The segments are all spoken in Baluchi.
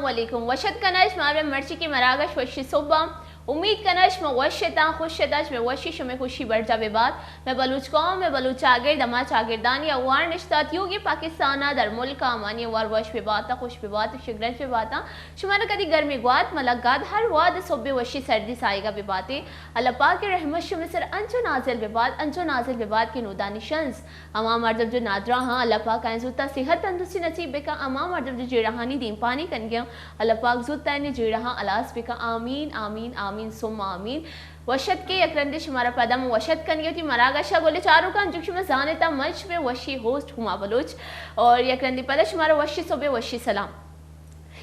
علیکم، وش اتک کناں شمارا مرچی کہ مراگش وشی صبح۔ امید کناں شما وش اتاں، خوش اتاں، شمے وشی، شمے خوشی برجا بہ بات۔ مئے بلوچ قوم، مئے بلوچ چاگرد، ہما چاگردانی اوار نشتہ تیوگیں پاکستان ءَ در ملک ءَ، آمانی اوار وش بہ بات، خوش بہ بات، شگرش بہ بات۔ شمارا کدی گرمی گوات ملک گات، ہر وہد صبح وشی سردی ساہگا بہ باتے۔ اللہ پاک ءِ رحمت شمے سر انچو نازل بہ بات، انچو نازل بہ بات کہ نودانی شنز ہما مردم جو نادراہ آں، اللہ پاک آیاں زوتا صحت تندرستی نصیب بکن، ہما مردم جو جیڑہانی دیمپانی کنگی آں، اللہ پاک زوتا آیانی جیڑہاں ہلاس بکن۔ آمین، آمین، آمین، ثم آمین۔ وش اتک کہ یک رندے شمارا پدا من وش اتک کنگی وتی مراگش ءَ۔ گل چاروکاں، انچو کہ شما زانتا، من شمے وشی ہوسٹ ہما بلوچ، اور یک رندے پدا شمارا وشی صبح، وشی سلام۔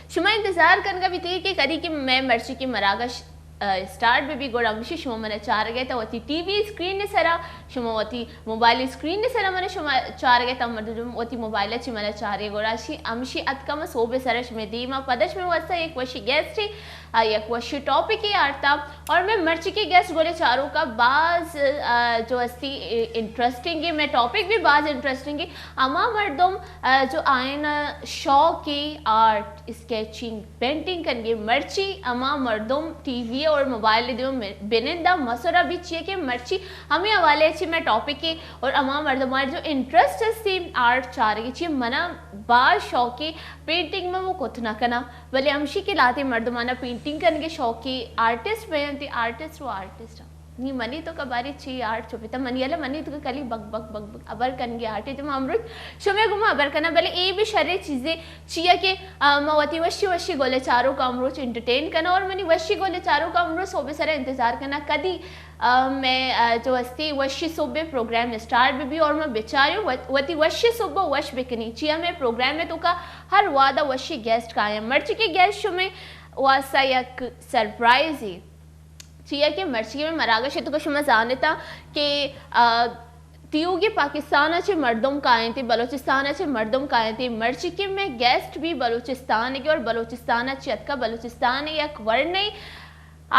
شما انتظار کنگا بیتی کہ کدی کہ مئے مرچی کہ مراگش، ا، اسٹارٹ بہ بی، گڑا ہمشی شما منا چارگے تا وتی ٹی وی اسکرین ءِ سرا، شما وتی موبائل اسکرین ءِ سرا منا شما چارگے تا، مردم وتی موبائل ءَ چی منا چارے، گڑا شی ہمشی اتکا ما صبح سرا شمے دیما، پدا شمے واسطہ یک وشی گیسٹ ءِ، ا، یک وشی ٹاپک ءِ آرتا۔ اور مئے مرچی کہ گیسٹ گل چاروکاں باز، ا، جو استی انٹرسٹنگ ہے، مئے ٹاپک بھی باز انٹرسٹنگ ہے۔ ہما مردم، ا، جو آئین شوق آرٹ، اسکیچنگ، پینٹنگ کنگے، مرچی ہما مردم ٹی وی اور موبائل دیما بنندہ مسورا بھی چیئے کہ مرچی ہمے حوالے چی مئے ٹاپک ہے اور ہما مردم جو انٹرسٹ استی آرٹ چارگی چی، منا باز شوق ہے پینٹنگ میں وہ کت نہ کنا، بلے ہمشی کہ لاتے مردمانا پینٹنگ کنگے شوق ہے، آرٹسٹ بینتی، آرٹسٹ و آرٹسٹ۔ نی منی تو کباری چی آرٹ چوپیتا، منی الا منی تو کلی بک بک بک بک ابر کنگی آرٹ ہے، تو ما امروز شمے گما ابر کنا، بلے اے بھی شرے چیزے چیا کہ، آ، ما وتی وشی وشی گل چاروکاں امروز انٹرٹین کنا اور منی وشی گل چاروکاں امروز صبح سرا انتظار کنا کدی، آ، مئے، آ، جو استی وشی صبح پروگرام اسٹارٹ بہ بی اور ما بچاریوں وت-، وتی وشی صبح وش بکنی، چیا مئے پروگرام میں تو کا ہر وعدہ وشی گیسٹ کائیں، مرچی کہ گیسٹ شمے واسطہ یک سرپرائز ہے۔ چیا کہ مرچی مئے مراگش ءِ توکا شما زانتا کہ، آ، تیوگی پاکستان ءَ چہ مردم کاینتی، بلوچستان ءَ چہ مردم کاینتی، مرچی کہ مئے گیسٹ بھی بلوچستان ءِ اور بلوچستان ءَ چہ اتکا، بلوچستان ءِ یک ورنئی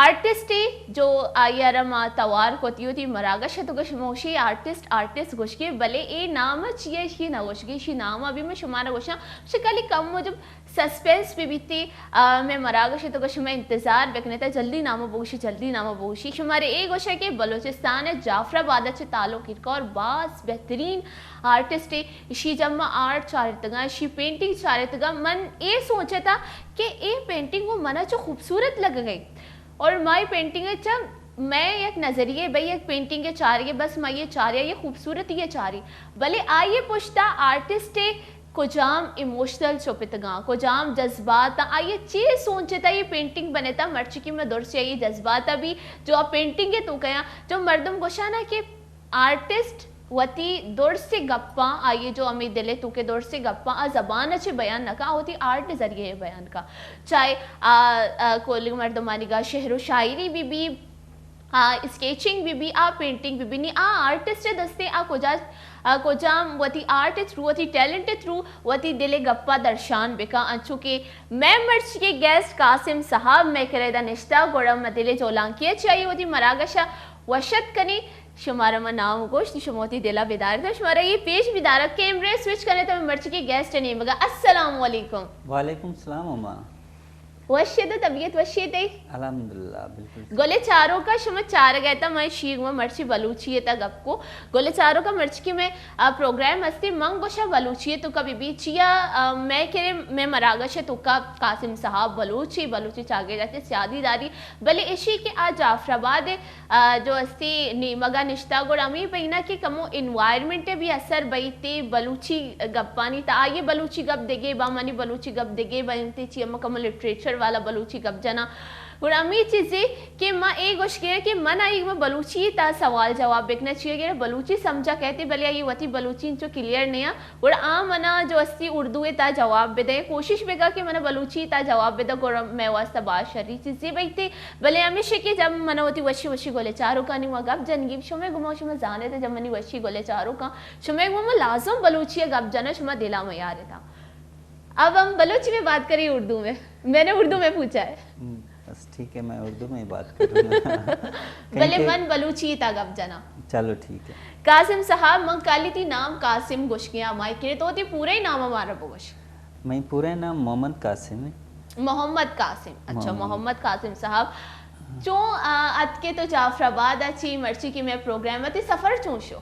آرٹسٹ ءِ جو آئی ءَ را ما توار کتی وتی مراگش ءِ توکا شما گوشی آرٹسٹ، آرٹسٹ گوشگے، بلے اے نام چی ہے، اشی نہ گوشگے، اشی نام ابھی میں شما نہ گوشاں، شکلی کم موجب سسپنس بہ بیتی، آ، مئے مراگش ءِ توکا شما انتظار بکنیتا، جلدی نامو بگوشی، جلدی نامو بگوشی۔ شمارے اے گوشے کہ بلوچستان ءِ جعفر آباد ءَ چہ تعلق ایرکا اور باز بہترین آرٹسٹ ہے، اشی جب ما آرٹ چارتگا، اشی پینٹنگ چارتگا، من اے سوچتا کہ اے پینٹنگ وہ منا چو خوبصورت لگ گئی۔ اور مائی پینٹنگ ءَ چہ مئے یک نظریہ بئی، یک پینٹنگ ءَ چارگے، بس ما یہ چاریا، یہ خوبصورتی ءَ چاری، بلے آئی ءِ پشتا آرٹسٹ ءِ کجام ایموشنل چپتگاں، کجام جذبات آں، آئی ءَ چی سوچتا یہ پینٹنگ بنتا، مرچی کہ میں درستی آئی جذبات بھی جو آ پینٹنگ ءِ توکا آں، جو مردم گوشانا کہ آرٹسٹ وتی درستی گپاں، آئی جو ہمے دل ءِ توکے درستی گپاں آ زبان ءَ چہ بیان نہ کن، آ وتی آرٹ ءِ ذریعے بیان کن۔ چاہے آ، آ، کولنگ مردمانی گا شعر و شاعری بہ بی، آ، اسکیچنگ بہ بی، آ پینٹنگ بہ بی، نی آ آرٹسٹ ءِ دستے آ کجا، آ، کجام وتی آرٹ ءِ تھرو، وتی ٹیلنٹ ءِ تھرو وتی دل ءِ گپا درشان بکن۔ انچو کہ مئے مرچی کے گیسٹ قاسم صاحب مئے کرا ادا نشتہ، گڑا ما دل ءِ جولانکی ءَ چہ آئی وتی مراگش ءَ وش اتک کنیں۔ شمارا ما نام گوشت، شما وتی دلا بدارت، شمارا یہ پیش بدارت۔ کیمرہ سوئچ کنے تو مرچی کے گیسٹ ءِ نیمگا۔ السلام علیکم۔ وعلیکم السلام اما۔ وش ات، طبیعت وش ات؟ الحمدللہ، بالکل۔ گل چاروکا شما چارگا ات، مئے شیگ ما مرچی بلوچی ءِ تا گپ کو۔ گل چاروکا مرچی کے مئے، آ، پروگرام ہستی، من گوشا بلوچی ءِ توکا بہ بی چیا، آ، مئے کرے مئے مراگش ءِ توکا قاسم صاحب بلوچی، بلوچی چاگرد ءَ چہ سیادی داری، بلے اشی کہ آ جعفر آباد ءِ، آ، جو استی نیمگا نشتہ، گڑا ہمے بئینا کہ کمو انوائرمنٹ ءِ بھی اثر بئیت، بلوچی گپانی تا آئی بلوچی گپ دگے با، منی بلوچی گپ دگے بئیت، چی ہم کمو لٹریچر والا بلوچی گپ جنا۔ گڑا ہمے چیزے کہ ما اے گوشگے کہ من آئی ما بلوچی تا سوال جواب بکنا چیئے گڑا بلوچی سمجھا کہتے، بلے آئی وتی بلوچی انچو کلیئر نیا۔ گڑا آ منا جو استی اردو ءِ تا جواب بدے، کوشش بگا کہ منا بلوچی ءِ تا جواب بدا، گڑا مئے واسطہ باز شری چیزے بیتے۔ بلے ہمیشہ کہ جب منا وتی وشی وشی گل چاروکانی ما گپ جنگی، شمے گما شما زانے تے جب منی وشی گل چاروکاں، شمے گما لازم بلوچی ءَ گپ جنا، شما دلا میارے تا۔ اب ہم بلوچی میں بات کریں اردو میں، میں نے اردو میں پوچھا ہے۔ ہم، بس ٹھیک ہے، میں اردو میں ہی بات کروں گا۔ کہیں بلے کہ من بلوچی تا گپ جنا۔ چلو ٹھیک ہے۔ قاسم صاحب، من کالی تی نام قاسم گوشگیا، مائی کرے تو تی پورے نام ہمارا بگوش۔ مئی پورے نام محمد قاسم ہے۔ محمد قاسم۔ اچھا، محمد۔ محمد قاسم صاحب، چون، آ، اتکے تو جعفر آباد ءَ چی، مرچی کہ مئے پروگرام ءَ، تئی سفر چون شو؟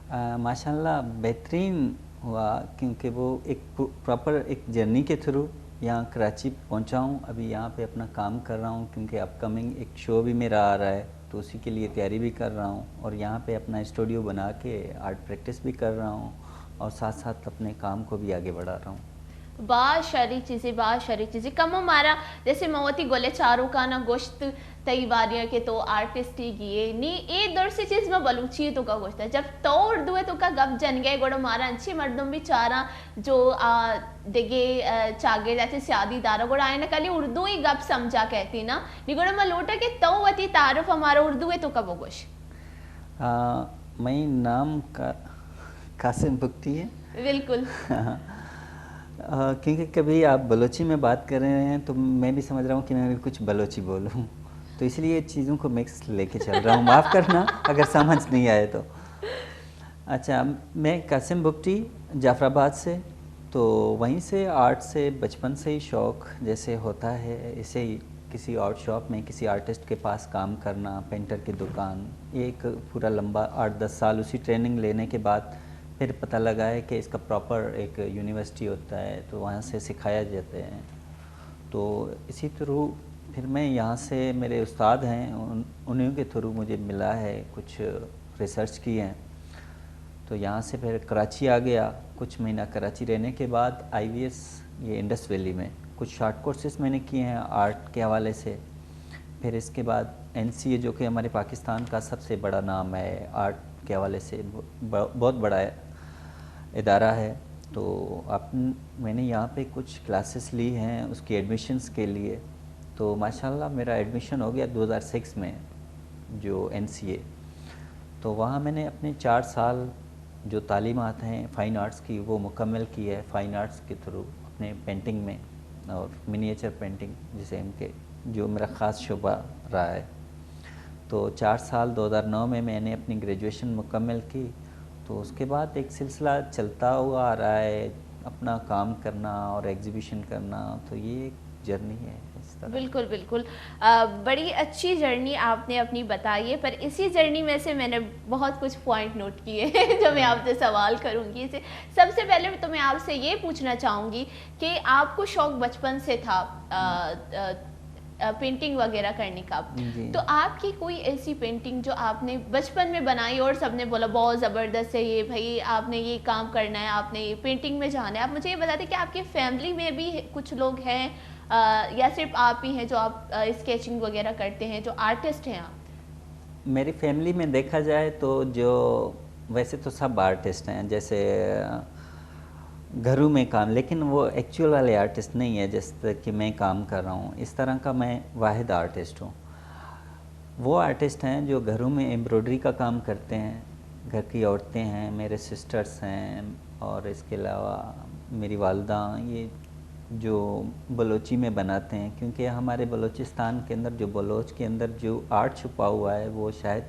آ، ماشاءاللہ بہترین ہوا، کیونکہ وہ ایک پراپر ایک جرنی کے تھرو یہاں کراچی پہنچا ہوں۔ ابھی یہاں پہ اپنا کام کر رہا ہوں، کیونکہ اپ کمنگ ایک شو بھی میرا آ رہا ہے، تو اسی کے لیے تیاری بھی کر رہا ہوں اور یہاں پہ اپنا اسٹوڈیو بنا کے آرٹ پریکٹس بھی کر رہا ہوں اور ساتھ ساتھ اپنے کام کو بھی آگے بڑھا رہا ہوں۔ باز شری چیزے، باز شری چیزے۔ کمو مارا، جیسے من وتی گل ءِ چاروکانا گوشت، تئی باریا کہ تو آرٹسٹ ئے گی ئے۔ نی اے درسیں چیز ما بلوچی ءِ توکا گوشتا۔ جب تو اردو ءِ توکا گپ جنگئے، گڑا مارا انچیں مردم بھی چاراں جو، آ، دگے، آ، چاگرد ءَ چہ سیادی دارا، گڑا آیانا کلی اردو ءِ گپ سمجھا کئیتی نا۔ نی گڑا ما لوٹا کہ تو وتی تعارف ءَ مارا اردو ءِ توکا بگوش۔ آ، مئی نام کا-، قاسم بگٹی ہے۔ بالکل۔ آ، کیونکہ کبھی آپ بلوچی میں بات کر رہے ہیں تو میں بھی سمجھ رہا ہوں کہ میں بھی کچھ بلوچی بولوں، تو اس لیے چیزوں کو مکس لے کے چل رہا ہوں۔ معاف کرنا اگر سمجھ نہیں آئے تو۔ اچھا، میں قاسم بگٹی، جعفر آباد سے، تو وہیں سے آرٹ سے بچپن سے ہی شوق جیسے ہوتا ہے، ایسے ہی کسی آرٹ شاپ میں کسی آرٹسٹ کے پاس کام کرنا، پینٹر کی دکان، یہ ایک پورا لمبا آٹھ دس سال اسی ٹریننگ لینے کے بعد پھر پتہ لگا ہے کہ اس کا پراپر ایک یونیورسٹی ہوتا ہے، تو وہاں سے سکھایا جاتے ہیں۔ تو اسی تھرو پھر میں یہاں سے، میرے استاد ہیں، ان، انہیں کے تھرو مجھے ملا ہے، کچھ ریسرچ کی ہے۔ تو یہاں سے پھر کراچی آ گیا، کچھ مہینہ کراچی رہنے کے بعد آئی وی ایس، یہ انڈس ویلی میں کچھ شارٹ کورسز میں نے کیے ہیں آرٹ کے حوالے سے۔ پھر اس کے بعد این سی اے، جو کہ ہمارے پاکستان کا سب سے بڑا نام ہے آرٹ کے حوالے سے، ب-، ب-، بہت بڑا ادارہ ہے۔ تو آپ، میں نے یہاں پہ کچھ کلاسز لی ہیں اس کی ایڈمیشنز کے لیے۔ تو ماشاءاللہ میرا ایڈمیشن ہو گیا دو ہزار سکس میں، جو این سی اے۔ تو وہاں میں نے اپنے چار سال جو تعلیمات ہیں فائن آرٹس کی، وہ مکمل کی ہے فائن آرٹس کے تھرو اپنے پینٹنگ میں، اور منیچر پینٹنگ جسے ہم کہ، جو میرا خاص شعبہ رہا ہے۔ تو چار سال، دو ہزار نو میں میں نے اپنی گریجویشن مکمل کی، تو اس کے بعد ایک سلسلہ چلتا ہوا آ رہا ہے، اپنا کام کرنا اور ایگزیبیشن کرنا، تو یہ ایک جرنی ہے اس طرح۔ بالکل، بالکل۔ آ، بڑی اچھی جرنی آپ نے اپنی بتائی ہے، پر اسی جرنی میں سے میں نے بہت کچھ پوائنٹ نوٹ کیے ہیں جو میں آپ سے سوال کروں گی۔ اسے سب سے پہلے تو میں آپ سے یہ پوچھنا چاہوں گی کہ آپ کو شوق بچپن سے تھا، آ، آ، آ، پینٹنگ وغیرہ کرنے کا۔ جی۔ تو آپ کی کوئی ایسی پینٹنگ جو آپ نے بچپن میں بنائی اور سب نے بولا، "بہت زبردست ہے یہ بھائی، آپ نے یہ کام کرنا ہے، آپ نے یہ پینٹنگ میں جانا ہے"؟ آپ مجھے یہ بتاتے کہ آپ کی فیملی میں بھی کچھ لوگ ہیں، آ، یا صرف آپ ہی ہیں جو آپ، آ، اسکیچنگ وغیرہ کرتے ہیں، جو آرٹسٹ ہیں آپ؟ میری فیملی میں دیکھا جائے تو جو، ویسے تو سب آرٹسٹ ہیں، جیسے گھروں میں کام، لیکن وہ ایکچوئل والے آرٹسٹ نہیں ہے، جس طرح کہ میں کام کر رہا ہوں، اس طرح کا میں واحد آرٹسٹ ہوں۔ وہ آرٹسٹ ہیں جو گھروں میں ایمبرائڈری کا کام کرتے ہیں، گھر کی عورتیں ہیں، میرے سسٹرس ہیں، اور اس کے علاوہ میری والدہ، یہ جو بلوچی میں بناتے ہیں، کیونکہ ہمارے بلوچستان کے اندر، جو بلوچ کے اندر جو آرٹ چھپا ہوا ہے، وہ شاید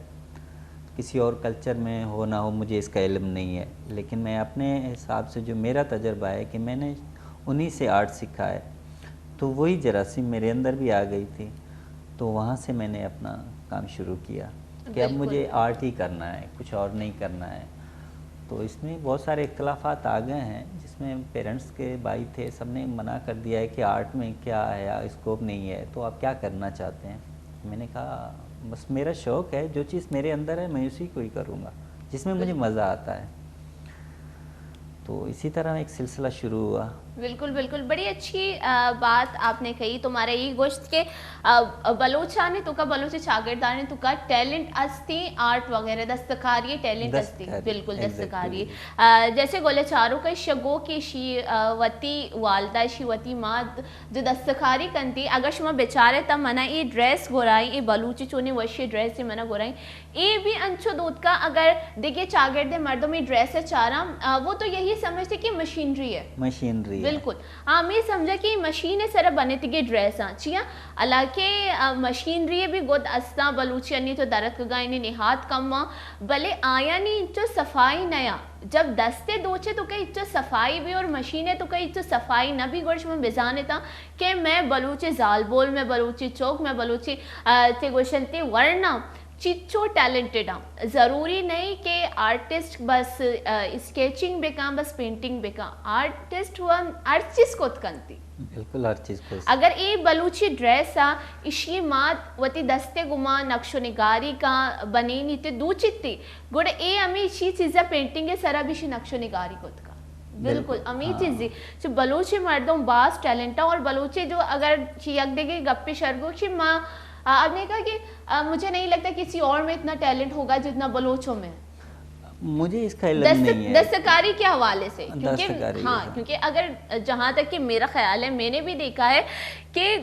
کسی اور کلچر میں ہو نہ ہو، مجھے اس کا علم نہیں ہے، لیکن میں اپنے حساب سے جو میرا تجربہ ہے کہ میں نے انہی سے آرٹ سیکھا ہے، تو وہی جراثیم میرے اندر بھی آ گئی تھی، تو وہاں سے میں نے اپنا کام شروع کیا کہ اب بالکل۔ مجھے آرٹ ہی کرنا ہے، کچھ اور نہیں کرنا ہے۔ تو اس میں بہت سارے اختلافات آ گئے ہیں، جس میں پیرنٹس کے بھائی تھے، سب نے منع کر دیا ہے کہ آرٹ میں کیا ہے، اسکوپ نہیں ہے، تو آپ کیا کرنا چاہتے ہیں؟ میں نے کہا، بس میرا شوق ہے، جو چیز میرے اندر ہے، میں اسی کو ہی کروں گا، جس میں مجھے بالکل۔ مزہ آتا ہے۔ تو اسی طرح ایک سلسلہ شروع ہوا۔ بالکل، بالکل، بڑی اچھی، آ، بات آپ نے کہی۔ تمہارا یہ گوشت کہ، آ، بلوچانی توکا، بلوچ چاگردانی توکا ٹیلنٹ استی، آرٹ وغیرہ، دستکاری ٹیلنٹ استی۔ دستکاری، بالکل، ایگزیکٹلی۔ دستکاری۔ آ، جیسے گل ءِ چاروک ءَ شگو کہ شی، آ، وتی والدہ، شی وتی مات جو دستکاری کنتی، اگر شما بچارے تا منا اے ڈریس گورائیں، اے بلوچی چونیں وشی ڈریس منا گورائیں، اے بھی انچو دوتکا اگر دگہ چاگردے مردم اے ڈریس ءَ چاراں، آ، وہ تو یہی سمجھتے کہ مشینری ہے۔ مشینری ہے۔ بالکل۔ آ، ہمے سمجھا کہ مشین ءِ سرا بنتگیں ڈریساں۔ چیا؟ حالانکہ، آ، مشینری ءِ بھی گد استاں، بلوچی انی تو درتکگاں، انی نہاد کم آں، بلے آیانی انچو صفائی نیا۔ جب دستے دوچے تو کئی چو صفائی بھی اور مشینے تو کئی چو صفائی نہ بھی، گوڑ شما بزانتا کہ میں بلوچی زالبول، میں بلوچی چوک، میں بلوچی، آ، تے گوشنتی ورنا چچو ٹیلنٹڈ ہاں۔ ضروری نہیں کہ آرٹسٹ بس، آ، اسکیچنگ بکاں، بس پینٹنگ بکاں۔ آرٹسٹ وہ ہر چیز کت کنتی۔ بالکل ہر چیز کو۔ اگر اے بلوچی ڈریس آ، اشی مات وتی دستے گما نقش و نگاری کا بنینی تے دوچیتی، گڑا اے ہمے اشی چیزا پینٹنگ سرا بھی اشی نقش و نگاری کت کا۔ بالکل، بالکل، ہمے ہاں۔ چیزی۔ چو بلوچی مردم باز ٹیلنٹ اور بلوچی جو اگر چی یک دیگے گپی شرگو چی ما، آ، اب نے کہا کہ، آ، مجھے نہیں لگتا کسی اور میں اتنا ٹیلنٹ ہوگا جتنا بلوچوں میں۔ مجھے اس کا علم دست-، نہیں ہے۔ دستکاری کے حوالے سے، کیونکہ، دستکاری، ہاں، ہاں۔ کیونکہ اگر، جہاں تک کہ میرا خیال ہے، میں نے بھی دیکھا ہے کہ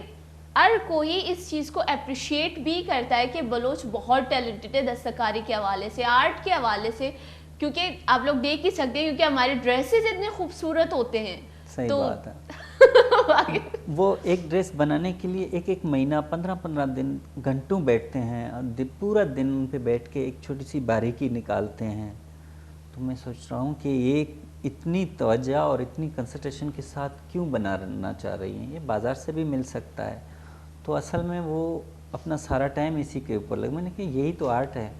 ہر کوئی اس چیز کو اپریشیٹ بھی کرتا ہے کہ بلوچ بہت ٹیلنٹڈ ہے دستکاری کے حوالے سے، آرٹ کے حوالے سے، کیونکہ آپ لوگ دیکھ ہی سکتے ہیں، کیونکہ ہمارے ڈریسز اتنے خوبصورت ہوتے ہیں۔ صحیح تو بات ہے۔ وہ ایک ڈریس بنانے کے لیے ایک ایک مہینہ، پندرہ پندرہ دن گھنٹوں بیٹھتے ہیں، اور دن، پورا دن ان پہ بیٹھ کے ایک چھوٹی سی باریکی نکالتے ہیں۔ تو میں سوچ رہا ہوں کہ یہ اتنی توجہ اور اتنی کنسنٹریشن کے ساتھ کیوں بنانا چاہ رہی ہیں؟ یہ بازار سے بھی مل سکتا ہے۔ تو اصل میں وہ اپنا سارا ٹائم اسی کے اوپر لگ، میں نے کہا، یہی تو آرٹ ہے۔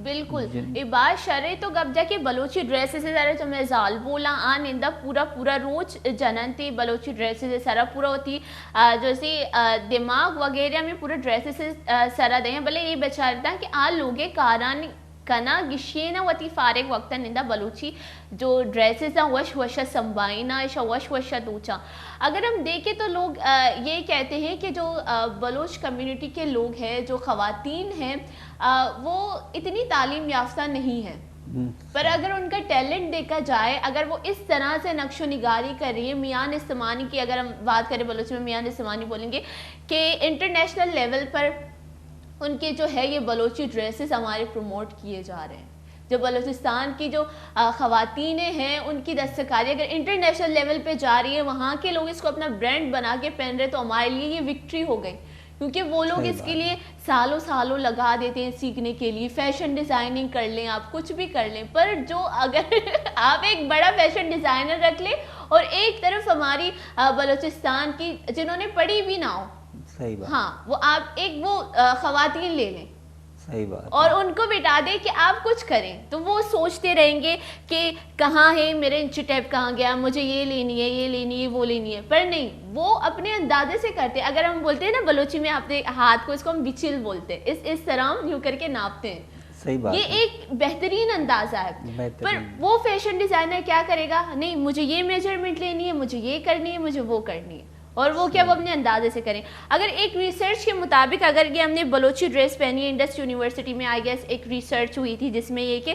بالکل۔ جن- اے باز شرے تو گپ جا کہ بلوچی ڈریسز سرا جو میں زالبولاں آ نندا پورا پورا روچ جننتی بلوچی ڈریسز سرا پورا ہوتی، آ، جو سی، آ، دماغ وغیرہ میں پورا ڈریسز، آ، سرا دے ہیں۔ بلے اے بچارتا کہ آ لوگے کارانی کنا گشینا وتی فارغ وقتا نندا بلوچی جو ڈریسز آ وش وشا سنبھائینا، اشا وش وشا دوچا۔ اگر ہم دیکھیں تو لوگ، آ، یہ کہتے ہیں کہ جو، آ، بلوچ کمیونٹی کے لوگ ہیں، جو خواتین ہیں، آ، وہ اتنی تعلیم یافتہ نہیں ہیں۔ ہم۔ پر اگر ان کا ٹیلنٹ دیکھا جائے، اگر وہ اس طرح سے نقش و نگاری کر رہی ہے، میان استمانی کی اگر ہم بات کریں، بلوچی میں میان استمانی بولیں گے، کہ انٹرنیشنل لیول پر ان کے جو ہے یہ بلوچی ڈریسز ہمارے پروموٹ کیے جا رہے ہیں۔ جو بلوچستان کی جو، آ، خواتینیں ہیں، ان کی دستکاری اگر انٹرنیشنل لیول پہ جا رہی ہے، وہاں کے لوگ اس کو اپنا برانڈ بنا کے پہن رہے، تو ہمارے لیے یہ وکٹری ہو گئی، کیونکہ وہ لوگ صحیح اس کے بات لیے ہے۔ سالوں سالوں لگا دیتے ہیں سیکھنے کے لیے۔ فیشن ڈیزائننگ کر لیں آپ، کچھ بھی کر لیں، پر جو اگر آپ ایک بڑا فیشن ڈیزائنر رکھ لیں اور ایک طرف ہماری، آ، بلوچستان کی جنہوں نے پڑھی بھی نہ ہو، صحیح بات۔ ہاں، وہ آپ ایک وہ، آ، خواتین لے لیں۔ صحیح بات اور ہے۔ ان کو بٹھا دیں کہ آپ کچھ کریں، تو وہ سوچتے رہیں گے کہ کہاں ہے میرا انچی ٹیپ، کہاں گیا، مجھے یہ لینی ہے، یہ لینی ہے، وہ لینی ہے۔ پر نہیں، وہ اپنے اندازے سے کرتے ہیں۔ اگر ہم بولتے ہیں نا بلوچی میں، اپنے ہاتھ کو، اس کو ہم بچل بولتے ہیں، اس، اس طرح ہم یوں کر کے ناپتے ہیں۔ صحیح بات یہ ہے۔ ایک بہترین اندازہ ہے۔ بہترین۔ پر وہ فیشن ڈیزائنر کیا کرے گا؟ نہیں، مجھے یہ میجرمنٹ لینی ہے، مجھے یہ کرنی ہے، مجھے وہ کرنی ہے۔ اور وہ کیا، وہ صحیح۔ اپنے اندازے سے کریں۔ اگر ایک ریسرچ کے مطابق، اگر یہ ہم نے بلوچی ڈریس پہنی ہے، انڈس یونیورسٹی میں، آئی گیس، ایک ریسرچ ہوئی تھی جس میں یہ کہ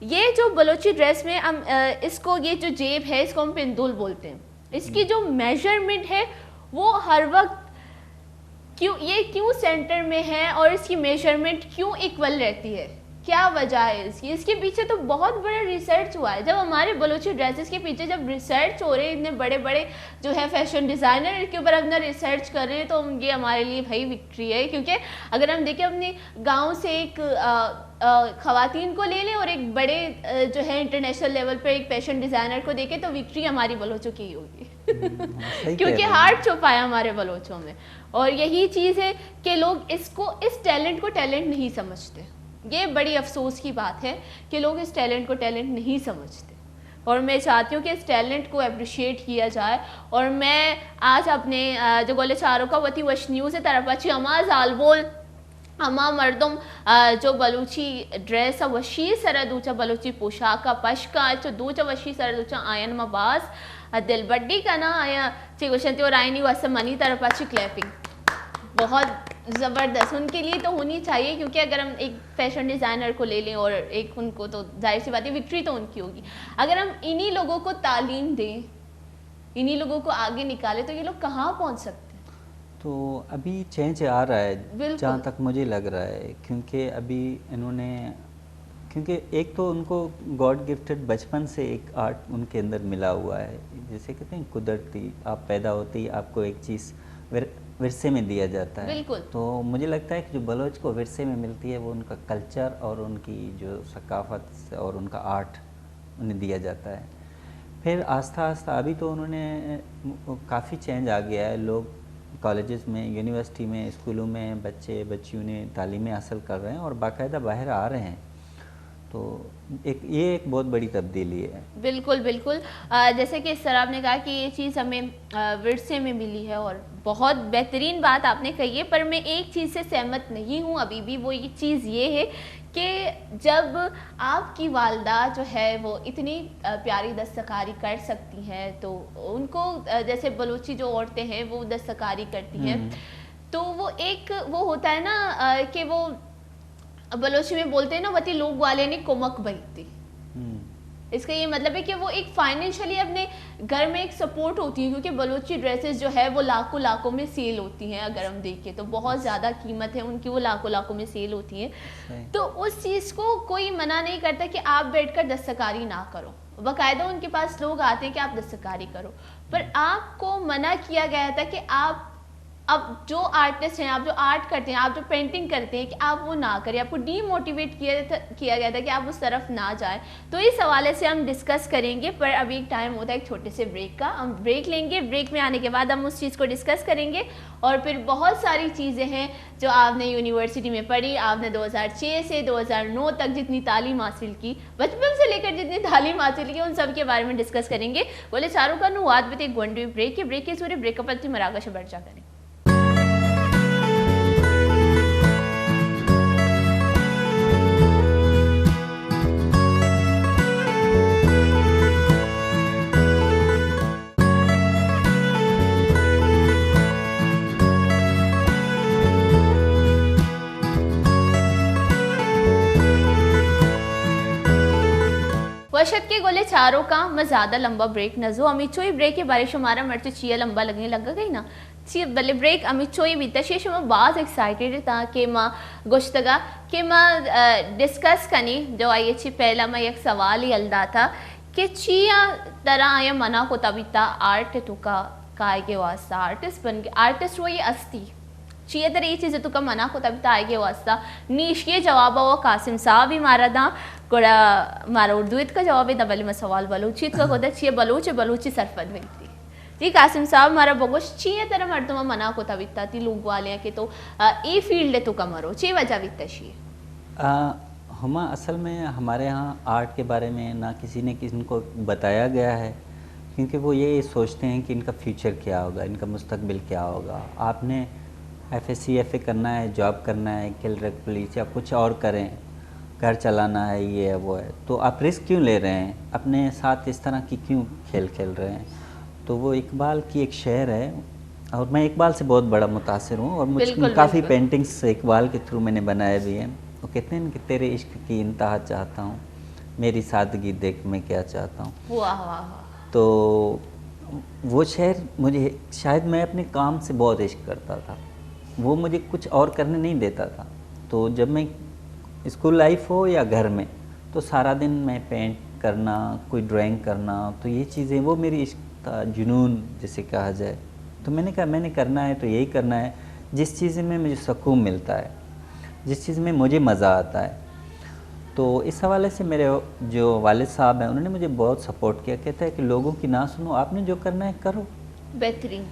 یہ جو بلوچی ڈریس میں ہم، آ، اس کو، یہ جو جیب ہے، اس کو ہم پندول بولتے ہیں۔ اس کی ہم۔ جو میجرمنٹ ہے، وہ ہر وقت کیوں، یہ کیوں سینٹر میں ہے اور اس کی میجرمنٹ کیوں ایکول رہتی ہے؟ کیا وجہ ہے اس کی؟ اس کے پیچھے تو بہت بڑا ریسرچ ہوا ہے۔ جب ہمارے بلوچی ڈریسز کے پیچھے جب ریسرچ ہو رہے ہیں، اتنے بڑے بڑے جو ہے فیشن ڈیزائنر ان کے اوپر اپنا ریسرچ کر رہے ہیں، تو ہم، یہ ہمارے لیے بھائی وکٹری ہے، کیونکہ اگر ہم دیکھیں اپنے گاؤں سے ایک، آ، آ، خواتین کو لے لیں اور ایک بڑے، آ، جو ہے انٹرنیشنل لیول پر ایک فیشن ڈیزائنر کو دیکھیں، تو وکٹری ہماری بلوچوں کی ہی ہوگی۔ ہم، ہاں، صحیح کہہ کیونکہ رہے ہیں۔ ہارٹ چھپایا ہمارے بلوچوں میں۔ اور یہی چیز ہے کہ لوگ اس کو، اس ٹیلنٹ کو ٹیلنٹ نہیں سمجھتے۔ یہ بڑی افسوس کی بات ہے کہ لوگ اس ٹیلنٹ کو ٹیلنٹ نہیں سمجھتے۔ اور میں چاہتی ہوں کہ اس ٹیلنٹ کو اپریشیٹ کیا جائے۔ اور میں آج اپنے، آ، جو گولے چاروں کا وتی وش نیوز ہے طرف اچھی ہما زالبول، ہما مردم، آ، جو بلوچی ڈریس ء وشی سرا دوچا، بلوچی پوشاک ء پشک ء چو دوچا وشی سرا دوچا، آیان ما باز، آ، دلبڈی کنا، آیا چی گوشنتی اور آئینی واسطہ منی طرف اچھی کلیپنگ۔ بہت زبردست، ان کے لیے تو ہونی چاہیے، کیونکہ اگر ہم ایک فیشن ڈیزائنر کو لے لیں اور ایک ان کو، تو ظاہر سی بات ہے وکٹری تو ان کی ہوگی۔ اگر ہم انہی لوگوں کو تعلیم دیں، انہی لوگوں کو آگے نکالیں تو یہ لوگ کہاں پہنچ سکتے ہیں؟ تو ابھی چینج آ رہا ہے، بالکل۔ جہاں تک مجھے لگ رہا ہے، کیونکہ ابھی انہوں نے، کیونکہ ایک تو ان کو گاڈ گفٹڈ بچپن سے ایک آرٹ ان کے اندر ملا ہوا ہے، جیسے کہتے ہیں قدرتی، آپ پیدا ہوتے ہی آپ کو ایک چیز ور-، ورثے میں دیا جاتا ہے۔ بالکل۔ تو مجھے لگتا ہے کہ جو بلوچ کو ورثے میں ملتی ہے، وہ ان کا کلچر اور ان کی جو ثقافت اور ان کا آرٹ، انہیں دیا جاتا ہے۔ پھر آہستہ آہستہ ابھی تو انہوں نے کافی چینج آ گیا ہے، لوگ کالجز میں، یونیورسٹی میں، اسکولوں میں بچے بچیوں نے تعلیمیں حاصل کر رہے ہیں اور باقاعدہ باہر آ رہے ہیں۔ تو ایک یہ ایک بہت بڑی تبدیلی ہے۔ بالکل بالکل۔ جیسے کہ سر آپ نے کہا کہ یہ چیز ہمیں ورثے میں ملی ہے اور بہت بہترین بات آپ نے کہی ہے، پر میں ایک چیز سے سہمت نہیں ہوں ابھی بھی، وہ یہ چیز یہ ہے کہ جب آپ کی والدہ جو ہے وہ اتنی پیاری دستکاری کر سکتی ہیں تو ان کو، جیسے بلوچی جو عورتیں ہیں وہ دستکاری کرتی ہیں، تو وہ ایک وہ ہوتا ہے نا کہ وہ بلوچی میں بولتے ہیں نا، وتی لوگ والے نے کمک بھئی تھی۔ اس کا یہ مطلب ہے کہ وہ ایک فائنینشلی اپنے گھر میں ایک سپورٹ ہوتی ہے، کیونکہ بلوچی ڈریسز جو ہے وہ لاکھوں لاکھوں میں سیل ہوتی ہیں، اگر ہم دیکھیں تو بہت زیادہ قیمت ہے ان کی، وہ لاکھوں لاکھوں میں سیل ہوتی ہیں۔ تو اس چیز کو کوئی منع نہیں کرتا کہ آپ بیٹھ کر دستکاری نہ کرو، باقاعدہ ان کے پاس لوگ آتے ہیں کہ آپ دستکاری کرو، پر آپ کو منع کیا گیا تھا کہ آپ اب جو آرٹسٹ ہیں، آپ جو آرٹ کرتے ہیں، آپ جو پینٹنگ کرتے ہیں کہ آپ وہ نہ کریں، آپ کو ڈی موٹیویٹ کیا کیا گیا تھا کہ آپ اس طرف نہ جائیں۔ تو اس حوالے سے ہم ڈسکس کریں گے، پر ابھی ایک ٹائم ہوتا ہے ایک چھوٹے سے بریک کا، ہم بریک لیں گے۔ بریک میں آنے کے بعد ہم اس چیز کو ڈسکس کریں گے، اور پھر بہت ساری چیزیں ہیں جو آپ نے یونیورسٹی میں پڑھی، آپ نے دو ہزار چھ سے دو ہزار نو تک جتنی تعلیم حاصل کی، بچپن سے لے کر جتنی تعلیم حاصل کی، ان سب کے بارے میں ڈسکس کریں گے۔ بولے چاروں کا نو وات بتے گونڈوی بریک کے، بریک کے سورے بریک اپ تی مراگش بڑھ جا کریں۔ وشت کے گلے چاروکاں، ما زیادہ لمبا بریک نہ زو، ہمے چوئی بریک ء بارے شمارا مرچی چیا لمبا لگنے لگا گئی نا، چی بلے بریک ہمے چوئی بیتا، شی شما باز ایکسائٹڈ تا کہ ما گوشتگا کہ ما ڈسکس کنی، جو آئی چی پہلا ما یک سوال ہی الدا تھا کہ چیا ترا آیا منع کو تبیتا آرٹ تو کا کائگے واسطہ آرٹسٹ بن گئے، آرٹسٹ وہی استی چی ء ترا اے چیز ء توکا منع کتگ بیتا آئیگے واسطہ؟ نی اشی ء جواب ء قاسم صاحب ہی مارا داں، گڑا مارا اردو ء توکا جواب داں، بلے ما سوال بلوچی ء توکا کتگ، چی ء بلوچ ء بلوچی سرپد بیت۔ جی قاسم صاحب، مارا بگوش، چی ء ترا مردماں منع کتگ بیتا تی لوگ والیاں کہ تو اے فیلڈ ء توکا مرو، چی وجہ بیتا اشی ء؟ ہما اصل میں ہمارے ہاں آرٹ کے بارے میں نہ کسی نے کسی کو بتایا گیا ہے، کیونکہ وہ یہ سوچتے ہیں کہ ان کا فیوچر کیا ہوگا، ان کا مستقبل کیا ہوگا۔ آپ نے F S C F A کرنا ہے، جاب کرنا ہے، کلرک پولیس یا کچھ اور کریں، گھر چلانا ہے، یہ ہے وہ ہے، تو آپ رسک کیوں لے رہے ہیں؟ اپنے ساتھ اس طرح کی کیوں کھیل کھیل رہے ہیں؟ تو وہ اقبال کی ایک شعر ہے، اور میں اقبال سے بہت بڑا متاثر ہوں، اور مجھ کافی پینٹنگز اقبال کے تھرو میں نے بنائے بھی ہیں۔ وہ کہتے ہیں کہ تیرے عشق کی انتہا چاہتا ہوں، میری سادگی دیکھ میں کیا چاہتا ہوں۔ تو وہ شعر مجھے، شاید میں اپنے کام سے بہت عشق کرتا تھا، وہ مجھے کچھ اور کرنے نہیں دیتا تھا۔ تو جب میں اسکول لائف ہو یا گھر میں، تو سارا دن میں پینٹ کرنا، کوئی ڈرائنگ کرنا، تو یہ چیزیں، وہ میری عشق تھا، جنون جسے کہا جائے۔ تو میں نے کہا میں نے کرنا ہے تو یہی کرنا ہے، جس چیز میں مجھے سکون ملتا ہے، جس چیز میں مجھے مزہ آتا ہے۔ تو اس حوالے سے میرے جو والد صاحب ہیں، انہوں نے مجھے بہت سپورٹ کیا، کہتا ہے کہ لوگوں کی نہ سنو، آپ نے جو کرنا ہے کرو۔ بہترین۔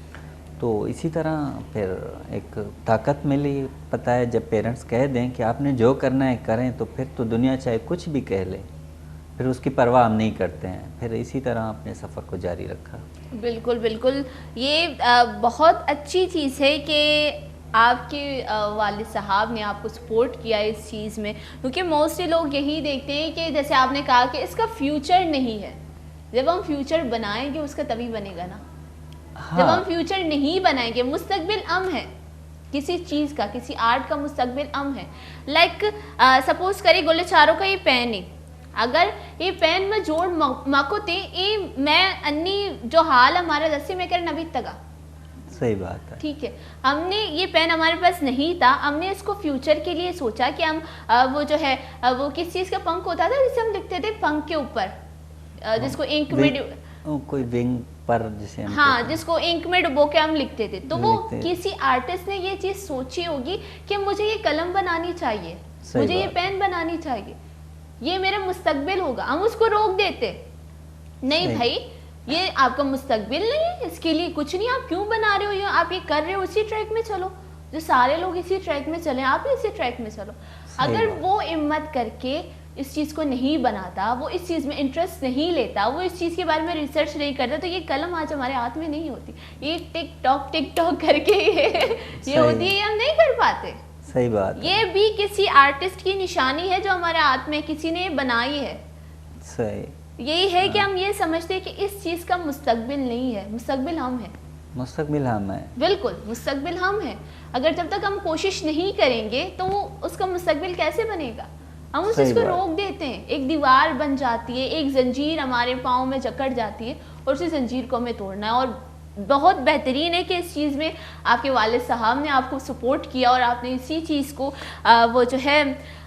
تو اسی طرح پھر ایک طاقت ملی، پتہ ہے جب پیرنٹس کہہ دیں کہ آپ نے جو کرنا ہے کریں، تو پھر تو دنیا چاہے کچھ بھی کہہ لے، پھر اس کی پرواہ ہم نہیں کرتے ہیں۔ پھر اسی طرح اپنے سفر کو جاری رکھا۔ بالکل بالکل، یہ بہت اچھی چیز ہے کہ آپ کے والد صاحب نے آپ کو سپورٹ کیا اس چیز میں، کیونکہ موسٹلی لوگ یہی دیکھتے ہیں کہ جیسے آپ نے کہا کہ اس کا فیوچر نہیں ہے۔ جب ہم فیوچر بنائیں گے اس کا تبھی بنے گا نا۔ جب ہم فیوچر نہیں بنائیں گے، مستقبل ام ہے کسی چیز کا، کسی آرٹ کا مستقبل ام ہے۔ لائک سپوز کرے گلے چاروں کا یہ پین ہے، اگر یہ پین میں جوڑ مکو تے، اے میں انی جو حال ہمارا دستے میں کر نبی تگا۔ صحیح بات ہے۔ ٹھیک ہے، ہم نے یہ پین ہمارے پاس نہیں تھا، ہم نے اس کو فیوچر کے لیے سوچا کہ ہم وہ جو ہے وہ کس چیز کا پنکھ ہوتا تھا جسے ہم لکھتے تھے پنکھ کے اوپر، جس کو انک میں کوئی ونگ پر جسے ہم ہاں، جس کو انک میں ڈبو کے ہم لکھتے تھے، تو وہ کسی آرٹسٹ نے یہ چیز سوچی ہوگی کہ مجھے یہ قلم بنانی چاہیے، مجھے یہ پین بنانی چاہیے۔ یہ میرا مستقبل ہوگا، ہم اس کو روک دیتے۔ نہیں بھائی، یہ آپ کا مستقبل نہیں ہے، اس کے لیے کچھ نہیں، آپ کیوں بنا رہے ہو؟ یہ آپ یہ کر رہے ہو، اسی ٹریک میں چلو، جو سارے لوگ اسی ٹریک میں چلیں، آپ بھی اسی ٹریک میں چلو۔ اگر وہ ہمت کر کے اس چیز کو نہیں بناتا، وہ اس چیز میں انٹرسٹ نہیں لیتا، وہ اس چیز کے بارے میں ریسرچ نہیں کرتا، تو یہ قلم آج ہمارے ہاتھ میں نہیں ہوتی۔ یہ ٹک ٹاک، ٹک ٹاک کر کے یہ یہ ہوتی ہے، یہ ہم نہیں کر پاتے۔ صحیح بات ہے۔ یہ بھی کسی آرٹسٹ کی نشانی ہے جو ہمارے ہاتھ میں کسی نے بنائی ہے۔ صحیح۔ یہی ہے کہ ہم یہ سمجھتے ہیں کہ اس چیز کا مستقبل نہیں ہے، مستقبل ہم ہیں۔ مستقبل ہم ہیں۔ بالکل، مستقبل ہم ہیں۔ اگر جب تک ہم کوشش نہیں کریں گے تو وہ، اس کا مستقبل کیسے بنے گا؟ ہم اس چیز کو روک دیتے ہیں، ایک دیوار بن جاتی ہے، ایک زنجیر ہمارے پاؤں میں جکڑ جاتی ہے اور اسی زنجیر کو ہمیں توڑنا ہے۔ اور بہت بہترین ہے کہ اس چیز میں آپ کے والد صاحب نے آپ کو سپورٹ کیا اور آپ نے اسی چیز کو، آ، وہ جو ہے،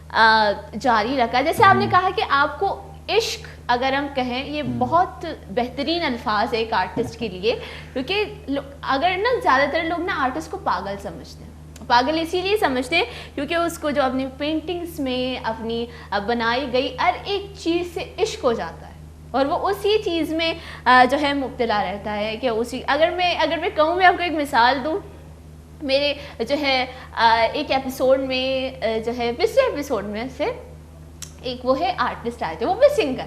آ، جاری رکھا۔ جیسے آپ نے کہا کہ آپ کو عشق، اگر ہم کہیں، یہ بہت بہترین الفاظ ہے ایک آرٹسٹ کے لیے، کیونکہ لو-، اگر نا، زیادہ تر لوگ نا آرٹسٹ کو پاگل سمجھتے ہیں۔ پاگل اسی لیے سمجھتے ہیں کیونکہ اس کو جو اپنی پینٹنگز میں، اپنی، آ، بنائی گئی ہر ایک چیز سے عشق ہو جاتا ہے اور وہ اسی چیز میں، آ، جو ہے، مبتلا رہتا ہے کہ اسی، اگر میں، اگر میں کہوں، میں آپ کو ایک مثال دوں، میرے جو ہے، آ، ایک ایپیسوڈ میں، آ، جو ہے، پچھلے ایپیسوڈ میں سے ایک وہ ہے آرٹسٹ آئے تھے، وہ بھی سنگر۔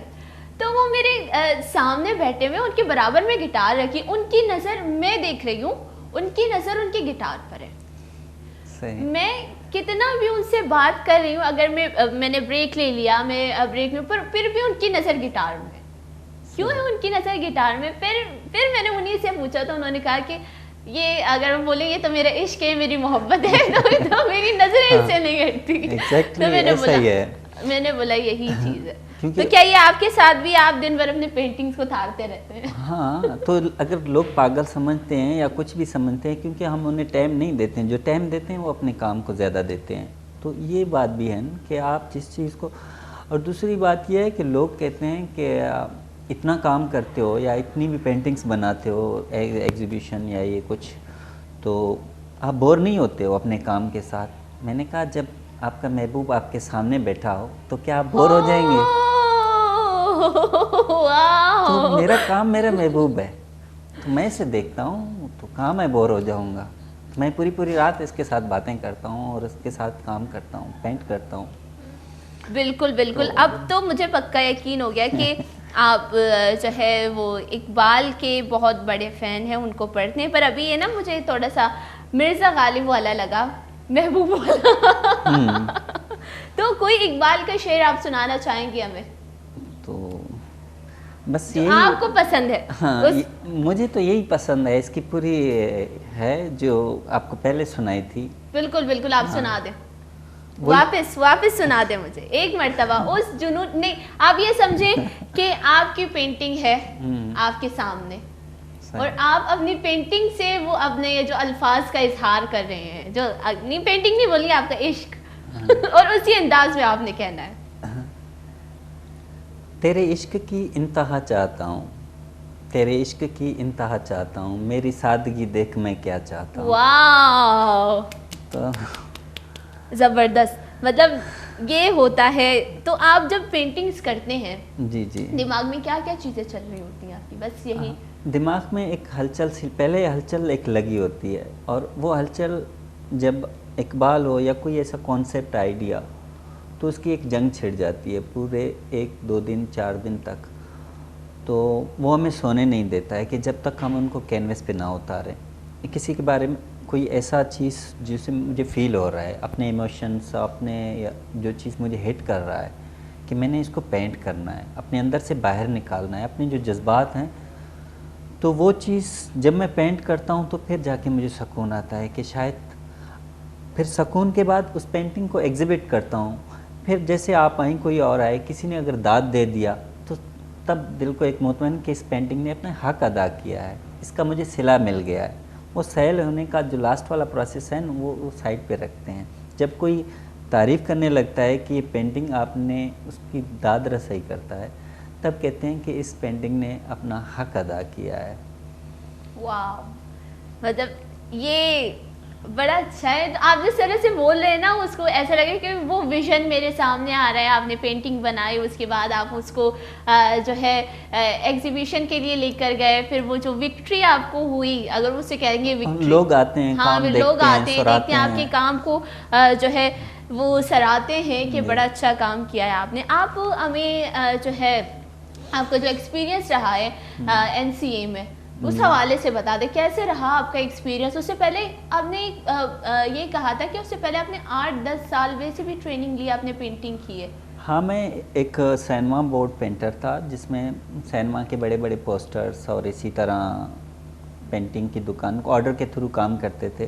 تو وہ میرے، آ، سامنے بیٹھے ہوئے، ان کے برابر میں گٹار رکھی، ان کی نظر، میں دیکھ رہی ہوں، ان کی نظر ان کے گٹار پر ہے۔ صحیح۔ میں کتنا بھی ان سے بات کر رہی ہوں، اگر میں، آ، میں نے بریک لے لیا، میں، آ، بریک میں، پر پھر بھی ان کی نظر گٹار میں۔ کیوں ہے ان کی نظر گٹار میں؟ پھر، پھر میں نے انہیں سے پوچھا تو انہوں نے کہا کہ یہ اگر ہم بولیں، یہ تو میرا عشق ہے، میری محبت ہے، تو، تو میری نظریں اس سے نہیں ہٹتی۔ ایگزیکٹلی، تو میں نے ایسا بولا، ہی ہے۔ میں نے بولا، یہی چیز ہے۔ کیونکہ تو کیا یہ آپ کے ساتھ بھی، آپ دن بھر اپنے پینٹنگز کو تھارتے رہتے ہیں؟ ہاں، تو اگر لوگ پاگل سمجھتے ہیں یا کچھ بھی سمجھتے ہیں، کیونکہ ہم انہیں ٹائم نہیں دیتے ہیں، جو ٹائم دیتے ہیں وہ اپنے کام کو زیادہ دیتے ہیں۔ تو یہ بات بھی ہے نا کہ آپ جس چیز کو، اور دوسری بات یہ ہے کہ لوگ کہتے ہیں کہ، آ، اتنا کام کرتے ہو یا اتنی بھی پینٹنگز بناتے ہو، ایگ-، ایگزیبیشن یا یہ کچھ، تو آپ بور نہیں ہوتے ہو اپنے کام کے ساتھ؟ میں نے کہا، جب آپ کا محبوب آپ کے سامنے بیٹھا ہو تو کیا آپ بور ہو جائیں گے؟ واہ! تو میرا کام میرا محبوب ہے، تو میں اسے دیکھتا ہوں تو کہاں میں بور ہو جاؤں گا؟ میں پوری پوری رات اس کے ساتھ باتیں کرتا ہوں اور اس کے ساتھ کام کرتا ہوں، پینٹ کرتا ہوں۔ بالکل، بالکل۔ تو اب تو مجھے پکا یقین ہو گیا کہ آپ، آ، جو ہے، وہ اقبال کے بہت بڑے فین ہیں، ان کو پڑھتے ہیں۔ پر ابھی یہ نا، مجھے تھوڑا سا مرزا غالب والا لگا، محبوب والا۔ ہم۔ تو کوئی اقبال کا شعر آپ سنانا چاہیں گے ہمیں؟ تو بس جو یہی آپ کو پسند ہے، ہاں، اس یہ، مجھے تو یہی پسند ہے، اس کی پوری ہے جو آپ کو پہلے سنائی تھی۔ بالکل، بالکل، آپ ہاں۔ سنا دیں۔ وہی۔ واپس، واپس سنا دیں مجھے ایک مرتبہ اس جنون، نہیں، آپ یہ سمجھیں کہ آپ کی پینٹنگ ہے ہم۔ آپ کے سامنے۔ صحیح۔ اور آپ اپنی پینٹنگ سے وہ اپنے یہ جو الفاظ کا اظہار کر رہے ہیں، جو اپنی پینٹنگ نہیں بولنی، آپ کا عشق۔ ہاں۔ اور اسی انداز میں آپ نے کہنا ہے۔ ہاں۔ تیرے عشق کی انتہا چاہتا ہوں، تیرے عشق کی انتہا چاہتا ہوں، میری سادگی دیکھ میں کیا چاہتا ہوں۔ واو! تو زبردست۔ مطلب، یہ ہوتا ہے، تو آپ جب پینٹنگز کرتے ہیں، جی، جی۔ دماغ میں کیا کیا چیزیں چل رہی ہوتی ہیں آپ کی؟ بس یہی؟ ہاں، دماغ میں ایک ہلچل سی، پہلے ہلچل ایک لگی ہوتی ہے، اور وہ ہلچل جب اقبال ہو یا کوئی ایسا کانسیپٹ، آئیڈیا، تو اس کی ایک جنگ چھڑ جاتی ہے پورے ایک دو دن، چار دن تک۔ تو وہ ہمیں سونے نہیں دیتا ہے کہ جب تک ہم ان کو کینوس پہ نہ اتاریں۔ کسی کے بارے میں کوئی ایسا چیز جسے مجھے فیل ہو رہا ہے، اپنے ایموشنس، اپنے جو چیز مجھے ہٹ کر رہا ہے کہ میں نے اس کو پینٹ کرنا ہے، اپنے اندر سے باہر نکالنا ہے، اپنے جو جذبات ہیں، تو وہ چیز جب میں پینٹ کرتا ہوں تو پھر جا کے مجھے سکون آتا ہے کہ شاید، پھر سکون کے بعد اس پینٹنگ کو ایگزیبٹ کرتا ہوں۔ پھر جیسے آپ آئیں، کوئی اور آئے، کسی نے اگر داد دے دیا، تو تب دل کو ایک مطمئن کہ اس پینٹنگ نے اپنا حق ادا کیا ہے، اس کا مجھے صلہ مل گیا ہے۔ وہ سیل ہونے کا جو لاسٹ والا پروسیس ہے نا، وہ، وہ سائڈ پہ رکھتے ہیں۔ جب کوئی تعریف کرنے لگتا ہے کہ یہ پینٹنگ آپ نے، اس کی داد رسائی کرتا ہے، تب کہتے ہیں کہ اس پینٹنگ نے اپنا حق ادا کیا ہے۔ واو! مطلب، یہ بڑا اچھا ہے۔ تو آپ جس طرح سے بول رہے ہیں نا، اس کو ایسا لگے کہ وہ ویژن میرے سامنے آ رہا ہے۔ آپ نے پینٹنگ بنائی، اس کے بعد آپ اس کو آ، جو ہے ایگزیبیشن کے لیے لے کر گئے، پھر وہ جو وکٹری آپ کو ہوئی، اگر اسے کہیں گے وکٹری، لوگ آتے ہیں، ہاں، کام وہ لوگ دیکھتے ہیں، آتے ہیں، دیکھتے ہیں آپ کے کام کو، آ، جو ہے وہ سراہتے ہیں کہ بڑا اچھا کام کیا ہے آپ نے۔ آپ ہمیں آ، جو ہے آپ کا جو ایکسپیرینس رہا ہے این سی اے میں، اس حوالے سے بتا دیں، کیسے رہا آپ کا ایکسپیرینس؟ اس سے پہلے آپ نے آ، آ، یہ کہا تھا کہ اس سے پہلے آپ نے آٹھ دس سال ویسے بھی ٹریننگ لی، آپ نے پینٹنگ کی ہے۔ ہاں، میں ایک سینما بورڈ پینٹر تھا، جس میں سینما کے بڑے بڑے پوسٹرز اور اسی طرح پینٹنگ کی دکان آرڈر کے تھرو کام کرتے تھے۔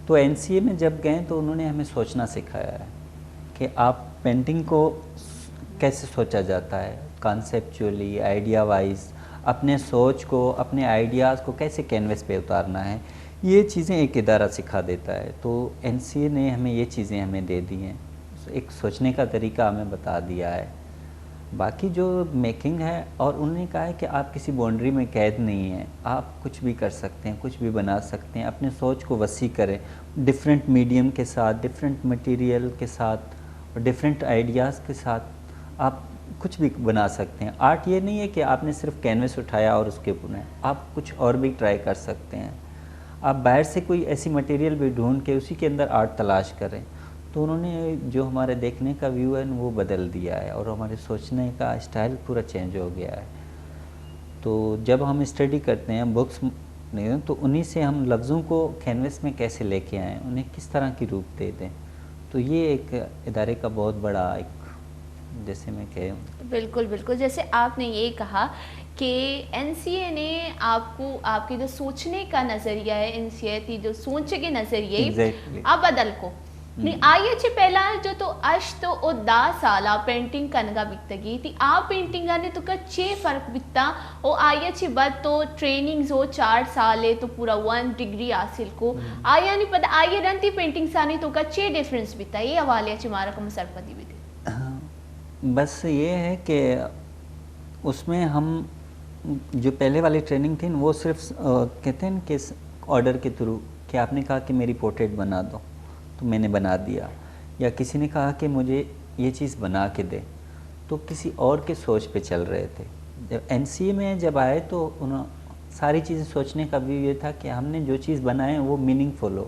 تو این سی اے میں جب گئے تو انہوں نے ہمیں سوچنا سکھایا ہے کہ آپ پینٹنگ کو کیسے سوچا جاتا ہے، کانسیپچولی، آئیڈیا وائز، اپنے سوچ کو، اپنے آئیڈیاز کو کیسے کینوس پہ اتارنا ہے، یہ چیزیں ایک ادارہ سکھا دیتا ہے۔ تو این سی اے نے ہمیں یہ چیزیں ہمیں دے دی ہیں، ایک سوچنے کا طریقہ ہمیں بتا دیا ہے۔ باقی جو میکنگ ہے، اور انہوں نے کہا ہے کہ آپ کسی باؤنڈری میں قید نہیں ہیں، آپ کچھ بھی کر سکتے ہیں، کچھ بھی بنا سکتے ہیں، اپنے سوچ کو وسیع کریں، ڈفرینٹ میڈیم کے ساتھ، ڈفرینٹ مٹیریل کے ساتھ اور ڈفرینٹ آئیڈیاز کے ساتھ آپ کچھ بھی بنا سکتے ہیں۔ آرٹ یہ نہیں ہے کہ آپ نے صرف کینوس اٹھایا اور اس کے اوپر بنایا، آپ کچھ اور بھی ٹرائی کر سکتے ہیں۔ آپ باہر سے کوئی ایسی مٹیریل بھی ڈھونڈ کے اسی کے اندر آرٹ تلاش کریں۔ تو انہوں نے جو ہمارے دیکھنے کا ویو ہے نا، وہ بدل دیا ہے اور ہمارے سوچنے کا اسٹائل پورا چینج ہو گیا ہے۔ تو جب ہم اسٹڈی کرتے ہیں بکس، نہیں تو انہی سے ہم لفظوں کو کینوس میں کیسے لے کے آئیں، انہیں کس طرح کی روپ دے دیں، تو یہ ایک ادارے کا بہت بڑا ایک، جیسے میں کہہ، بالکل، بالکل۔ جیسے آپ نے یہ کہا کہ این سی اے نے آپ کو، آپ کے جو سوچنے کا نظریہ ہے، این سی اے کی جو سوچ کے نظریے، ایگزیکٹلی۔ آ بدل کو۔ نی آئی ءَ چہ پہلا جو تو ہشت و دہ سال ءَ پینٹنگ کنگا بیتگی، تی آ پینٹنگ ءَ نے تو کا چے فرق بیتا؟ او آئی ءَ چہ بعد تو ٹریننگز ہو چار سال ءَ تو پورا ون ڈگری حاصل کو۔ آئی ءَ نی پد آئی ءَ رند تی پینٹنگز ءَ نے تو کا چے ڈفرنس بیتا؟ اے حوالے ءَ چہ مارا کم سرپدی بدے۔ ہاں، بس یہ ہے کہ اس میں ہم جو پہلے والی ٹریننگ تھی نا، وہ صرف، آ، کہتے ہیں کہ آرڈر کے تھرو، کہ آپ نے کہا کہ میری پورٹریٹ بنا دو، تو میں نے بنا دیا، یا کسی نے کہا کہ مجھے یہ چیز بنا کے دے، تو کسی اور کے سوچ پہ چل رہے تھے۔ جب این سی اے میں جب آئے تو انہوں ساری چیزیں سوچنے کا ویو یہ تھا کہ ہم نے جو چیز بنائے وہ میننگ فل ہو،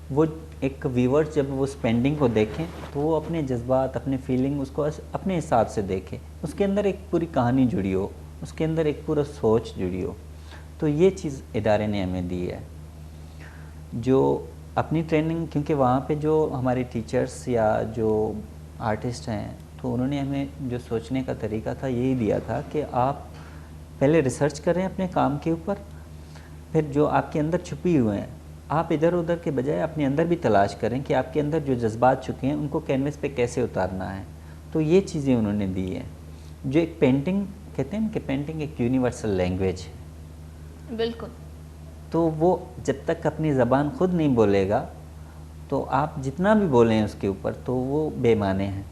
وہ ایک ویورز جب وہ اس پینٹنگ کو دیکھیں تو وہ اپنے جذبات، اپنے فیلنگ اس کو اس-، اپنے حساب سے دیکھیں، اس کے اندر ایک پوری کہانی جڑی ہو، اس کے اندر ایک پورا سوچ جڑی ہو۔ تو یہ چیز ادارے نے ہمیں دی ہے۔ جو اپنی ٹریننگ، کیونکہ وہاں پہ جو ہمارے ٹیچرز یا جو آرٹسٹ ہیں، تو انہوں نے ہمیں جو سوچنے کا طریقہ تھا، یہی دیا تھا کہ آپ پہلے ریسرچ کریں اپنے کام کے اوپر، پھر جو آپ کے اندر چھپی ہوئے ہیں، آپ ادھر ادھر کے بجائے اپنے اندر بھی تلاش کریں کہ آپ کے اندر جو جذبات چھپے ہیں، ان کو کینوس پہ کیسے اتارنا ہے۔ تو یہ چیزیں انہوں نے دی ہیں۔ جو ایک پینٹنگ، کہتے ہیں کہ پینٹنگ ایک یونیورسل لینگویج ہے۔ بالکل۔ تو وہ جب تک اپنی زبان خود نہیں بولے گا، تو آپ جتنا بھی بولیں اس کے اوپر، تو وہ بے معنی ہیں۔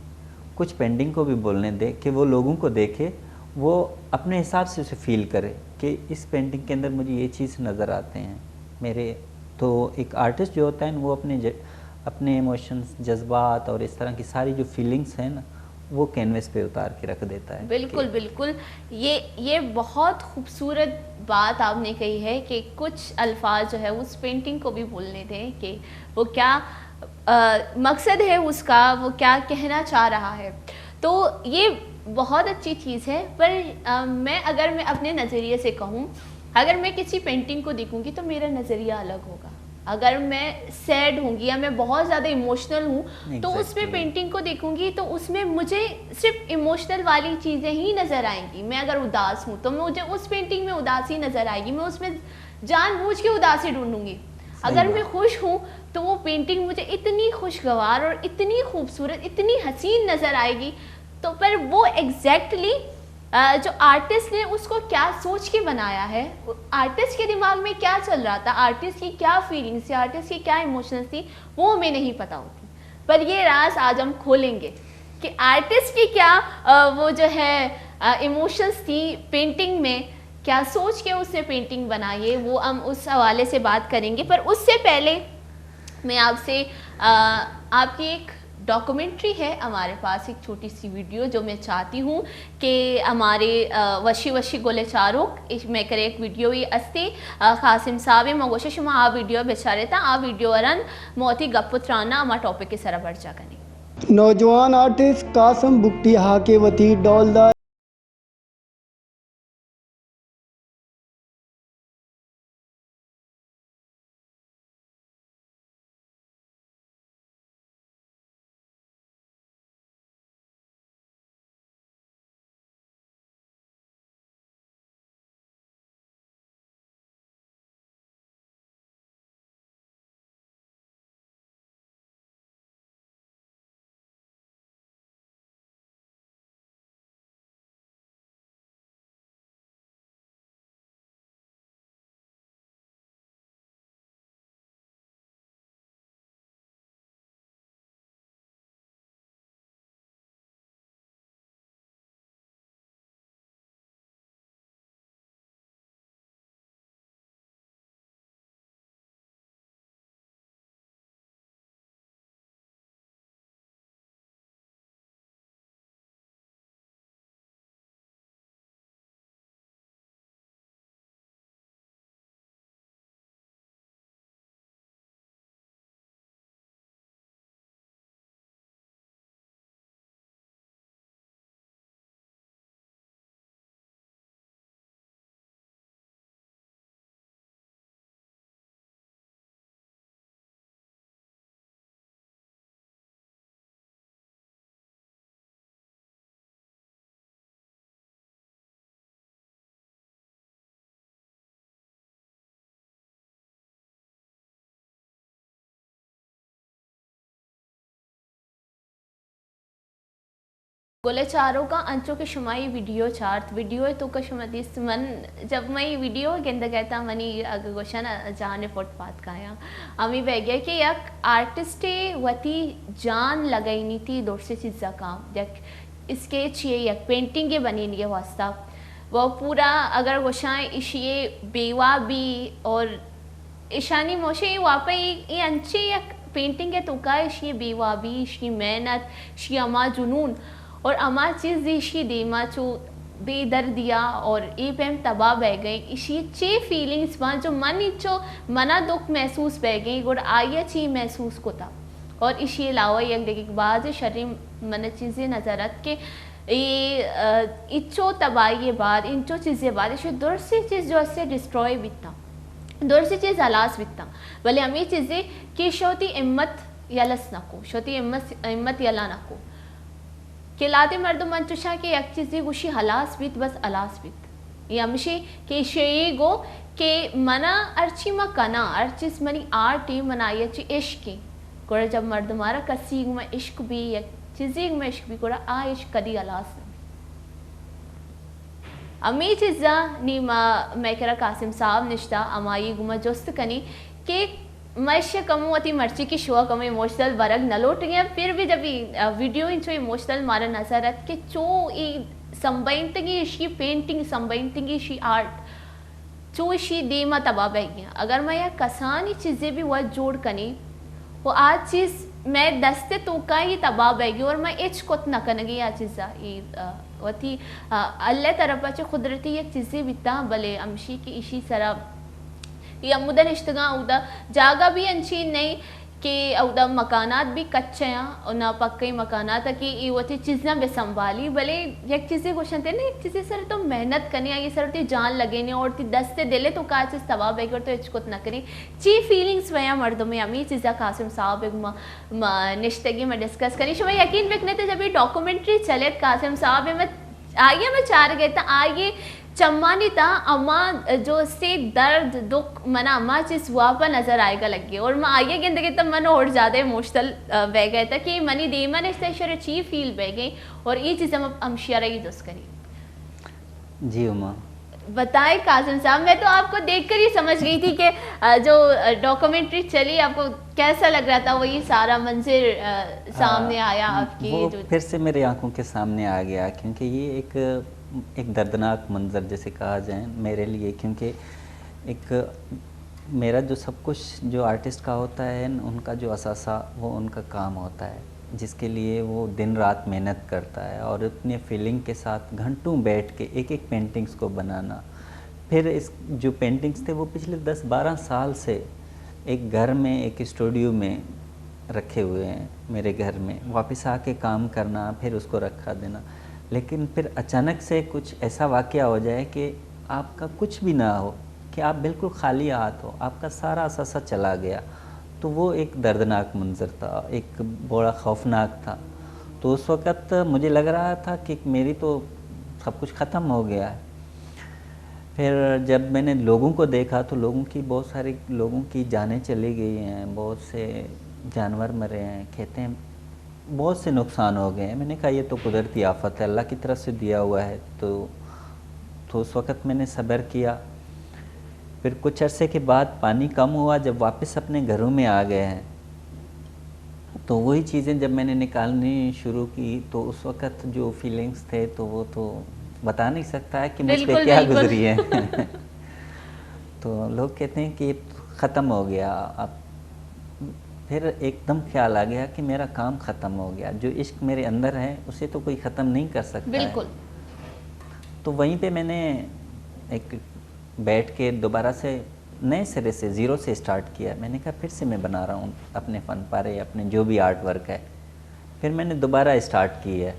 کچھ پینٹنگ کو بھی بولنے دیں کہ وہ لوگوں کو دیکھے، وہ اپنے حساب سے اسے فیل کرے کہ اس پینٹنگ کے اندر مجھے یہ چیز نظر آتے ہیں۔ میرے تو ایک آرٹسٹ جو ہوتا ہے نا، وہ اپنے ج-، اپنے ایموشنز، جذبات اور اس طرح کی ساری جو فیلنگز ہیں نا، وہ کینوس پہ اتار کے رکھ دیتا ہے۔ بالکل، بالکل۔ یہ، یہ بہت خوبصورت بات آپ نے کہی ہے کہ کچھ الفاظ جو ہے اس پینٹنگ کو بھی بولنے دیں کہ وہ کیا، آ، مقصد ہے اس کا، وہ کیا کہنا چاہ رہا ہے۔ تو یہ بہت اچھی چیز ہے، پر، آ، میں اگر میں اپنے نظریے سے کہوں، اگر میں کسی پینٹنگ کو دیکھوں گی تو میرا نظریہ الگ ہوگا۔ اگر میں سیڈ ہوں گی یا میں بہت زیادہ ایموشنل ہوں، تو اس میں ایگزیکٹلی۔ پینٹنگ کو دیکھوں گی تو اس میں مجھے صرف ایموشنل والی چیزیں ہی نظر آئیں گی۔ میں اگر اداس ہوں تو مجھے اس پینٹنگ میں اداسی نظر آئے گی، میں اس میں جان بوجھ کے اداسی ڈھونڈوں گی۔ صحیح اگر بات۔ میں خوش ہوں تو وہ پینٹنگ مجھے اتنی خوشگوار اور اتنی خوبصورت، اتنی حسین نظر آئے گی۔ تو پر وہ ایگزیکٹلی، آ، جو آرٹسٹ نے اس کو کیا سوچ کے بنایا ہے، آرٹسٹ کے دماغ میں کیا چل رہا تھا، آرٹسٹ کی کیا فیلنگز تھی، آرٹسٹ کی کیا ایموشنز تھی، وہ ہمیں نہیں پتہ ہوتی۔ پر یہ راز آج ہم کھولیں گے کہ آرٹسٹ کی کیا، آ، وہ جو ہے، آ، ایموشنز تھی پینٹنگ میں، کیا سوچ کے اس نے پینٹنگ بنائی ہے، وہ ہم اس حوالے سے بات کریں گے۔ پر اس سے پہلے میں آپ سے، آ، آپ کی ایک ڈاکومنٹری ہے ہمارے پاس، ایک چھوٹی سی ویڈیو جو میں چاہتی ہوں کہ ہمارے، آ، وشی وشی گلے چاروک، اس میں کرے ایک ویڈیو ہی استے، آ، قاسم صاحب، میں گوشے شما آ ویڈیو بچارے تا، آ ویڈیو ارن موتی گپ و ترانا ہما ٹاپک کے سرا برجا کنی۔ نوجوان آرٹسٹ قاسم بگٹی ہاکے وتی ڈولدار گل ءِ چاروکاں، انچو کہ شما اے ویڈیو چارت، ویڈیو ءِ توکا شما دیست، من جب من اے ویڈیو ءَ گندگ ءَ اتاں، منی اگہ گوشاں نا جان ءِ پٹ پاد کایاں۔ ہمے بیگہ کہ یک آرٹسٹے وتی جان لگائینیتی درسیں چیزاں کاں، یک اسکیچ یے، یک پینٹنگ یے بنینگ ءِ واسطہ۔ و پورا اگر گوشاں ایشی ءِ بے وابی اور ایشانی موشے اے واپہ اے، اے انچیں یک پینٹنگ ءِ توکا ایشی بے وابی، ایشی محنت، ایشی ہما جنون اور ہما چیز ایشی دیما چو بے دردیا اور اے پیم تباہ بہ گئے۔ ایشی چے فیلنگز باں جو من انچو منا دکھ محسوس بہ گئے، گڑا آئی ءَ چے محسوس کتا۔ اور ایشی علاوہ یک دگہ باز شریں من چیزے نظر ات کہ اے، آ، انچو تباہی ءِ بعد، انچو چیزے بعد، ایشی درسیں چیز جو اسے ڈسٹرائے بیتاں۔ درسیں چیز ہلاس بیتاں، بلے ہمے چیزے کہ شوتی ہمت یلس نہ کو، شوتی ہمت، ہمت یلا نہ کو۔ کہ لہتے مردم انچوشاں کہ یک چیزے گوشی ہلاس بیت، بس ہلاس بیت۔ اے ہمشی کہ ایشی اے گو کہ منا ہرچی ما کناں، ہر چیز منی آرٹ ایں، منا آئی ءَ چی عشق ایں۔ گڑا جب مردمارا کسی گما عشق بی، یک چیزے گما عشق بی، گڑا آ عشق کدی ہلاس نہ بی۔ ہمے چیزاں نی ما، مئے کرا قاسم صاحب نشتہ، ہمائی گما جست کنی کہ ما ایشی کمو وتی مرچی کہ شوا کمو ایموشنل ورگ نہ لوٹگیں، پھر بھی جب اے، آ، ویڈیو انچو ایموشنل مارا نظر ات کہ چو اے سمبئینتگی ایشی پینٹنگ، سمبئینتگی ایشی آرٹ، چو ایشی دیما تباہ بیگی۔ اگر ما یک کسانی چیزے بھی وت جوڑ کنی، و آ چیز مئے دست ءِ توکا ہی تباہ بیگی اور ما ہچ کت نہ کنگی آ چیزا۔ اے، آ، وتی، آ، اللہ ءِ طرفا چہ قدرتی یک چیزے بیتا، بلے ہمشی کہ ایشی سرا اے ہمودا نشتگاں، اودا جاگہ بھی انچین نہیں کہ اودا مکانات بھی کچے آں، اور نہ پکے مکانات کہ اے وتی چیزاں بہ سنبھالی، بلے یک چیزے گوشنتے نا، یک چیزے سر تو محنت کنے، آئی سر تی جان لگینے اور تی دست دل تو کا چیز تباہ بیگی اور تو ہچ کت نہ کنے۔ چی فیلنگز بیاں مردمے، ہمے چیزا قاسم صاحب ءِ گما ما نشتگی ما ڈسکس کنی۔ شما یقین بکنے تے جب اے ڈاکومنٹری چلیت قاسم صاحب ءِ، ما آئی ءَ ما چارگ ءَ اتاں، آئی ءِ چمانی تہا ہما جو سے درد، دکھ، منا ہما چیز واپا نظر آئیگا لگی اور ما آئی ءَ گندگ ءَ اتاں، من اور زیادہ ایموشنل، آ، بیگا اتاں کہ منی دیما نشتہ ایشرا چی فیل بیگے اور اے چیزا ما ہمشیارا ہی جست کنی۔ جی ہما۔ بتائیں قاسم صاحب، میں تو آپ کو دیکھ کر ہی سمجھ گئی تھی کہ، آ، جو، آ، ڈاکومنٹری چلی، آپ کو کیسا لگ رہا تھا، وہی سارا منظر، آ، سامنے آ، آیا آپ کی وہ جو پھر سے میرے آنکھوں کے سامنے آ گیا، کیونکہ یہ ایک، ایک دردناک منظر جیسے کہا جائے میرے لیے، کیونکہ ایک میرا جو سب کچھ جو آرٹسٹ کا ہوتا ہے، ان کا جو اثاثہ، وہ ان کا کام ہوتا ہے، جس کے لیے وہ دن رات محنت کرتا ہے اور اپنے فیلنگ کے ساتھ گھنٹوں بیٹھ کے ایک ایک پینٹنگز کو بنانا۔ پھر اس جو پینٹنگز تھے، وہ پچھلے دس بارہ سال سے ایک گھر میں، ایک اسٹوڈیو میں رکھے ہوئے ہیں میرے گھر میں۔ واپس آ کے کام کرنا، پھر اس کو رکھا دینا۔ لیکن پھر اچانک سے کچھ ایسا واقعہ ہو جائے کہ آپ کا کچھ بھی نہ ہو، کہ آپ بالکل خالی ہاتھ ہو، آپ کا سارا اثاثہ چلا گیا، تو وہ ایک دردناک منظر تھا، ایک بڑا خوفناک تھا۔ تو اس وقت مجھے لگ رہا تھا کہ میری تو سب کچھ ختم ہو گیا ہے۔ پھر جب میں نے لوگوں کو دیکھا تو لوگوں کی، بہت سارے لوگوں کی جانیں چلی گئی ہیں، بہت سے جانور مرے ہیں، کھیتیں، بہت سے نقصان ہو گئے ہیں۔ میں نے کہا، یہ تو قدرتی آفت ہے، اللہ کی طرف سے دیا ہوا ہے۔ تو تو اس وقت میں نے صبر کیا۔ پھر کچھ عرصے کے بعد پانی کم ہوا، جب واپس اپنے گھروں میں آ گئے ہیں، تو وہی چیزیں جب میں نے نکالنی شروع کی، تو اس وقت جو فیلنگز تھے، تو وہ تو بتا نہیں سکتا ہے کہ مجھ پہ بالکل، کیا بالکل۔ گزری ہے۔ تو لوگ کہتے ہیں کہ یہ ختم ہو گیا۔ اب پھر ایک دم خیال آ گیا کہ میرا کام ختم ہو گیا، جو عشق میرے اندر ہے، اسے تو کوئی ختم نہیں کر سکتا ہے۔ بالکل۔ تو وہیں پہ میں نے ایک بیٹھ کے دوبارہ سے، نئے سرے سے، زیرو سے اسٹارٹ کیا۔ میں نے کہا، پھر سے میں بنا رہا ہوں اپنے فن پارے، اپنے جو بھی آرٹ ورک ہے۔ پھر میں نے دوبارہ اسٹارٹ کی ہے،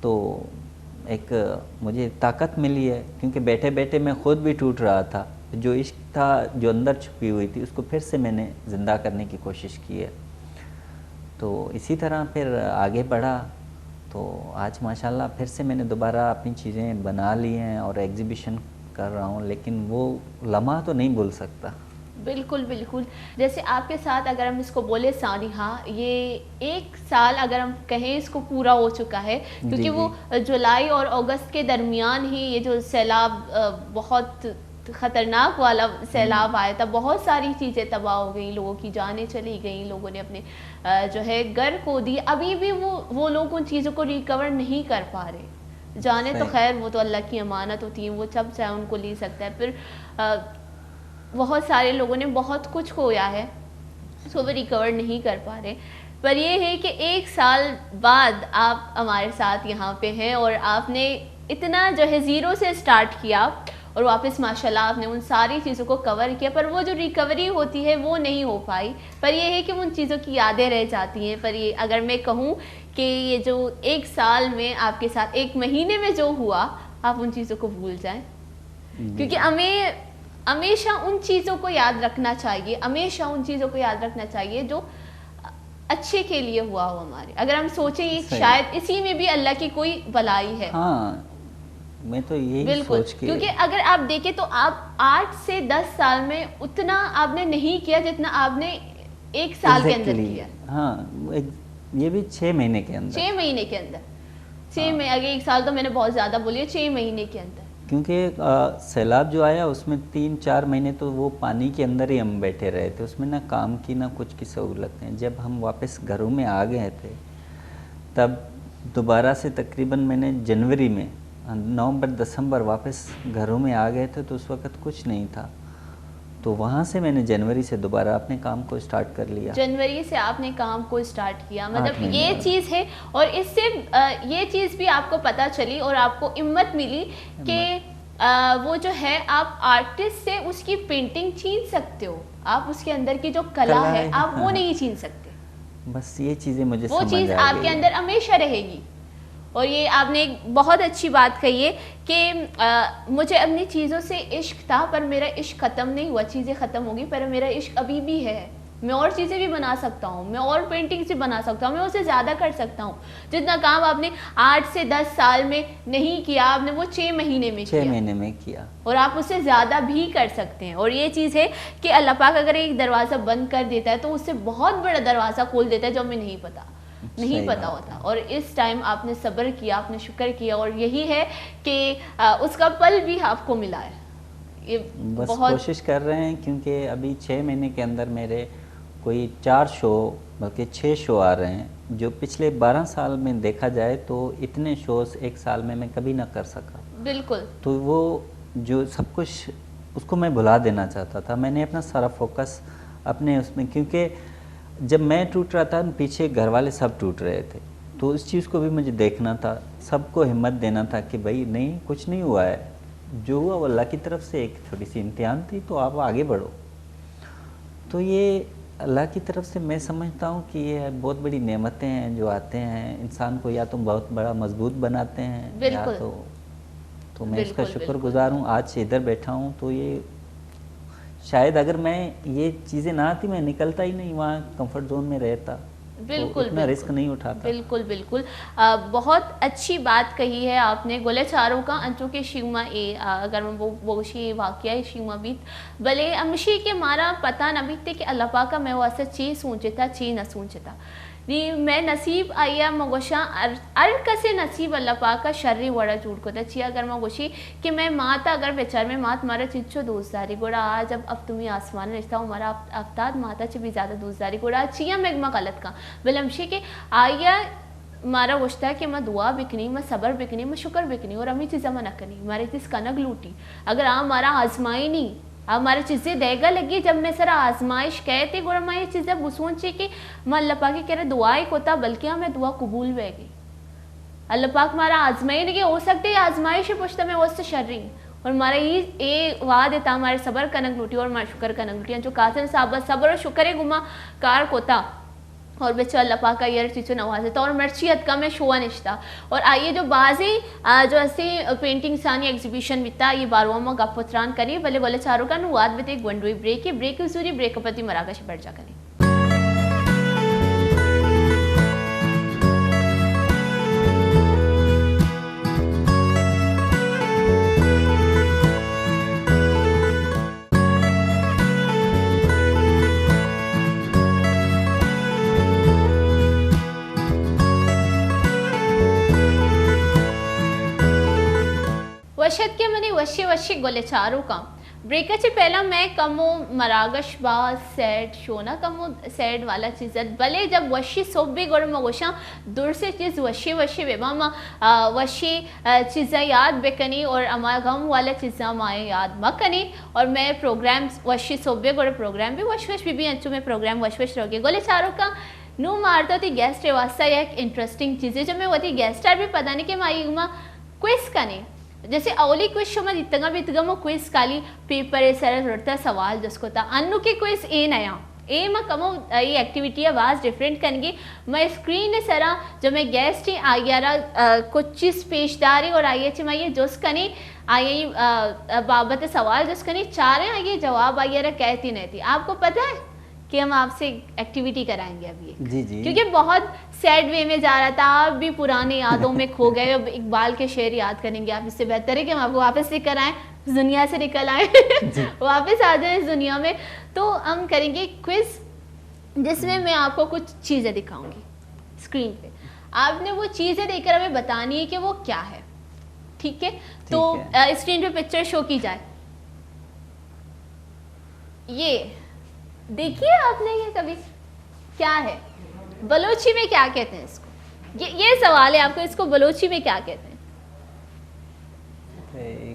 تو ایک مجھے طاقت ملی ہے، کیونکہ بیٹھے بیٹھے میں خود بھی ٹوٹ رہا تھا۔ جو عشق تھا، جو اندر چھپی ہوئی تھی، اس کو پھر سے میں نے زندہ کرنے کی کوشش کی ہے۔ تو اسی طرح پھر آگے بڑھا، تو آج ماشاءاللہ پھر سے میں نے دوبارہ اپنی چیزیں بنا لی ہیں اور ایگزیبیشن کر رہا ہوں، لیکن وہ لمحہ تو نہیں بھول سکتا۔ بالکل، بالکل۔ جیسے آپ کے ساتھ اگر ہم اس کو بولے سانحہ، یہ ایک سال اگر ہم کہیں اس کو پورا ہو چکا ہے، جی، کیونکہ وہ جی۔ جولائی اور اگست کے درمیان ہی یہ جو سیلاب، آ، بہت خطرناک والا سیلاب ہم۔ آیا تھا، بہت ساری چیزیں تباہ ہو گئیں، لوگوں کی جانیں چلی گئیں، لوگوں نے اپنے، آ، جو ہے گھر کھو دیے۔ ابھی بھی وہ، وہ لوگ ان چیزوں کو ریکور نہیں کر پا رہے۔ جانیں تو صحیح۔ خیر، وہ تو اللہ کی امانت ہوتی ہیں، وہ جب چاہے ان کو لے سکتا ہے۔ پھر، آ، بہت سارے لوگوں نے بہت کچھ کھویا ہے، اس کو بھی ریکور نہیں کر پا رہے۔ پر یہ ہے کہ ایک سال بعد آپ ہمارے ساتھ یہاں پہ ہیں اور آپ نے اتنا جو ہے زیرو سے اسٹارٹ کیا اور واپس ماشاءاللہ آپ نے ان ساری چیزوں کو کور کیا، پر وہ جو ریکوری ہوتی ہے وہ نہیں ہو پائی۔ پر یہ ہے کہ ان چیزوں کی یادیں رہ جاتی ہیں۔ پر یہ اگر میں کہوں کہ یہ جو ایک سال میں آپ کے ساتھ، ایک مہینے میں جو ہوا، آپ ان چیزوں کو بھول جائیں، جی۔ کیونکہ ہمیں ہمیشہ ان چیزوں کو یاد رکھنا چاہیے، ہمیشہ ان چیزوں کو یاد رکھنا چاہیے جو اچھے کے لیے ہوا ہو ہمارے۔ اگر ہم سوچیں، یہ صحیح۔ شاید اسی میں بھی اللہ کی کوئی بھلائی ہے۔ ہاں، میں تو یہی بالکل، سوچ کے کیونکہ اگر آپ دیکھیں تو آپ آٹھ سے دس سال میں اتنا آپ نے نہیں کیا جتنا آپ نے ایک سال کے اندر ایگزیکٹلی۔ کیا۔ ہاں، ایک، یہ بھی چھ مہینے کے اندر۔ چھ مہینے کے اندر۔ چھ ہاں۔ مہینے، اگر ایک سال تو میں نے بہت زیادہ بولی ہے، چھ مہینے کے اندر۔ کیونکہ، آ، سیلاب جو آیا، اس میں تین چار مہینے تو وہ پانی کے اندر ہی ہم بیٹھے رہے تھے، اس میں نہ کام کی، نہ کچھ کی سہولت ہے۔ جب ہم واپس گھروں میں آ گئے تھے، تب دوبارہ سے تقریباً میں نے جنوری میں، نومبر، دسمبر واپس گھروں میں آ گئے تھے، تو اس وقت کچھ نہیں تھا۔ تو وہاں سے میں نے جنوری سے دوبارہ اپنے کام کو اسٹارٹ کر لیا۔ جنوری سے آپ نے کام کو اسٹارٹ کیا، مطلب، آٹھ مہینے یہ بعد۔ چیز ہے۔ اور اس سے، آ، یہ چیز بھی آپ کو پتہ چلی اور آپ کو ہمت ملی کہ، ہمت۔ آ، وہ جو ہے، آپ آرٹسٹ سے اس کی پینٹنگ چھین سکتے ہو، آپ اس کے اندر کی جو کلا کلا ہے، ہے، آپ وہ ہاں۔ نہیں چھین سکتے۔ بس یہ چیزیں مجھے وہ سمجھ چیز آ آپ کے گئی۔ اندر ہمیشہ رہے گی۔ اور یہ آپ نے ایک بہت اچھی بات کہی ہے کہ، آ، مجھے اپنی چیزوں سے عشق تھا، پر میرا عشق ختم نہیں ہوا، چیزیں ختم ہو گئی، پر میرا عشق ابھی بھی ہے۔ میں اور چیزیں بھی بنا سکتا ہوں، میں اور پینٹنگز بھی بنا سکتا ہوں، میں اسے زیادہ کر سکتا ہوں۔ جتنا کام آپ نے آٹھ سے دس سال میں نہیں کیا، آپ نے وہ چھ مہینے میں چھ کیا۔ مہینے میں کیا۔ اور آپ اسے زیادہ بھی کر سکتے ہیں۔ اور یہ چیز ہے کہ اللہ پاک اگر ایک دروازہ بند کر دیتا ہے، تو اس سے بہت بڑا دروازہ کھول دیتا ہے، جو ہمیں نہیں پتا۔ نہیں صحیح پتا بات ہوتا۔ ہے۔ اور اس ٹائم آپ نے صبر کیا، آپ نے شکر کیا، اور یہی ہے کہ، آ، اس کا پھل بھی آپ کو ملا ہے۔ یہ بس بہت کوشش کر رہے ہیں، کیونکہ ابھی چھ مہینے کے اندر میرے کوئی چار شو، بلکہ چھ شو آ رہے ہیں، جو پچھلے بارہ سال میں دیکھا جائے تو اتنے شوز ایک سال میں میں کبھی نہ کر سکا۔ بالکل۔ تو وہ جو سب کچھ اس کو میں بھلا دینا چاہتا تھا۔ میں نے اپنا سارا فوکس اپنے اس میں، کیونکہ جب میں ٹوٹ رہا تھا، پیچھے گھر والے سب ٹوٹ رہے تھے، تو اس چیز کو بھی مجھے دیکھنا تھا، سب کو ہمت دینا تھا کہ بھائی، نہیں، کچھ نہیں ہوا ہے، جو ہوا وہ اللہ کی طرف سے ایک چھوٹی سی امتحان تھی، تو آپ آگے بڑھو۔ تو یہ اللہ کی طرف سے میں سمجھتا ہوں کہ یہ بہت بڑی نعمتیں ہیں جو آتے ہیں، انسان کو یا تو بہت بڑا مضبوط بناتے ہیں، یا بالکل۔ تو، تو میں اس کا بالکل، شکر بالکل۔ گزار ہوں۔ آج ادھر بیٹھا ہوں تو یہ شاید اگر میں یہ چیزیں نہ آتی، میں نکلتا ہی نہیں، وہاں کمفرٹ زون میں رہتا، تو بالکل، اتنا بالکل۔ رسک نہیں اٹھاتا۔ بالکل، بالکل۔ آ، بہت اچھی بات کہی ہے آپ نے۔ گلے چاروکاں انچو کہ شیما اے، آ، اگر من بو-، بوشی واقعہ شیما بیت، بلے ہمشی کہ مارا پتہ نہ بیت کہ اللہ پاک ء مئے واسطہ چی سوچتا، چی نہ سوچتا۔ نی مئے نصیب آئی ء، من گوشاں، ہر، ہر کسے نصیب اللہ پاک ء شریں وڑ ء جوڑ کتہ۔ چیا اگر من گوشی کہ مئے مات ء اگر بچار، مئے مات مارا چنچو دوست داری، گڑا آ جب ہفتمی آسمان ء نشتہ و مارا ہفت-، ہفتاد مات ء چہ بھی زیادہ دوست داری، گڑا چیا مئے ما غلط کن؟ بلے ہمشی کہ آئی ء مارا گوشتہ کہ ما دعا بکنی، ما صبر بکنی، ما شکر بکنی، اور ہمے چیزا ما نہ کنی۔ مارا چیز کنگ لوٹی۔ اگر آ مارا آزمائینی، آ مارا چیزے دئیگا لگی، جب مئے سرا آزمائش کئیت، گڑا ما اے چیزا بسوچی کہ ما اللہ پاک ء کرا دعائے کتا، بلکہ ہمے دعا قبول بئیگی۔ اللہ پاک مارا آزمائینگے، ہو سکتے اے آزمائش پشتا مئے واسطہ شریں۔ اور مارا اے، اے وہد ء تہا مارا صبر کنگ لوٹی اور مارا شکر کنگ لوٹی۔ انچو قاسم صاحب ء صبر و شکر ء گوما کار کتا۔ اور بچو اللہ پاک آئی ء ہر چیزو نوازتا اور مرچی اتکا مئے شو ء نشتا۔ اور آئی ء جو بازیں، آ، جو ہستیں پینٹنگز آنی ایگزیبیشن بیتا، آئی ء باروا ما گپ و تران کنیں، بلے گل چاروکاں نوں وہد بدے گونڈوے بریکے، بریک زوری، بریک ء پد وتی مراگش ء برجا کنیں۔ وش اتکے منی وشیں وشیں گل چاروکاں۔ بریک ء چہ پہلا مئے کمو مراگش باز سیڈ شو نہ، کمو سیڈ والا چیز ات، بلے جب وشی سہب بی گڑا ما گوشاں درسیں چیز وشی وشی بہ باں، ما، آ، وشی، آ، چیزاں یاد بکنی اور ہما غم والا چیزاں ما یاد مکنی۔ اور مئے پروگرام وشی سہب بی گڑا پروگرام بھی وش وش بہ بی، انچو مئے پروگرام وش وش روگی۔ گل چاروکاں، نوں ما آرتا وتی گیسٹ ء واسطہ یک انٹرسٹنگ چیزے، جو مئے وتی گیسٹ ء بھی پدا نی کہ ما ایگ ما کوئز کنیں۔ جیسے اولی کوئز شما دیتگا بیتگا، ما کوئز کالی پیپر ء سر ء زرتا سوال جست کتا۔ انو کہ کوئز اے نیا، اے ما کمو اے ایکٹیویٹی ء باز ڈفرنٹ کنگی۔ ما اسکرین ء سرا جو مئے گیسٹ ہیں آئی ء را، آ، کچھ چیز پیش داری اور آئی ء چہ ما یہ جست کنیں، آئی ء، آ، بابت سوال جست کنیں، چاریں آئی ء جواب آئی ء را کہتی نہیں تھی۔ آپ کو پتہ ہے؟ کہ ہم آپ سے ایکٹیویٹی کرائیں گے ابھی ایک۔ جی، جی۔ کیونکہ بہت سیڈ وے میں جا رہا تھا، آپ بھی پرانی یادوں میں کھو گئے۔ اب اقبال کے شعر یاد کریں گے آپ، اس سے بہتر ہے کہ ہم آپ کو واپس لے کر آئیں، اس دنیا سے نکل آئیں، جی۔ واپس آ جائیں اس دنیا میں۔ تو ہم کریں گے کوئز، جس میں میں آپ کو کچھ چیزیں دکھاؤں گی اسکرین پہ۔ آپ نے وہ چیزیں دیکھ کر ہمیں بتانی ہے کہ وہ کیا ہے، ٹھیک ہے؟ تو، ٹھیک ہے۔ آ، اسکرین پہ پکچر شو کی جائے۔ یہ دیکھیے آپ نے یہ کبھی، کیا ہے؟ بلوچی میں کیا کہتے ہیں اس کو؟ یہ، یہ سوال ہے آپ کو، اس کو بلوچی میں کیا کہتے ہیں؟ اے،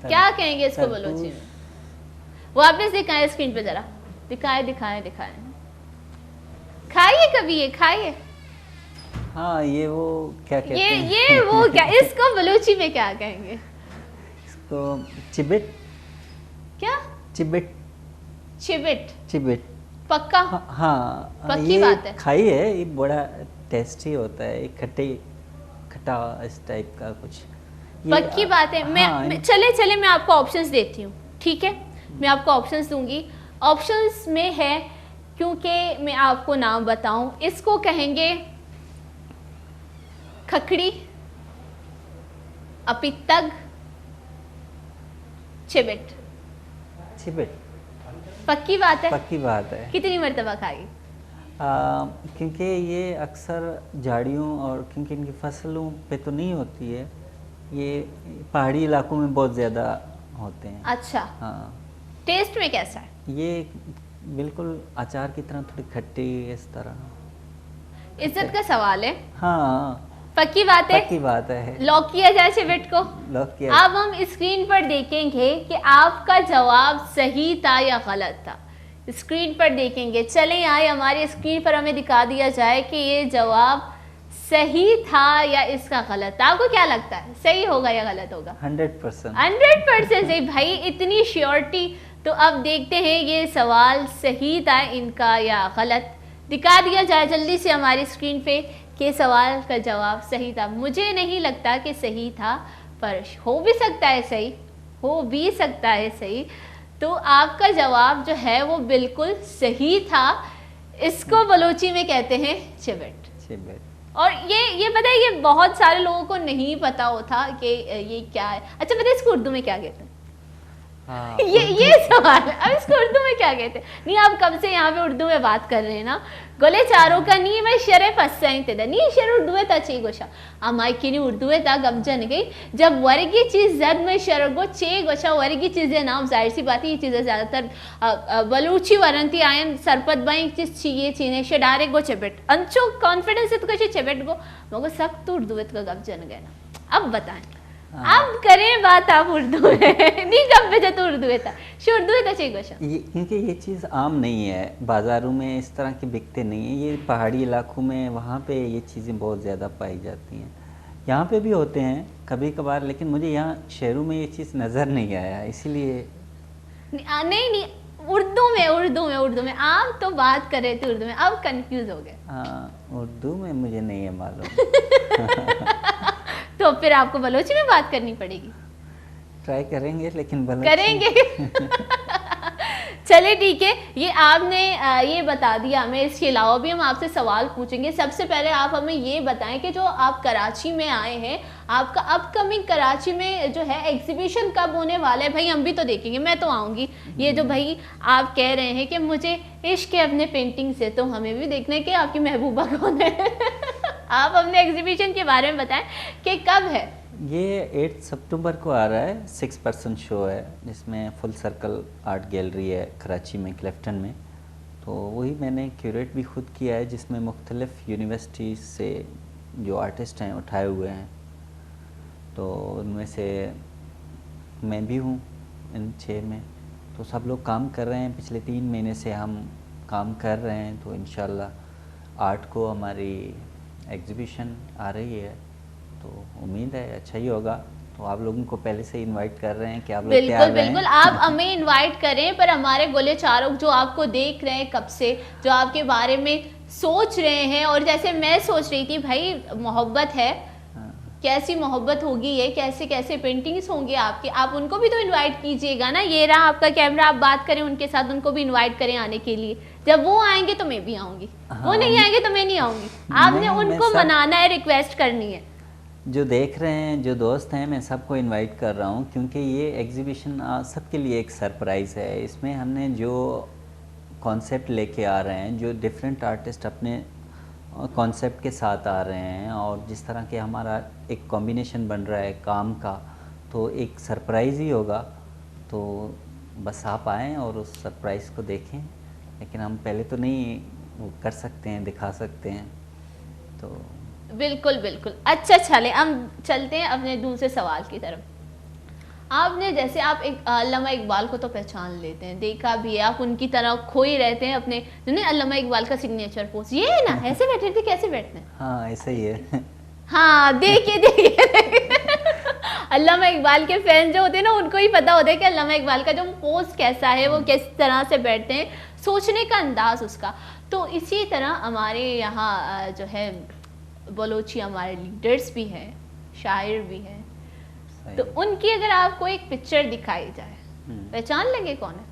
کیا کہیں گے اس کو بلوچی میں؟ واپس دکھائیں اسکرین پہ ذرا۔ دکھائیں، دکھائیں، دکھائیں۔ کھائیے کبھی یہ، کھائیے۔ ہاں، یہ وہ کیا کہتے یہ، ہیں؟ یہ وہ کیا، اس کو بلوچی میں کیا کہیں گے؟ اس کو چبٹ۔ کیا؟ چبٹ۔ چبٹ۔ چبٹ۔ پکا؟ ہاں، ہاں، پکی یہ بات ہے۔ کھائی ہے، یہ بڑا ٹیسٹی ہوتا ہے، یہ کھٹی، کھٹا اس ٹائپ کا کچھ۔ یہ پکی بات ہے۔ میں، ہاں، میں، چلے، چلے، میں آپ کو آپشنز دیتی ہوں، ٹھیک ہے؟ میں آپ کو آپشنز دوں گی۔ آپشنز میں ہے، کیونکہ میں آپ کو نام بتاؤں، اس کو کہیں گے کھکھڑی، اپیتگ، چبٹ۔ چبٹ۔ پکی بات ہے؟ پکی بات ہے۔ کتنی مرتبہ کھائی؟ آ، کیونکہ یہ اکثر جھاڑیوں اور کیونکہ ان کی فصلوں پہ تو نہیں ہوتی ہے، یہ پہاڑی علاقوں میں بہت زیادہ ہوتے ہیں۔ اچھا۔ ہاں۔ ٹیسٹ میں کیسا ہے؟ یہ بالکل اچار کی طرح، تھوڑی کھٹی اس طرح۔ عزت کا سوال ہے۔ ہاں۔ پکی بات ہے؟ پکی بات ہے۔ لاک کیا جائے چیبٹ کو؟ لاک کیا۔ اب ہم اسکرین پر دیکھیں گے کہ آپ کا جواب صحیح تھا یا غلط تھا۔ اسکرین پر دیکھیں گے۔ چلیں، آئے ہماری اسکرین پر ہمیں دکھا دیا جائے کہ یہ جواب صحیح تھا یا اس کا غلط تھا۔ آپ کو کیا لگتا ہے، صحیح ہوگا یا غلط ہوگا؟ Hundred percent. ہنڈریڈ پرسینٹ صحیح بھائی، اتنی شیورٹی۔ تو اب دیکھتے ہیں یہ سوال صحیح تھا ان کا یا غلط۔ دکھا دیا جائے جلدی سے ہماری اسکرین پہ کہ سوال کا جواب صحیح تھا۔ مجھے نہیں لگتا کہ صحیح تھا، پر ہو بھی سکتا ہے صحیح، ہو بھی سکتا ہے صحیح۔ تو آپ کا جواب جو ہے وہ بالکل صحیح تھا۔ اس کو بلوچی میں کہتے ہیں چبٹ۔ چبٹ۔ اور یہ، یہ پتہ ہے، یہ بہت سارے لوگوں کو نہیں پتا ہوتا کہ یہ کیا ہے۔ اچھا، پتہ ہے اس کو اردو میں کیا کہتے ہیں؟ ہاں، یہ، اردو یہ سوال ہے۔ اب اس کو اردو میں کیا کہتے ہیں؟ نہیں، آپ کب سے یہاں پہ اردو میں بات کر رہے ہیں نا۔ گلیں چاروکاں نی مئے شر ءِ پسہ انت ادا۔ نی شر اردو ءِ تہا چے گوشاں؟ ہمائی کہ نی اردو ءِ تہا گپ جنگ ءَ۔ جب ورگی چیز زد مئے شر ءَ گوں چے گوشاں؟ ورگی چیز ءِ نام، ظاہر سی بات ہے، یہ چیزیں زیادہ تر، آ، آ، بلوچی ورنتی آیاں سرپد بئیں چیز چی یے چی نے، شے ڈائریکٹ گوں چبٹ۔ انچو کانفیڈنس ءَ تو گوشے چبٹ گوں، مگو سک تو اردو ءِ تہا گپ جنگ ءَ نا۔ اب بتائیں۔ ہاں۔ اب کریں بات آپ اردو میں۔ نی گپ بجا تو اردو ءِ تہا۔ شو اردو ءِ تہا چے گوشاں؟ یہ، کیونکہ یہ چیز عام نہیں ہے، بازاروں میں اس طرح کے بکتے نہیں ہیں۔ یہ پہاڑی علاقوں میں، وہاں پہ یہ چیزیں بہت زیادہ پائی جاتی ہیں۔ یہاں پہ بھی ہوتے ہیں کبھی کبھار، لیکن مجھے یہاں شہروں میں یہ چیز نظر نہیں آیا، اسی لیے۔ نہیں، آ، نہیں، نہیں، اردو میں، اردو میں، اردو میں۔ آپ تو بات کر رہے تھے اردو میں، اب کنفیوز ہو گئے۔ ہاں، اردو میں مجھے نہیں ہے معلوم۔ تو پھر آپ کو بلوچی میں بات کرنی پڑے گی۔ ٹرائی کریں گے، لیکن بلوچی کریں گے۔ چلے ٹھیک ہے، یہ آپ نے، آ، یہ بتا دیا ہمیں۔ اس کے علاوہ بھی ہم آپ سے سوال پوچھیں گے۔ سب سے پہلے آپ ہمیں یہ بتائیں کہ جو آپ کراچی میں آئے ہیں، آپ کا اپ کمنگ کراچی میں جو ہے ایگزیبیشن کب ہونے والا ہے؟ بھائی ہم بھی تو دیکھیں گے، میں تو آؤں گی۔ یہ جو بھائی آپ کہہ رہے ہیں کہ مجھے عشق ہے اپنے پینٹنگ سے، تو ہمیں بھی دیکھنا ہے کہ آپ کی محبوبہ کون ہے۔ آپ اپنے ایگزیبیشن کے بارے میں بتائیں کہ کب ہے؟ یہ ایٹھ ستمبر کو آ رہا ہے، سکس پرسن شو ہے، جس میں فل سرکل آرٹ گیلری ہے کراچی میں، کلفٹن میں۔ تو وہی میں نے کیوریٹ بھی خود کیا ہے، جس میں مختلف یونیورسٹیز سے جو آرٹسٹ ہیں، اٹھائے ہوئے ہیں۔ تو ان میں سے میں بھی ہوں ان چھ میں۔ تو سب لوگ کام کر رہے ہیں، پچھلے تین مہینے سے ہم کام کر رہے ہیں۔ تو انشاءاللہ آٹھ کو ہماری ایگزیبیشن آ رہی ہے، تو امید ہے اچھا ہی ہوگا۔ تو آپ لوگوں کو پہلے سے انوائٹ کر رہے ہیں کہ آپ لوگ بالکل، تیار رہیں۔ بالکل، آپ ہمیں انوائٹ کریں، پر ہمارے گلیں چاروک جو آپ کو دیکھ رہے ہیں کب سے، جو آپ کے بارے میں سوچ رہے ہیں، اور جیسے میں سوچ رہی تھی، بھائی محبت ہے، ہاں۔ کیسی محبت ہوگی یہ، کیسے کیسے پینٹنگز ہوں گے آپ کے، آپ ان کو بھی تو انوائٹ کیجیے گا نا۔ یہ رہا آپ کا کیمرہ، آپ بات کریں ان کے ساتھ، ان کو بھی انوائٹ کریں آنے کے لیے۔ جب وہ آئیں گے تو میں بھی آؤں گی، ہاں، وہ نہیں آئیں گے تو میں نہیں آؤں گی۔ آپ نے نہیں، ان میں کو سب منانا ہے، ریکویسٹ کرنی ہے۔ جو دیکھ رہے ہیں، جو دوست ہیں، میں سب کو انوائٹ کر رہا ہوں، کیونکہ یہ ایگزیبیشن، آ، سب کے لیے ایک سرپرائز ہے۔ اس میں ہم نے جو کانسیپٹ لے کے آ رہے ہیں، جو ڈفرینٹ آرٹسٹ اپنے کانسیپٹ کے ساتھ آ رہے ہیں، اور جس طرح کے ہمارا ایک کمبینیشن بن رہا ہے کام کا، تو ایک سرپرائز ہی ہوگا۔ تو بس آپ آئیں اور اس سرپرائز کو دیکھیں، لیکن ہم پہلے تو نہیں وہ کر سکتے ہیں، دکھا سکتے ہیں۔ تو بالکل، بالکل۔ اچھا، چلے، ہم چلتے ہیں اپنے دوسرے سوال کی طرف۔ آپ نے، جیسے آپ ایک، آ، علامہ اقبال کو تو پہچان لیتے ہیں، دیکھا بھی ہے، آپ ان کی طرح کھوئے رہتے ہیں اپنے، جو نہیں، علامہ اقبال کا سگنیچر پوز، یہ ہے نا، ایسے بیٹھے تھے، کیسے بیٹھتے ہیں؟ ہاں، ایسا ہی ہے۔ ہاں، دیکھیے، دیکھیے، دیکھیے۔ علامہ اقبال کے فین جو ہوتے ہیں نا، ان کو ہی پتا ہوتا ہے کہ علامہ اقبال کا جو پوز کیسا ہے، وہ کس طرح سے بیٹھتے ہیں، سوچنے کا انداز اس کا۔ تو اسی طرح ہمارے یہاں، آ، جو ہے، بلوچی ہمارے لیڈرز بھی ہیں، شاعر بھی ہیں۔ صحیح۔ تو ان کی اگر آپ کو ایک پکچر دکھائی جائے، ہم۔ پہچان لیں گے کون ہے؟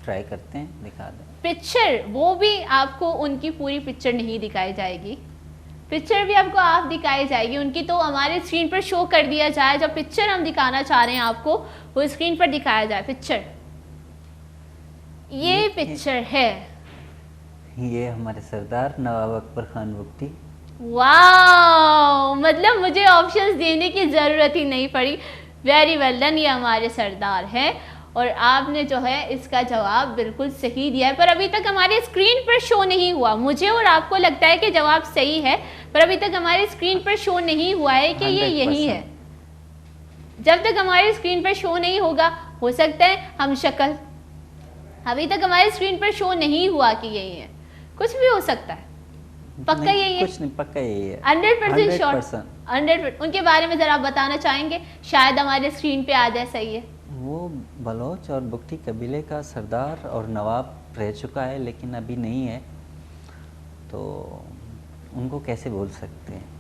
ٹرائی کرتے ہیں، دکھا دیں۔ پکچر، وہ بھی آپ کو ان کی پوری پکچر نہیں دکھائی جائے گی، پکچر بھی آپ کو آپ دکھائی جائے گی ان کی، تو ہمارے اسکرین پر شو کر دیا جائے۔ جو پکچر ہم دکھانا چاہ رہے ہیں آپ کو، وہ اسکرین پر دکھایا جائے، پکچر۔ یہ یہ پکچر ہے۔ یہ ہمارے سردار نواب اکبر خان بگٹی۔ واو، مطلب مجھے آپشنز دینے کی ضرورت ہی نہیں پڑی۔ ویری ویل ڈن، یہ ہمارے سردار ہیں اور آپ نے جو ہے اس کا جواب بالکل صحیح دیا ہے، پر ابھی تک ہماری اسکرین پر شو نہیں ہوا۔ مجھے اور آپ کو لگتا ہے کہ جواب صحیح ہے، پر ابھی تک ہماری اسکرین پر شو نہیں ہوا ہے کہ یہ یہی ہے۔ جب تک ہماری اسکرین پر شو نہیں ہوگا، ہو سکتا ہے ہم شکل، ابھی تک ہماری اسکرین پر شو نہیں ہوا کہ یہی ہے، کچھ بھی ہو سکتا ہے۔ پکا نہیں، یہی ہے؟ کچھ نہیں، پکا یہی ہے۔ Hundred percent sure? Hundred percent. ان کے بارے میں ذرا آپ بتانا چاہیں گے؟ شاید ہمارے اسکرین پہ آ جائے، صحیح ہے۔ وہ بلوچ اور بگٹی قبیلے کا سردار اور نواب رہ چکا ہے، لیکن ابھی نہیں ہے، تو ان کو کیسے بھول سکتے ہیں؟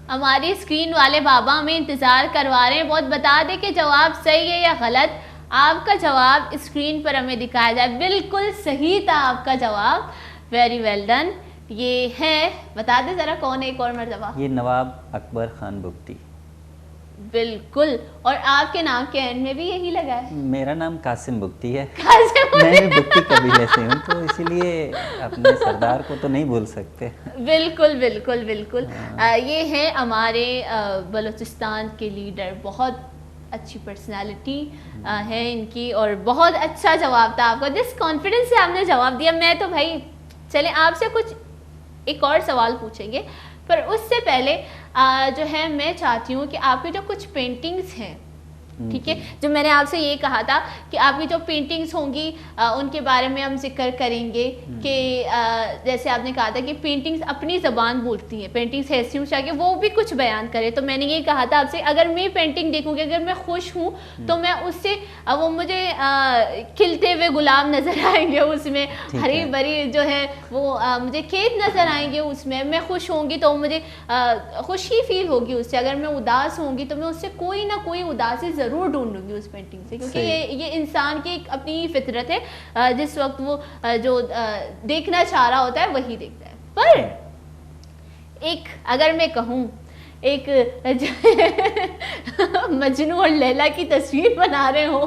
ہماری اسکرین والے بابا ہمیں انتظار کروا رہے ہیں، بہت بتا دیں کہ جواب صحیح ہے یا غلط۔ آپ کا جواب اسکرین پر ہمیں دکھایا جائے۔ بالکل صحیح تھا آپ کا جواب، ویری ویل ڈن۔ یہ ہے، بتا دیں ذرا کون ہے ایک اور مرتبہ؟ یہ نواب اکبر خان بگٹی۔ بالکل۔ اور آپ کے نام کے اینڈ میں بھی یہی لگا ہے۔ میرا نام قاسم بگٹی ہے۔ قاسم بگٹی۔ میں بھی بگٹی قبیلے سے ہوں، تو اسی لیے اپنے سردار کو تو نہیں بھول سکتے۔ بالکل، بالکل، بالکل۔ ہاں۔ آ، یہ ہے ہمارے، آ، بلوچستان کے لیڈر، بہت اچھی پرسنالٹی، آ، ہے ان کی، اور بہت اچھا جواب تھا آپ کا۔ جس کانفیڈنس سے آپ نے جواب دیا، میں تو بھائی، چلیں آپ سے کچھ ایک اور سوال پوچھیں گے، پر اس سے پہلے، آ، جو ہے، میں چاہتی ہوں کہ آپ کی جو کچھ پینٹنگز ہیں، ٹھیک ہے، جو میں نے آپ سے یہ کہا تھا کہ آپ کی جو پینٹنگز ہوں گی، آ، ان کے بارے میں ہم ذکر کریں گے کہ، آ، جیسے آپ نے کہا تھا کہ پینٹنگز اپنی زبان بولتی ہیں، پینٹنگز ایسی ہوں چاہیے وہ بھی کچھ بیان کرے۔ تو میں نے یہ کہا تھا آپ سے، اگر میں پینٹنگ دیکھوں گی، اگر میں خوش ہوں تو میں اس سے، آ، وہ مجھے، آ، کھلتے ہوئے گلاب نظر آئیں گے اس میں، ہری بھری جو ہے وہ، آ، مجھے کھیت نظر آئیں گے اس میں۔ میں خوش ہوں گی تو مجھے، آ، خوشی فیل ہوگی اس سے۔ اگر میں اداس ہوں گی تو میں اس سے کوئی نہ کوئی اداسی ضرور ڈھونڈوں گی اس پینٹنگ سے، کیونکہ یہ، یہ انسان کی ایک اپنی ہی فطرت ہے۔ آ، جس وقت وہ، آ، جو، آ، دیکھنا چاہ رہا ہوتا ہے، وہی دیکھتا ہے۔ پر ایک، اگر میں کہوں، ایک مجنو اور لیلا کی تصویر بنا رہے ہو،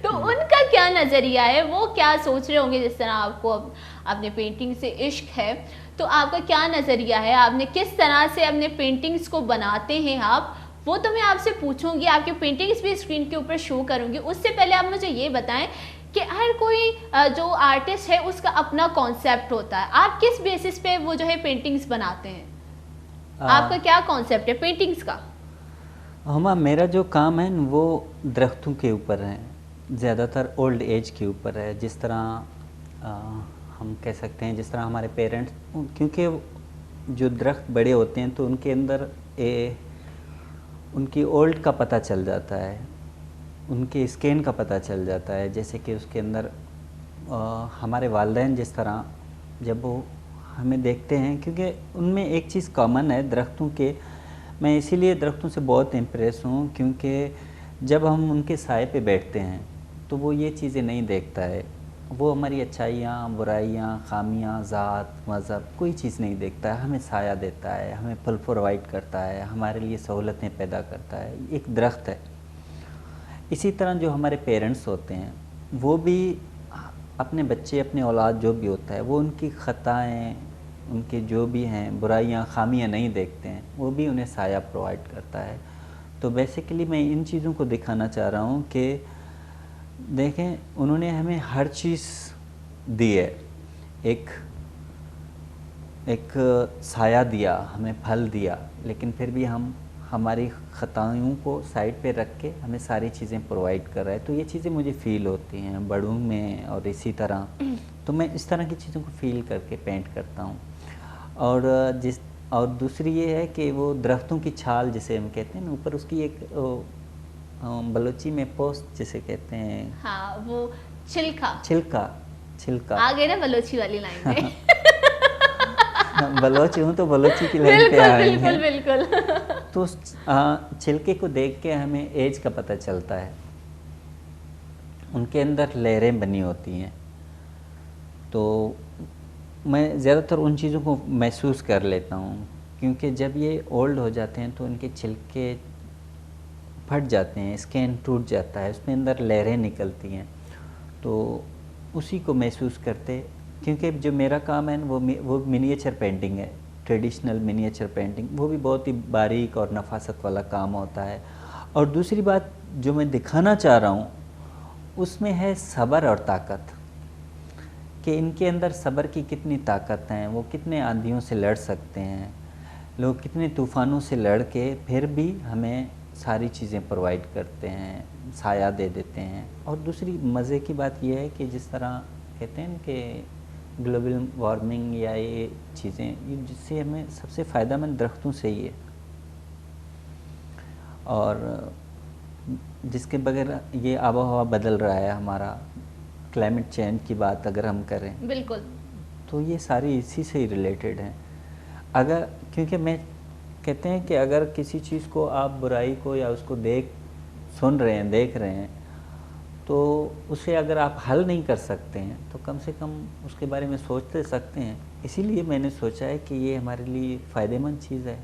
تو ان کا کیا نظریہ ہے؟ وہ کیا سوچ رہے ہوں گے؟ جس طرح آپ کو اب اپنے پینٹنگ سے عشق ہے، تو آپ کا کیا نظریہ ہے؟ آپ نے کس طرح سے اپنے پینٹنگز کو بناتے ہیں آپ؟ وہ تو میں آپ سے پوچھوں گی، آپ کی پینٹنگز بھی اسکرین کے اوپر شو کروں گی۔ اس سے پہلے آپ مجھے یہ بتائیں کہ ہر کوئی، آ، جو آرٹسٹ ہے، اس کا اپنا کانسیپٹ ہوتا ہے۔ آپ کس بیسس پہ وہ جو ہے پینٹنگز بناتے ہیں؟ آ، آپ کا کیا کانسیپٹ ہے پینٹنگز کا؟ ہما، میرا جو کام ہے نا، وہ درختوں کے اوپر ہے، زیادہ تر اولڈ ایج کے اوپر ہے۔ جس طرح، آ، ہم کہہ سکتے ہیں، جس طرح ہمارے پیرنٹس، کیونکہ جو درخت بڑے ہوتے ہیں تو ان کے اندر اے ان کی اولڈ کا پتہ چل جاتا ہے، ان کے اسکن کا پتہ چل جاتا ہے، جیسے کہ اس کے اندر، آ، ہمارے والدین جس طرح جب وہ ہمیں دیکھتے ہیں، کیونکہ ان میں ایک چیز کامن ہے درختوں کے، میں اسی لیے درختوں سے بہت امپریس ہوں، کیونکہ جب ہم ان کے سائے پہ بیٹھتے ہیں تو وہ یہ چیزیں نہیں دیکھتا ہے، وہ ہماری اچھائیاں، برائیاں، خامیاں، ذات، مذہب، کوئی چیز نہیں دیکھتا ہے، ہمیں سایہ دیتا ہے، ہمیں پھل پرووائڈ کرتا ہے، ہمارے لیے سہولتیں پیدا کرتا ہے، ایک درخت ہے۔ اسی طرح جو ہمارے پیرنٹس ہوتے ہیں، وہ بھی اپنے بچے، اپنے اولاد جو بھی ہوتا ہے، وہ ان کی خطائیں، ان کے جو بھی ہیں برائیاں، خامیاں نہیں دیکھتے ہیں، وہ بھی انہیں سایہ پرووائڈ کرتا ہے۔ تو بیسیکلی میں ان چیزوں کو دکھانا چاہ رہا ہوں کہ دیکھیں، انہوں نے ہمیں ہر چیز دی ہے، ایک، ایک سایہ دیا، ہمیں پھل دیا، لیکن پھر بھی ہم ہماری خطائیوں کو سائڈ پہ رکھ کے ہمیں ساری چیزیں پرووائڈ کر رہا ہے۔ تو یہ چیزیں مجھے فیل ہوتی ہیں بڑوں میں، اور اسی طرح تو میں اس طرح کی چیزوں کو فیل کر کے پینٹ کرتا ہوں۔ اور جس، اور دوسری یہ ہے کہ وہ درختوں کی چھال جسے ہم کہتے ہیں نا، اوپر اس کی ایک، آ، بلوچی میں پوست جسے کہتے ہیں۔ ہاں، وہ چھلکا۔ چھلکا، چھلکا۔ آ گئے نا بلوچی والی لائن پہ۔ بلوچ ہوں تو بلوچی کی لائن پہ بالکل، آئیں گے۔ بالکل، بالکل۔ تو اس، آ، چھلکے کو دیکھ کے ہمیں ایج کا پتہ چلتا ہے۔ ان کے اندر لہریں بنی ہوتی ہیں۔ تو میں زیادہ تر ان چیزوں کو محسوس کر لیتا ہوں، کیونکہ جب یہ اولڈ ہو جاتے ہیں تو ان کے چھلکے پھٹ جاتے ہیں، اسکن ٹوٹ جاتا ہے، اس میں اندر لہریں نکلتی ہیں، تو اسی کو محسوس کرتے، کیونکہ جو میرا کام ہے نا، وہ می-، وہ منیچر پینٹنگ ہے، ٹریڈیشنل منیچر پینٹنگ، وہ بھی بہت ہی باریک اور نفاست والا کام ہوتا ہے۔ اور دوسری بات جو میں دکھانا چاہ رہا ہوں، اس میں ہے صبر اور طاقت، کہ ان کے اندر صبر کی کتنی طاقت ہیں، وہ کتنے آندھیوں سے لڑ سکتے ہیں، لوگ کتنے طوفانوں سے لڑ کے پھر بھی ہمیں ساری چیزیں پرووائیڈ کرتے ہیں، سایہ دے دیتے ہیں۔ اور دوسری مزے کی بات یہ ہے کہ جس طرح کہتے ہیں کہ گلوبل وارمنگ یا یہ چیزیں، یہ جس سے ہمیں سب سے فائدہ مند درختوں سے ہی ہے۔ اور جس کے بغیر یہ آب و ہوا بدل رہا ہے، ہمارا کلائمیٹ چینج کی بات اگر ہم کریں، بالکل۔ تو یہ ساری اسی سے ہی ریلیٹڈ ہیں۔ اگر، کیونکہ میں، کہتے ہیں کہ اگر کسی چیز کو آپ، برائی کو، یا اس کو دیکھ، سن رہے ہیں، دیکھ رہے ہیں، تو اسے اگر آپ حل نہیں کر سکتے ہیں تو کم سے کم اس کے بارے میں سوچ تو سکتے ہیں۔ اسی لیے میں نے سوچا ہے کہ یہ ہمارے لیے فائدے مند چیز ہے۔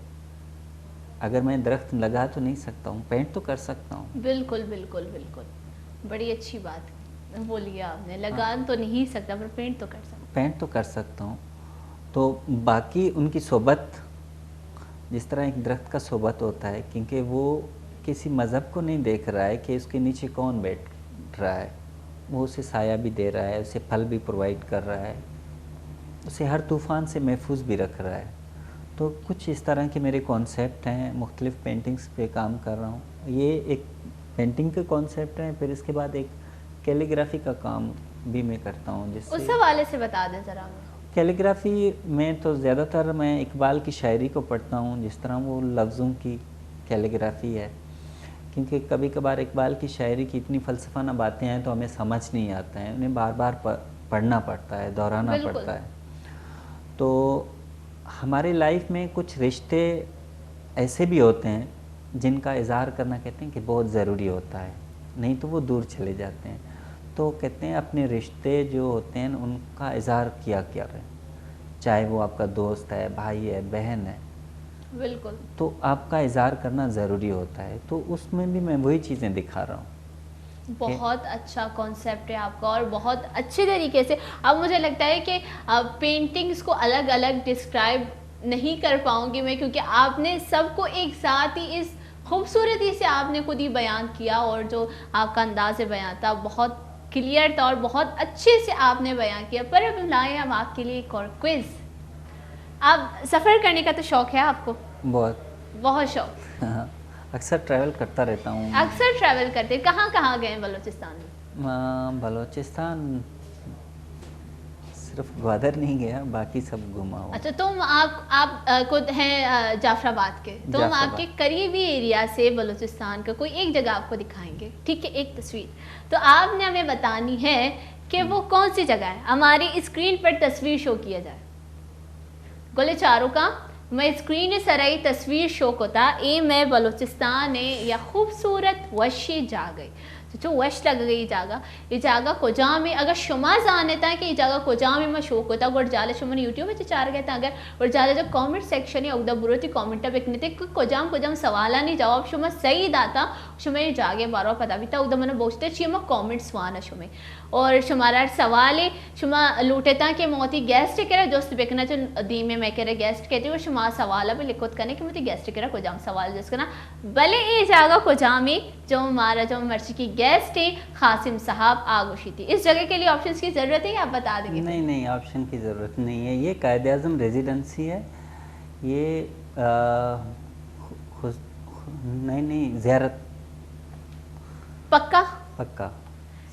اگر میں درخت لگا تو نہیں سکتا ہوں، پینٹ تو کر سکتا ہوں۔ بالکل، بالکل، بالکل۔ بڑی اچھی بات بولی ہے آپ نے، لگا تو نہیں سکتا، پر پینٹ تو کر سکتا۔ پینٹ تو کر سکتا ہوں۔ تو باقی ان کی صحبت، جس طرح ایک درخت کا صحبت ہوتا ہے، کیونکہ وہ کسی مذہب کو نہیں دیکھ رہا ہے کہ اس کے نیچے کون بیٹھ رہا ہے، وہ اسے سایہ بھی دے رہا ہے، اسے پھل بھی پرووائیڈ کر رہا ہے، اسے ہر طوفان سے محفوظ بھی رکھ رہا ہے۔ تو کچھ اس طرح کے میرے کانسیپٹ ہیں، مختلف پینٹنگز پہ کام کر رہا ہوں۔ یہ ایک پینٹنگ کا کانسیپٹ ہے، پھر اس کے بعد ایک کیلیگرافی کا کام بھی میں کرتا ہوں، جس اس سے حوالے سے بتا دیں ذرا ہمیں۔ کیلیگرافی میں تو زیادہ تر میں اقبال کی شاعری کو پڑھتا ہوں، جس طرح وہ لفظوں کی کیلیگرافی ہے، کیونکہ کبھی کبھار اقبال کی شاعری کی اتنی فلسفانہ باتیں ہیں تو ہمیں سمجھ نہیں آتا ہے، انہیں بار بار پ-، پڑھنا پڑتا ہے، دہرانا بالکل۔ پڑتا ہے۔ تو ہماری لائف میں کچھ رشتے ایسے بھی ہوتے ہیں جن کا اظہار کرنا، کہتے ہیں کہ بہت ضروری ہوتا ہے، نہیں تو وہ دور چلے جاتے ہیں۔ تو کہتے ہیں اپنے رشتے جو ہوتے ہیں ان کا اظہار کیا کریں، چاہے وہ آپ کا دوست ہے، بھائی ہے، بہن ہے، بالکل۔ تو آپ کا اظہار کرنا ضروری ہوتا ہے۔ تو اس میں بھی میں وہی چیزیں دکھا رہا ہوں۔ بہت اچھا کانسیپٹ ہے آپ کا اور بہت اچھے طریقے سے۔ اب مجھے لگتا ہے کہ پینٹنگز کو الگ الگ ڈسکرائب نہیں کر پاؤں گی میں، کیونکہ آپ نے سب کو ایک ساتھ ہی اس خوبصورتی سے آپ نے خود ہی بیان کیا، اور جو آپ کا انداز بیان تھا بہت کلیئر تھا اور بہت اچھے سے آپ نے بیان کیا۔ پر اب لائیں ہم آپ کے لیے ایک اور کوئز۔ آپ سفر کرنے کا تو شوق ہے آپ کو؟ بہت۔ بہت شوق۔ اکثر ٹریول کرتا رہتا ہوں۔ اکثر ٹریول کرتے، کہاں کہاں گئے ہیں بلوچستان میں؟ آ، بلوچستان صرف گوادر نہیں گیا، باقی سب گھما ہوا۔ اچھا، تو ہم آپ، آپ، آ، خود ہیں، آ، جعفر آباد کے، تو ہم جعفر آپ کے آباد۔ قریبی ایریا سے بلوچستان کا کوئی ایک جگہ آپ کو دکھائیں گے، ٹھیک ہے، ایک تصویر۔ تو آپ نے ہمیں بتانی ہے کہ وہ کون سی جگہ ہے۔ ہماری اسکرین پر تصویر شو کیا جائے۔ گل چاروکاں، مئے اسکرین ءِ سرا اے تصویر شو کتا، اے مئے بلوچستان ءِ یک خوبصورت وشیں جاگہے۔ تو چو وش لگگ ءَ اے جاگہ، اے جاگہ کجام ایں؟ اگاں شما زانتاں کہ اے جاگہ کجام ایں، ما شو کتا، گڑا جہلا شما یوٹیوب ءَ چہ چارگ ءَ اتاں، اگر گڑا جہلا جو کامنٹ سیکشن ایں، اودا بروت کامنٹ ءَ بکنت کہ کجام کجام سوالاں اے جواب شما صحیح داتا، شما اے جاگہ ءِ باروا پدا بیتا، اودا منا بوشتے چی ما کامنٹس وانا شمے۔ اور شمارا ہر سوالے شما لوٹتاں کہ ما وتی گیسٹ ءِ کرا جست بکناں، چون دیمے مئے کرا گیسٹ کئیت، و شما سوال ءَ بھی لکھت کنے کہ وتی گیسٹ ءِ کرا کجام سوال جست کناں۔ بلے اے جاگہ کجام ایں جو مارا جو مرچی کی گیسٹ ایں قاسم صاحب آ گوشیتی۔ اس جگہ کے لیے آپشنز کی ضرورت ہے یا آپ بتا دیں گے؟ نہیں، نہیں، آپشن کی ضرورت نہیں ہے۔ یہ قائد اعظم ریزیڈنسی ہے۔ یہ، آ، خ-، خ-، نہیں، نہیں، زیارت۔ پکا؟ پکا۔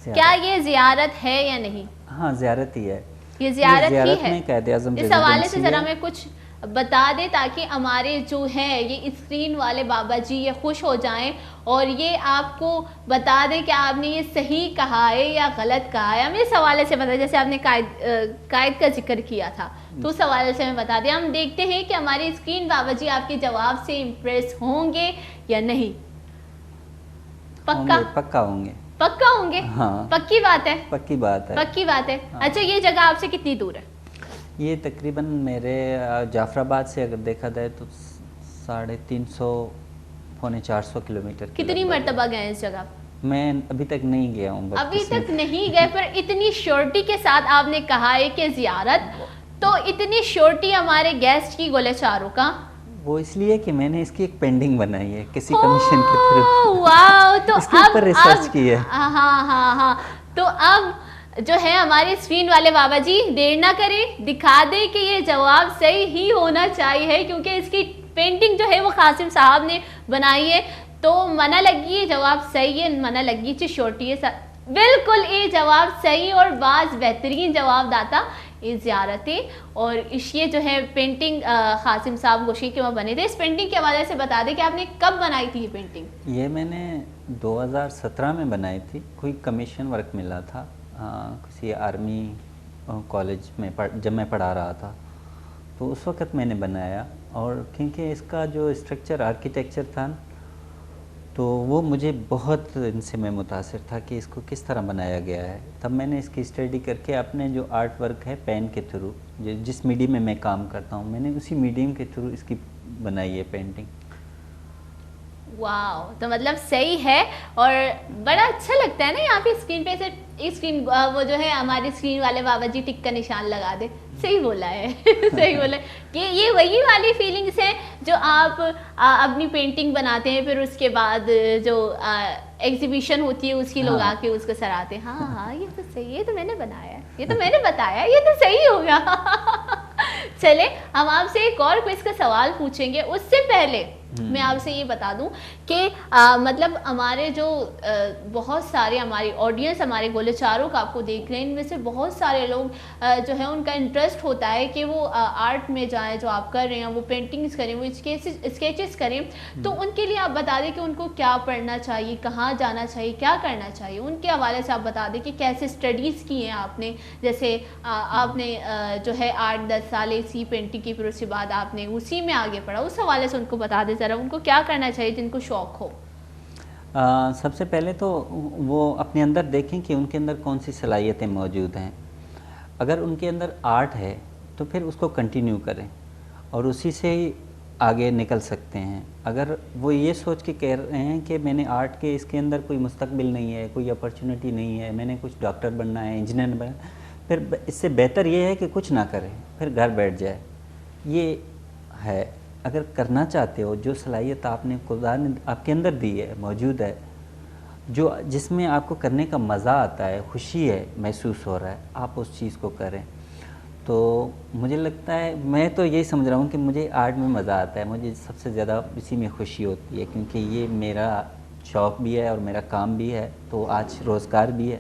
زیارت۔ کیا یہ زیارت ہے یا نہیں؟ ہاں، زیارت ہی ہے۔ یہ زیارت ہی ہے۔ میں قائد اعظم اس حوالے سے ذرا ہمیں کچھ بتا دیں تاکہ ہمارے جو ہے یہ اسکرین والے بابا جی یہ خوش ہو جائیں اور یہ آپ کو بتا دیں کہ آپ نے یہ صحیح کہا ہے یا غلط کہا ہے۔ ہمیں اس حوالے سے بتا، جیسے آپ نے قائد، آ، قائد کا ذکر کیا تھا، تو اس حوالے سے ہمیں بتا دیں۔ ہم دیکھتے ہیں کہ ہمارے اسکرین بابا جی آپ کے جواب سے امپریس ہوں گے یا نہیں۔ پکا؟ ہوں گے، پکا ہوں گے۔ پکا ہوں گے؟ ہاں۔ پکی بات ہے؟ پکی بات ہے۔ پکی بات ہے۔ ہاں۔ اچھا، یہ جگہ آپ سے کتنی دور ہے؟ یہ تقریباً میرے، آ، جعفر آباد سے اگر دیکھا جائے تو ساڑھے تین سو، پونے چار سو کلومیٹر کے لگ بھگ ہے۔ کتنی مرتبہ گئے ہیں اس جگہ؟ میں ابھی تک نہیں گیا ہوں، بس ابھی تک نہیں گئے، پر اتنی شیورٹی کے ساتھ آپ نے کہا ہے کہ زیارت تو اتنی شیورٹی ہمارے گیسٹ کی گل چاروکاں۔ وہ اس لیے کہ میں نے اس کی ایک پینٹنگ بنائی ہے کسی کمیشن کے تھرو۔ او، واو، تو اس کے اوپر اب، ریسرچ اب، کی ہے۔ ہاں، ہاں، ہاں، ہاں۔ تو اب جو ہے ہمارے اسکرین والے بابا جی، دیر نہ کریں، دکھا دیں کہ یہ جواب صحیح ہی ہونا چاہیے، کیونکہ اس کی پینٹنگ جو ہے وہ قاسم صاحب نے بنائی ہے۔ تو منا لگی یہ جواب صحیح ہے، منا لگی چی شورٹی ہے سر۔ بالکل یہ جواب صحیح اور باز بہترین جواب داتا۔ یہ زیارت ہے اور اس یہ جو ہے پینٹنگ، آ، قاسم صاحب گوشی کے وہاں بنے تھے۔ اس پینٹنگ کے حوالے سے بتا دیں کہ آپ نے کب بنائی تھی یہ پینٹنگ؟ یہ میں نے دو ہزار سترہ میں بنائی تھی، کوئی کمیشن ورک ملا تھا، آ، کسی آرمی، آ، کالج میں پڑھ-، جب میں پڑھا رہا تھا تو اس وقت میں نے بنایا، اور کیونکہ اس کا جو اسٹرکچر آرکیٹیکچر تھا نا، تو وہ مجھے بہت، ان سے میں متاثر تھا کہ اس کو کس طرح بنایا گیا ہے۔ تب میں نے اس کی اسٹڈی کر کے اپنے جو آرٹ ورک ہے پین کے تھرو، جس میڈیم میں میں کام کرتا ہوں، میں نے اسی میڈیم کے تھرو اس کی بنائی ہے پینٹنگ۔ واو، تو مطلب صحیح ہے اور بڑا اچھا لگتا ہے نا یہاں پہ اسکرین پہ سے، اسکرین، آ، وہ جو ہے ہماری اسکرین والے بابا جی ٹک کا نشان لگا دے۔ صحیح بولا ہے۔ صحیح بولا ہے کہ یہ وہی والی فیلنگز ہیں جو آپ، آ، اپنی پینٹنگ بناتے ہیں، پھر اس کے بعد جو، آ، ایگزیبیشن ہوتی ہے اس کی لوگ ہاں۔ آ کے اس کو سراتے ہیں۔ ہاں، ہاں، یہ تو صحیح ہے، یہ تو میں نے بنایا ہے، یہ تو میں نے بتایا، یہ تو صحیح ہوگا۔ چلے، ہم آپ سے ایک اور کوئز کا سوال پوچھیں گے، اس سے پہلے ہم۔ میں آپ سے یہ بتا دوں کہ، آ، مطلب ہمارے جو، آ، بہت سارے ہماری آڈینس، ہمارے گولے چاروک آپ کو دیکھ رہے ہیں، ان میں سے بہت سارے لوگ، آ، جو ہے ان کا انٹرسٹ ہوتا ہے کہ وہ، آ، آرٹ میں جائیں، جو آپ کر رہے ہیں، وہ پینٹنگز کریں، وہ اسکیچز، اسکیچز کریں۔ تو ہم۔ ان کے لیے آپ بتا دیں کہ ان کو کیا پڑھنا چاہیے، کہاں جانا چاہیے، کیا کرنا چاہیے، ان کے حوالے سے آپ بتا دیں کہ کیسے اسٹڈیز کی ہیں آپ نے، جیسے آ، آپ نے، آ، جو ہے آٹھ دس سال اسی پینٹنگ کی، پھر اس کے بعد آپ نے اسی میں آگے پڑھا، اس حوالے سے ان کو بتا دیں ذرا، ان کو کیا کرنا چاہیے جن کو شوق ہو؟ آ، سب سے پہلے تو وہ اپنے اندر دیکھیں کہ ان کے اندر کون سی صلاحیتیں موجود ہیں۔ اگر ان کے اندر آرٹ ہے تو پھر اس کو کنٹینیو کریں اور اسی سے ہی آگے نکل سکتے ہیں۔ اگر وہ یہ سوچ کے کہہ رہے ہیں کہ میں نے آرٹ کے، اس کے اندر کوئی مستقبل نہیں ہے، کوئی اپرچونیٹی نہیں ہے، میں نے کچھ ڈاکٹر بننا ہے، انجینئر بننا ہے، پھر ب-، اس سے بہتر یہ ہے کہ کچھ نہ کریں، پھر گھر بیٹھ جائے۔ یہ ہے، اگر کرنا چاہتے ہو، جو صلاحیت آپ نے، خدا نے آپ کے اندر دی ہے، موجود ہے، جو، جس میں آپ کو کرنے کا مزہ آتا ہے، خوشی ہے، محسوس ہو رہا ہے، آپ اس چیز کو کریں۔ تو مجھے لگتا ہے، میں تو یہی سمجھ رہا ہوں کہ مجھے آرٹ میں مزہ آتا ہے، مجھے سب سے زیادہ اسی میں خوشی ہوتی ہے، کیونکہ یہ میرا شوق بھی ہے اور میرا کام بھی ہے، تو آج روزگار بھی ہے۔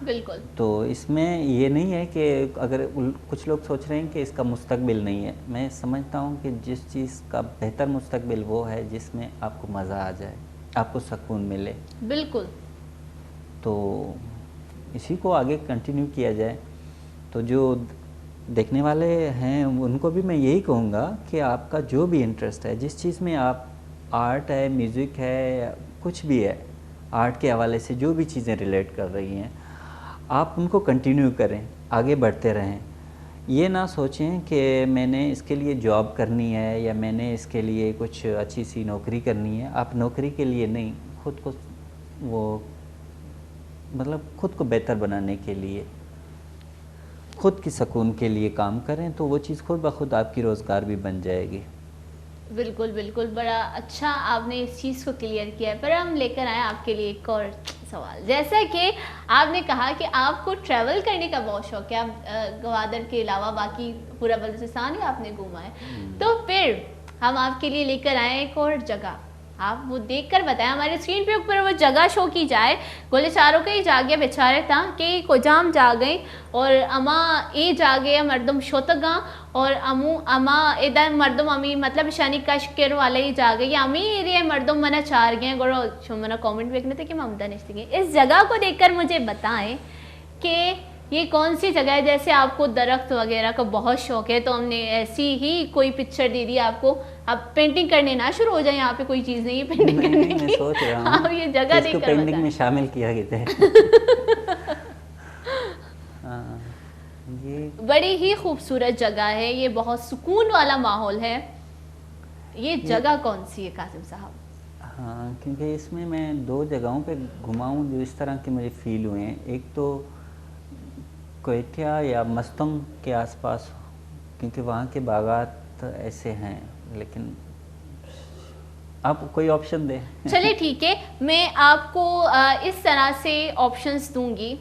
بالکل۔ تو اس میں یہ نہیں ہے کہ اگر ال-، کچھ لوگ سوچ رہے ہیں کہ اس کا مستقبل نہیں ہے، میں سمجھتا ہوں کہ جس چیز کا بہتر مستقبل وہ ہے جس میں آپ کو مزہ آ جائے، آپ کو سکون ملے۔ بالکل۔ تو اسی کو آگے کنٹینیو کیا جائے۔ تو جو دیکھنے والے ہیں ان کو بھی میں یہی کہوں گا کہ آپ کا جو بھی انٹرسٹ ہے، جس چیز میں آپ، آرٹ ہے، میوزک ہے، کچھ بھی ہے، آرٹ کے حوالے سے جو بھی چیزیں ریلیٹ کر رہی ہیں، آپ ان کو کنٹینیو کریں، آگے بڑھتے رہیں۔ یہ نہ سوچیں کہ میں نے اس کے لیے جاب کرنی ہے یا میں نے اس کے لیے کچھ اچھی سی نوکری کرنی ہے۔ آپ نوکری کے لیے نہیں، خود کو وہ، مطلب، خود کو بہتر بنانے کے لیے، خود کی سکون کے لیے کام کریں تو وہ چیز خود بخود آپ کی روزگار بھی بن جائے گی۔ بالکل، بالکل، بڑا اچھا آپ نے اس چیز کو کلیئر کیا ہے۔ پر ہم لے کر آئے آپ کے لیے ایک اور سوال۔ جیسا کہ آپ نے کہا کہ آپ کو ٹریول کرنے کا بہت شوق ہے، آپ، آ، گوادر کے علاوہ باقی پورا بلوچستان ہی آپ نے گھوما ہے۔ ہم۔ تو پھر ہم آپ کے لیے لے کر آئے ایک اور جگہ، آپ وہ دیکھ کر بتائیں، ہماری اسکرین پہ اوپر وہ جگہ شو کی جائے۔ گولے چاروک ءَ اے جاگہ ءَ بچارت آں کہ اے کجام جاگہ ایں اور ہما اے جاگہ ءَ مردم شتگ آں اور ہمو ہما ادا مردم ہمے مطلب اشانی کش کر والا اے جاگہ یا ہمے ایریا ءِ مردم منا چارگ ءَ ایں، گڑا شما منا کمنٹ بکنت کہ ما ہمدا نشتگ ایں۔ اس جگہ کو دیکھ کر مجھے بتائیں کہ یہ کون سی جگہ ہے؟ جیسے آپ کو درخت وغیرہ کا بہت شوق ہے، تو ہم نے ایسی ہی کوئی پکچر دے دی آپ کو، آپ پینٹنگ کرنے نہ شروع ہو جائیں، یہاں پہ کوئی چیز نہیں ہے پینٹنگ نہیں، کرنے نہیں، میں کی۔ سوچ رہا ہوں آپ یہ جگہ کہ اس دیکھ کو کر پینٹنگ بتائیں۔ میں شامل کیا گیا ہے۔ ہاں، یہ بڑی ہی خوبصورت جگہ ہے، یہ بہت سکون والا ماحول ہے۔ یہ یہ جگہ کون سی ہے قاسم صاحب؟ ہاں، کیونکہ اس میں میں دو جگہوں پہ گھما ہوں جو اس طرح کے مجھے فیل ہوئے ہیں۔ ایک تو کوئٹہ یا مستونگ کے آس پاس، کیونکہ وہاں کے باغات ایسے ہیں، لیکن آپ کوئی آپشن دیں۔ چلے ٹھیک ہے، میں آپ کو، آ، اس طرح سے آپشنز دوں گی۔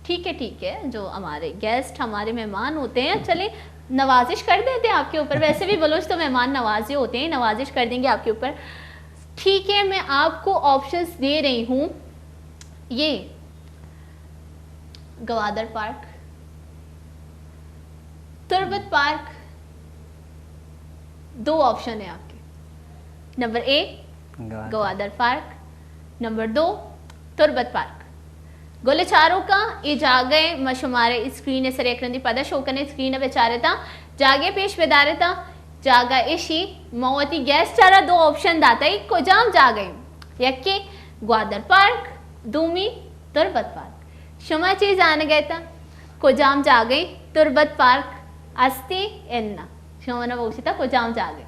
ٹھیک ہے، ٹھیک ہے، جو ہمارے گیسٹ، ہمارے مہمان ہوتے ہیں، چلے نوازش کر دیتے ہیں آپ کے اوپر. ویسے بھی بلوچ تو مہمان نوازی ہوتے ہیں, نوازش کر دیں گے آپ کے اوپر. ٹھیک ہے, میں آپ کو آپشنز دے رہی ہوں. یہ گوادر پارک, تربت پارک, دو آپشن ہیں آپ کے. نمبر اے گوادر. گوادر پارک, نمبر دو تربت پارک. گل چاروکاں اے جاگہ ما شمارے اسکرین سر یک رندی پدا شو کنے, اسکرین بچارتا, جاگہ پیش بدارتا. جاگہ اشی, ما وتی گیسٹ را دو آپشن داتا, اے کجام جاگہ ایں؟ یکے گوادر پارک, دومی تربت پارک. شما چے زانگ ءَ ات؟ کجام جاگہ ایں؟ تربت پارک استی انا؟ شما منا بگوشیتا کجام جاگہ؟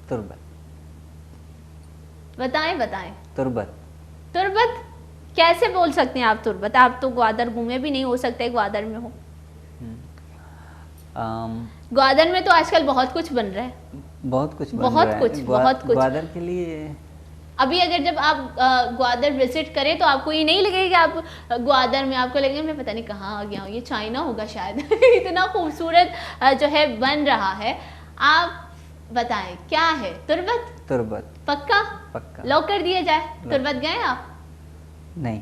تربت. بتائیں, بتائیں. تربت. تربت؟ کیسے بول سکتے ہیں آپ تربت؟ آپ تو گوادر گھومے بھی نہیں, ہو سکتا ہے گوادر میں ہو. ہم. آم، گوادر میں تو آج کل بہت کچھ بن رہا ہے. بہت کچھ بن بہت رہا ہے. کچھ، گوا-، بہت کچھ. گوادر کے لیے ابھی اگر جب آپ, آ، گوادر وزٹ کریں تو آپ کو یہ نہیں لگے گا کہ آپ گوادر میں, آپ کو لگے گا میں پتہ نہیں کہاں آ گیا ہوں, یہ چائنا ہوگا شاید. اتنا خوبصورت, آ، جو ہے بن رہا ہے. آپ بتائیں کیا ہے؟ تربت؟ تربت. پکا؟ پکا. لاک کر دیا جائے؟ لاک. تربت گئے آپ؟ نہیں.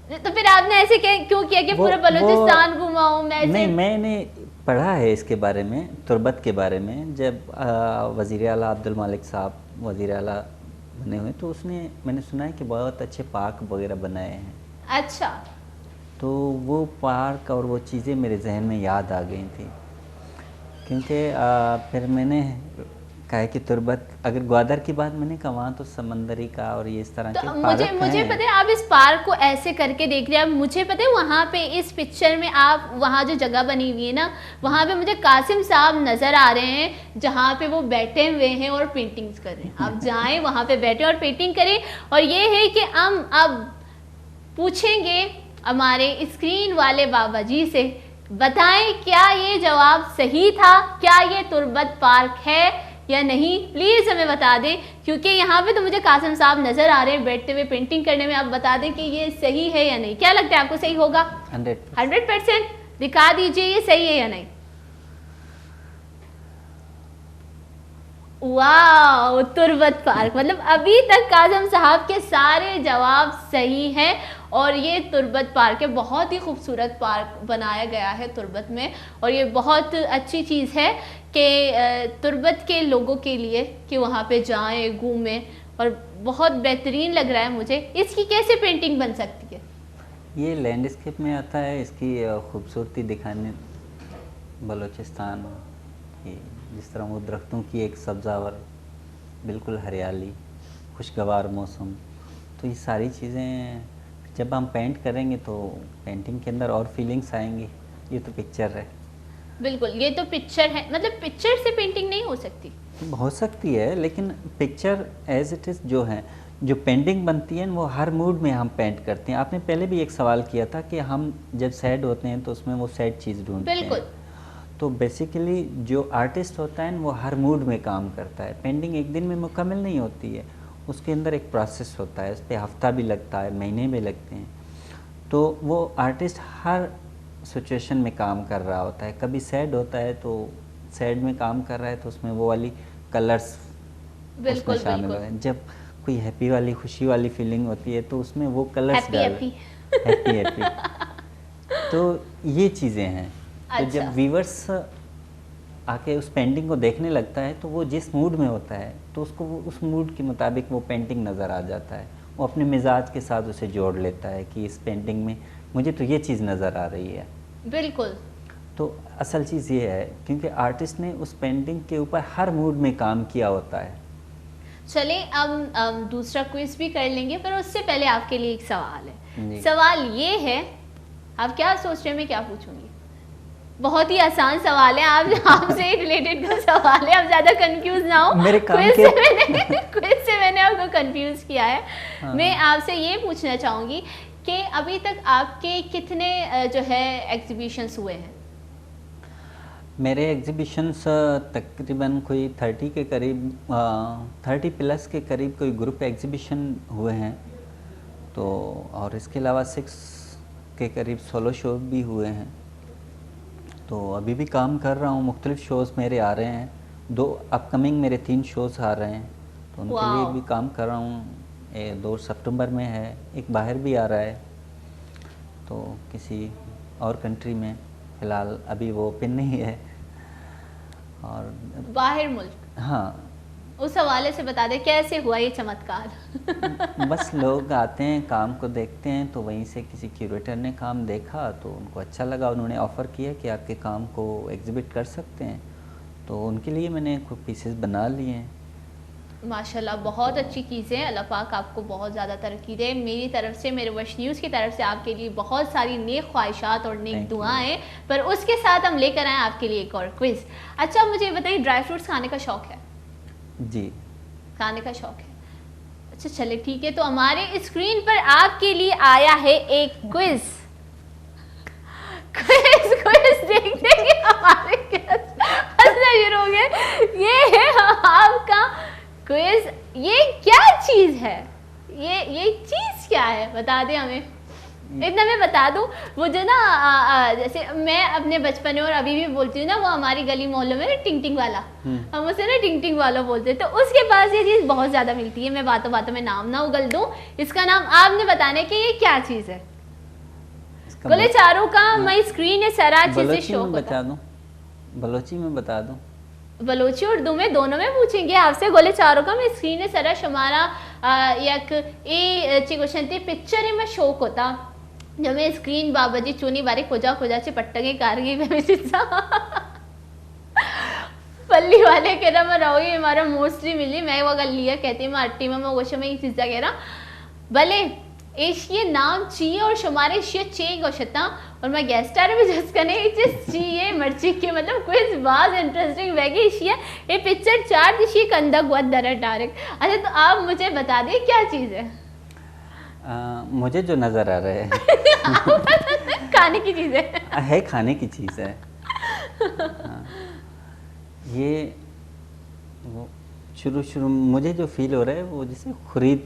تو پھر آپ نے ایسے کہ-، کیوں کیا کہ وہ، پورا وہ بلوچستان گھوما ہوں میں ایسے؟ نہیں، میں نے پڑھا ہے اس کے بارے میں، تربت کے بارے میں. جب، آ، وزیر اعلیٰ عبد المالک صاحب وزیر اعلیٰ بنے ہوئے تو اس نے، میں نے سنا ہے کہ بہت اچھے پارک وغیرہ بنائے ہیں. اچھا. تو وہ پارک اور وہ چیزیں میرے ذہن میں یاد آ گئی تھیں، کیونکہ، آ، پھر میں نے کہا کہ تربت، اگر گوادر کی بات میں نے کہا، وہاں تو سمندری کا اور یہ اس طرح تو کے مجھے، پارک مجھے ہیں. پتہ ہے، آپ اس پارک کو ایسے کر کے دیکھ رہے ہیں. مجھے پتہ ہے، وہاں پہ اس پکچر میں آپ، وہاں جو جگہ بنی ہوئی ہے نا، وہاں پہ مجھے قاسم صاحب نظر آ رہے ہیں، جہاں پہ وہ بیٹھے ہوئے ہیں اور پینٹنگز کر رہے ہیں. آپ جائیں، وہاں پہ بیٹھیں اور پینٹنگ کریں. اور یہ ہے کہ ہم اب پوچھیں گے ہمارے اسکرین والے بابا جی سے، بتائیں کیا یہ جواب صحیح تھا، کیا یہ تربت پارک ہے یا نہیں؟ پلیز ہمیں بتا دیں، کیونکہ یہاں پہ تو مجھے قاسم صاحب نظر آ رہے ہیں بیٹھتے ہوئے پینٹنگ کرنے میں. آپ بتا دیں کہ یہ صحیح ہے یا نہیں. کیا لگتا ہے آپ کو, صحیح ہوگا؟ Hundred percent. Hundred percent. دکھا دیجئے, یہ صحیح ہے یا نہیں؟ واو, تربت پارک. مطلب, ابھی تک کاظم صاحب کے سارے جواب صحیح ہیں اور یہ تربت پارک ہے. بہت ہی خوبصورت پارک بنایا گیا ہے تربت میں, اور یہ بہت اچھی چیز ہے کہ, آ, تربت کے لوگوں کے لیے کہ وہاں پہ جائیں, گھومیں, اور بہت بہترین لگ رہا ہے مجھے. اس کی کیسے پینٹنگ بن سکتی ہے؟ یہ لینڈ اسکیپ میں آتا ہے، اس کی، آ، خوبصورتی دکھانے بلوچستان کی، جس طرح وہ درختوں کی ایک سبزہ اور بالکل ہریالی، خوشگوار موسم، تو یہ ساری چیزیں جب ہم پینٹ کریں گے تو پینٹنگ کے اندر اور فیلنگز آئیں گی. یہ تو پکچر ہے. بالکل, یہ تو پکچر ہے, مطلب, پکچر سے پینٹنگ نہیں ہو سکتی. ہو سکتی ہے, لیکن پکچر ایز اٹ از جو ہے، جو پینٹنگ بنتی ہے، وہ ہر موڈ میں ہم پینٹ کرتے ہیں. آپ نے پہلے بھی ایک سوال کیا تھا کہ ہم جب سیڈ ہوتے ہیں تو اس میں وہ سیڈ چیز ڈھونڈتے ہیں. بالکل. تو بیسیکلی جو آرٹسٹ ہوتا ہے نا، وہ ہر موڈ میں کام کرتا ہے. پینٹنگ ایک دن میں مکمل نہیں ہوتی ہے، اس کے اندر ایک پروسیس ہوتا ہے، اس پہ ہفتہ بھی لگتا ہے، مہینے بھی لگتے ہیں. تو وہ آرٹسٹ ہر سچویشن میں کام کر رہا ہوتا ہے. کبھی سیڈ ہوتا ہے تو سیڈ میں کام کر رہا ہے تو اس میں وہ والی کلرز اس میں بالکل, شامل بالکل. ہوتے ہیں. جب کوئی ہیپی والی، خوشی والی فیلنگ ہوتی ہے تو اس میں وہ کلرز ہیپی ڈال ہیپی. Happy happy. تو یہ چیزیں ہیں. تو جب اچھا. ویورز آ کے اس پینٹنگ کو دیکھنے لگتا ہے تو وہ جس موڈ میں ہوتا ہے تو اس کو وہ اس موڈ کے مطابق وہ پینٹنگ نظر آ جاتا ہے. وہ اپنے مزاج کے ساتھ اسے جوڑ لیتا ہے کہ اس پینٹنگ میں مجھے تو یہ چیز نظر آ رہی ہے. بالکل. تو اصل چیز یہ ہے، کیونکہ آرٹسٹ نے اس پینٹنگ کے اوپر ہر موڈ میں کام کیا ہوتا ہے. چلیں، ہم, ہم دوسرا کوئز بھی کر لیں گے, پر اس سے پہلے آپ کے لیے ایک سوال ہے. جی. سوال یہ ہے, آپ کیا سوچ رہے ہیں میں کیا پوچھوں گی؟ بہت ہی آسان سوال ہے, آپ, آپ سے ریلیٹڈ کا سوال ہے, آپ زیادہ کنفیوز نہ ہو. میرے کام کوئز کے سے میں نے, کوئز سے میں نے آپ کو کنفیوز کیا ہے. ہاں. میں آپ سے یہ پوچھنا چاہوں گی کہ ابھی تک آپ کے کتنے, آ, جو ہے, ایگزیبیشنز ہوئے ہیں؟ میرے ایگزیبیشنز، آ, تقریباً کوئی تھرٹی کے قریب، آ, تھرٹی پلس کے قریب کوئی گروپ ایگزیبیشن ہوئے ہیں. تو اور اس کے علاوہ سکس کے قریب سولو شو بھی ہوئے ہیں. تو ابھی بھی کام کر رہا ہوں، مختلف شوز میرے آ رہے ہیں، دو اپ کمنگ میرے تین شوز آ رہے ہیں، تو ان کے لیے بھی کام کر رہا ہوں۔ اے، دو ستمبر میں ہے، ایک باہر بھی آ رہا ہے، تو کسی اور کنٹری میں، فی الحال ابھی وہ اوپن نہیں ہے۔ اور باہر ملک؟ ہاں۔ اس حوالے سے بتا دیں، کیسے ہوا یہ چمتکار؟ بس لوگ آتے ہیں، کام کو دیکھتے ہیں، تو وہیں سے کسی کیوریٹر نے کام دیکھا تو ان کو اچھا لگا، انہوں نے آفر کیا کہ آپ کے کام کو ایگزیبٹ کر سکتے ہیں، تو ان کے لیے میں نے کچھ پیسز بنا لیے ہیں۔ ماشاءاللہ، بہت اچھی چیز ہے۔ اللہ پاک آپ کو بہت زیادہ ترقی دے۔ میری طرف سے، میرے وش نیوز کی طرف سے آپ کے لیے بہت ساری نیک خواہشات اور نیک دعائیں۔ پر اس کے ساتھ ہم لے کر آئیں آپ کے لیے ایک اور کوئز۔ اچھا، مجھے یہ بتائیں، ڈرائی فروٹس کھانے کا شوق ہے؟ جی۔ کھانے کا شوق ہے۔ اچھا، چلے ٹھیک ہے، تو ہمارے اسکرین پر آپ کے لیے آیا ہے ایک کوئز۔ کوئز، کوئز، دیکھتے ہیں کہ ہمارے گیسٹ ہنسنا شروع ہو گئے۔ یہ ہے آپ کا کوئز۔ یہ کیا چیز ہے؟ یہ، یہ چیز کیا ہے؟ بتا دیں ہمیں۔ اتنا میں بتا دوں، وہ جو نا، آ، آ، جیسے میں اپنے بچپن میں اور ابھی بھی بولتی ہوں نا، وہ ہماری گلی محلوں میں نا ٹنگ ٹنگ والا، ہم اسے نا ٹنگ ٹنگ والا بولتے ہیں۔ تو اس کے پاس یہ چیز بہت زیادہ ملتی ہے۔ میں باتوں باتوں میں نام نہ اگل دوں، اس کا نام آپ نے بتانا ہے کہ یہ کیا چیز ہے۔ اس کا گلے چاروں کا میں اسکرین ہے سرا چیزیں بلوچی میں شوق ہوتا۔ بتا دوں، بلوچی میں بتا دوں۔ بلوچی اردو میں دونوں میں پوچھیں گے آپ سے۔ گلے چاروں کا میں اسکرین ہے سرا شمارا، آ، یک اے، اے، چی گوشنتی پکچر میں شوق ہوتا۔ جو میں اسکرین بابا جی چونی بارے کجا کجا چے پٹگے کارگی میں چیزا۔ پلی والے کرا ما روی، ہمارا موسٹلی ملی، میں وہ گل لیا کہتی، ما اٹی میں، میں گوشا میں یہ چیزا کہہ رہا۔ بلے ایشی نام چی ہے اور شمارے ایشی چے گوشتا؟ اور میں گیسٹ آرے بھی جس کنے، یہ چیز چی ہے، مرچی کے، مطلب، کوئز باز انٹرسٹنگ بہ گی ایشی۔ یہ پکچر چار دشی کندگ وت در ڈائریکٹ۔ اچھا، تو آپ مجھے بتا دیں، کیا چیز ہے؟ آ، مجھے جو نظر آ رہا ہے۔ کھانے کی چیز ہے۔ ہے، کھانے کی چیز ہے۔ ہاں۔ یہ وہ شروع، شروع مجھے جو فیل ہو رہا ہے، وہ جیسے خرید۔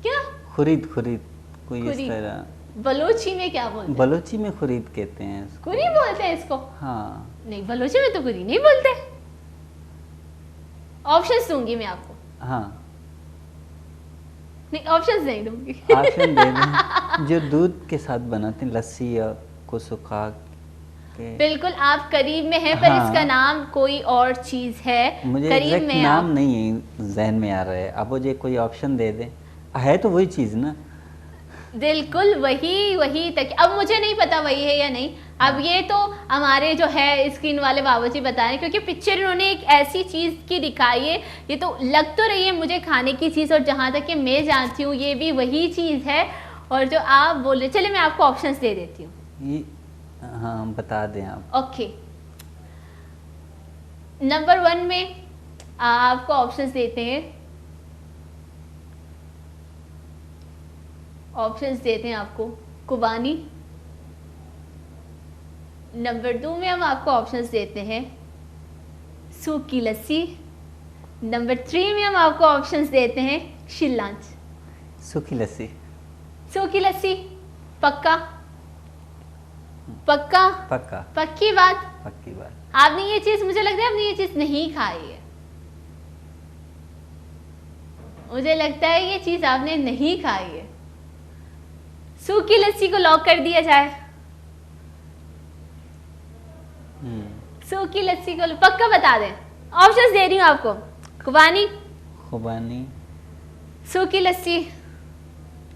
کیا؟ خرید، خرید، کوئی اس خرید۔ طرح۔ بلوچی میں کیا بولتے ہیں؟ بلوچی میں خرید کہتے ہیں اس کو۔ کری بولتے ہیں اس کو؟ ہاں۔ نہیں، بلوچی میں تو کری نہیں بولتے۔ آپشنز دوں گی میں آپ کو۔ ہاں۔ نہیں، آپشنز نہیں دوں گی۔ آپشن دے دیں۔ جو دودھ کے ساتھ بناتے ہیں، لسی یا کو سکھا کے۔ بالکل، آپ قریب میں ہیں، پر اس کا ہاں۔ نام کوئی اور چیز ہے۔ مجھے قریب ایگزیکٹ میں نام آپ نہیں ہے، ذہن میں آ رہا ہے۔ اب مجھے کوئی آپشن دے دیں۔ ہے تو وہی چیز نا۔ بالکل وہی، وہی تک۔ اب مجھے نہیں پتا وہی ہے یا نہیں۔ اب ہاں۔ یہ تو ہمارے جو ہے اسکرین والے بابا جی بتا رہے ہیں، کیونکہ پکچر انہوں نے ایک ایسی چیز کی دکھائی ہے، یہ تو لگ تو رہی ہے مجھے کھانے کی چیز، اور جہاں تک کہ میں جانتی ہوں یہ بھی وہی چیز ہے۔ اور جو آپ بول رہے، چلے میں آپ کو آپشنز دے دیتی ہوں۔ یہ، ہاں، بتا دیں آپ۔ اوکے۔ نمبر ون میں آپ کو آپشنز دیتے ہیں، آپشنز دیتے ہیں آپ کو، کبانی۔ نمبر دو میں ہم آپ کو آپشنز دیتے ہیں، سوکھی لسی۔ نمبر تھری میں ہم آپ کو آپشنز دیتے ہیں، شلانچ۔ سوکھی لسی۔ سوکھی لسی، پکا؟ پکا؟ پکا۔ پکی بات؟ پکی بات۔ آپ نے یہ چیز، مجھے لگتا ہے آپ نے یہ چیز نہیں کھائی ہے۔ مجھے لگتا ہے یہ چیز آپ نے نہیں کھائی ہے۔ سوکھی لسی کو لاک کر دیا جائے۔ ہم۔ سوکھی لسی کو پکا بتا دیں۔ آپشنز دے رہی ہوں آپ کو۔ کبانی۔ کبانی۔ سوکھی لسی۔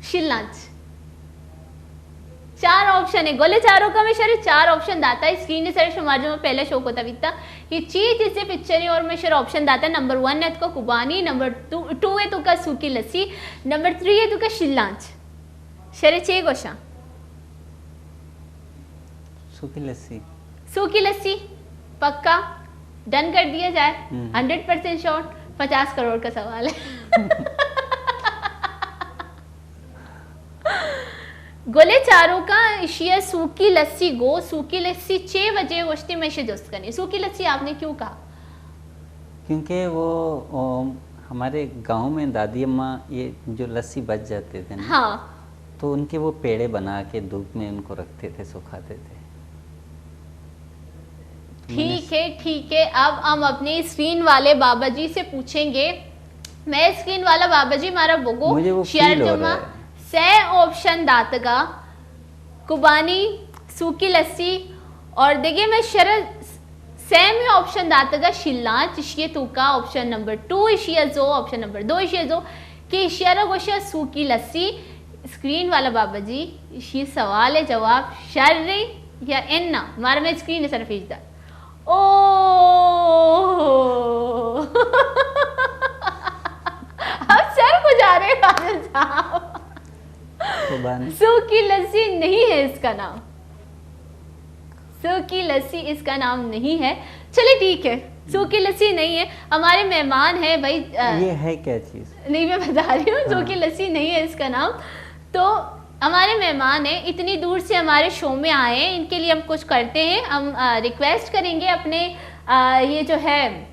شلانچ۔ چار آپشن ہے، گلے چاروکا میں شر چار آپشن داتا ہے، اسکرین سر شمار جو میں پہلے شو کو تھا بیتا۔ یہ چی چیزیں پکچر ہے اور میں شر آپشن داتا ہے، نمبر ون ہے تو کا کبانی، نمبر ٹو، ٹو ہے تو کا سوکھی لسی، نمبر تھری ہے تو کا شلانچ۔ شر چے گوشاں؟ سوکھی لسی۔ سوکھی لسی، پکا؟ ڈن کر دیا جائے؟ ہم۔ Hundred percent sure? پچاس کروڑ کا سوال ہے۔ گلے چاروکا اشیا سوکھی لسی گو، سوکھی لسی چے وجہ گوشتی میں اسے جست کنی۔ سوکھی لسی آپ نے کیوں کہا؟ کیونکہ وہ، وہ ہمارے گاؤں میں دادی اماں یہ جو لسی بچ جاتے تھے نا، ہاں۔ تو ان کے وہ پیڑے بنا کے دھوپ میں ان کو رکھتے تھے، سکھاتے تھے۔ ٹھیک ہے، ٹھیک ہے، اب ہم اپنے اسکرین والے بابا جی سے پوچھیں گے۔ میں اسکرین والا بابا جی، مارا بگو، مجھے وہ شیئر فیل ہو جمع رہا ہے۔ سے آپشن داتگا، کبانی، سوکی لسی، اور دیگہ میں شر سیمی آپشن داتگا، شلانچ، اشی توکا آپشن نمبر ٹو، اشی زو، آپشن نمبر دو، اشی زو، کہ اشی را گوشا سوکی لسی۔ اسکرین والا بابا جی، اشی سوال جواب شر یا انا؟ مارا میں اسکرین سر پیش دار۔ او! اب سر کو جا رہے قاضی صاحب۔ کبانی۔ سوکی لسی نہیں ہے اس کا نام۔ سوکی لسی اس کا نام نہیں ہے۔ چلے ٹھیک ہے، سوکی لسی نہیں ہے۔ ہمارے مہمان ہیں بھائی، آ، یہ ہے کیا چیز؟ نہیں، میں بتا رہی ہوں، ہاں۔ سوکی لسی نہیں ہے اس کا نام۔ تو ہمارے مہمان ہیں، اتنی دور سے ہمارے شو میں آئے ہیں، ان کے لیے ہم کچھ کرتے ہیں۔ ہم، آ، ریکویسٹ کریں گے اپنے، آ، یہ جو ہے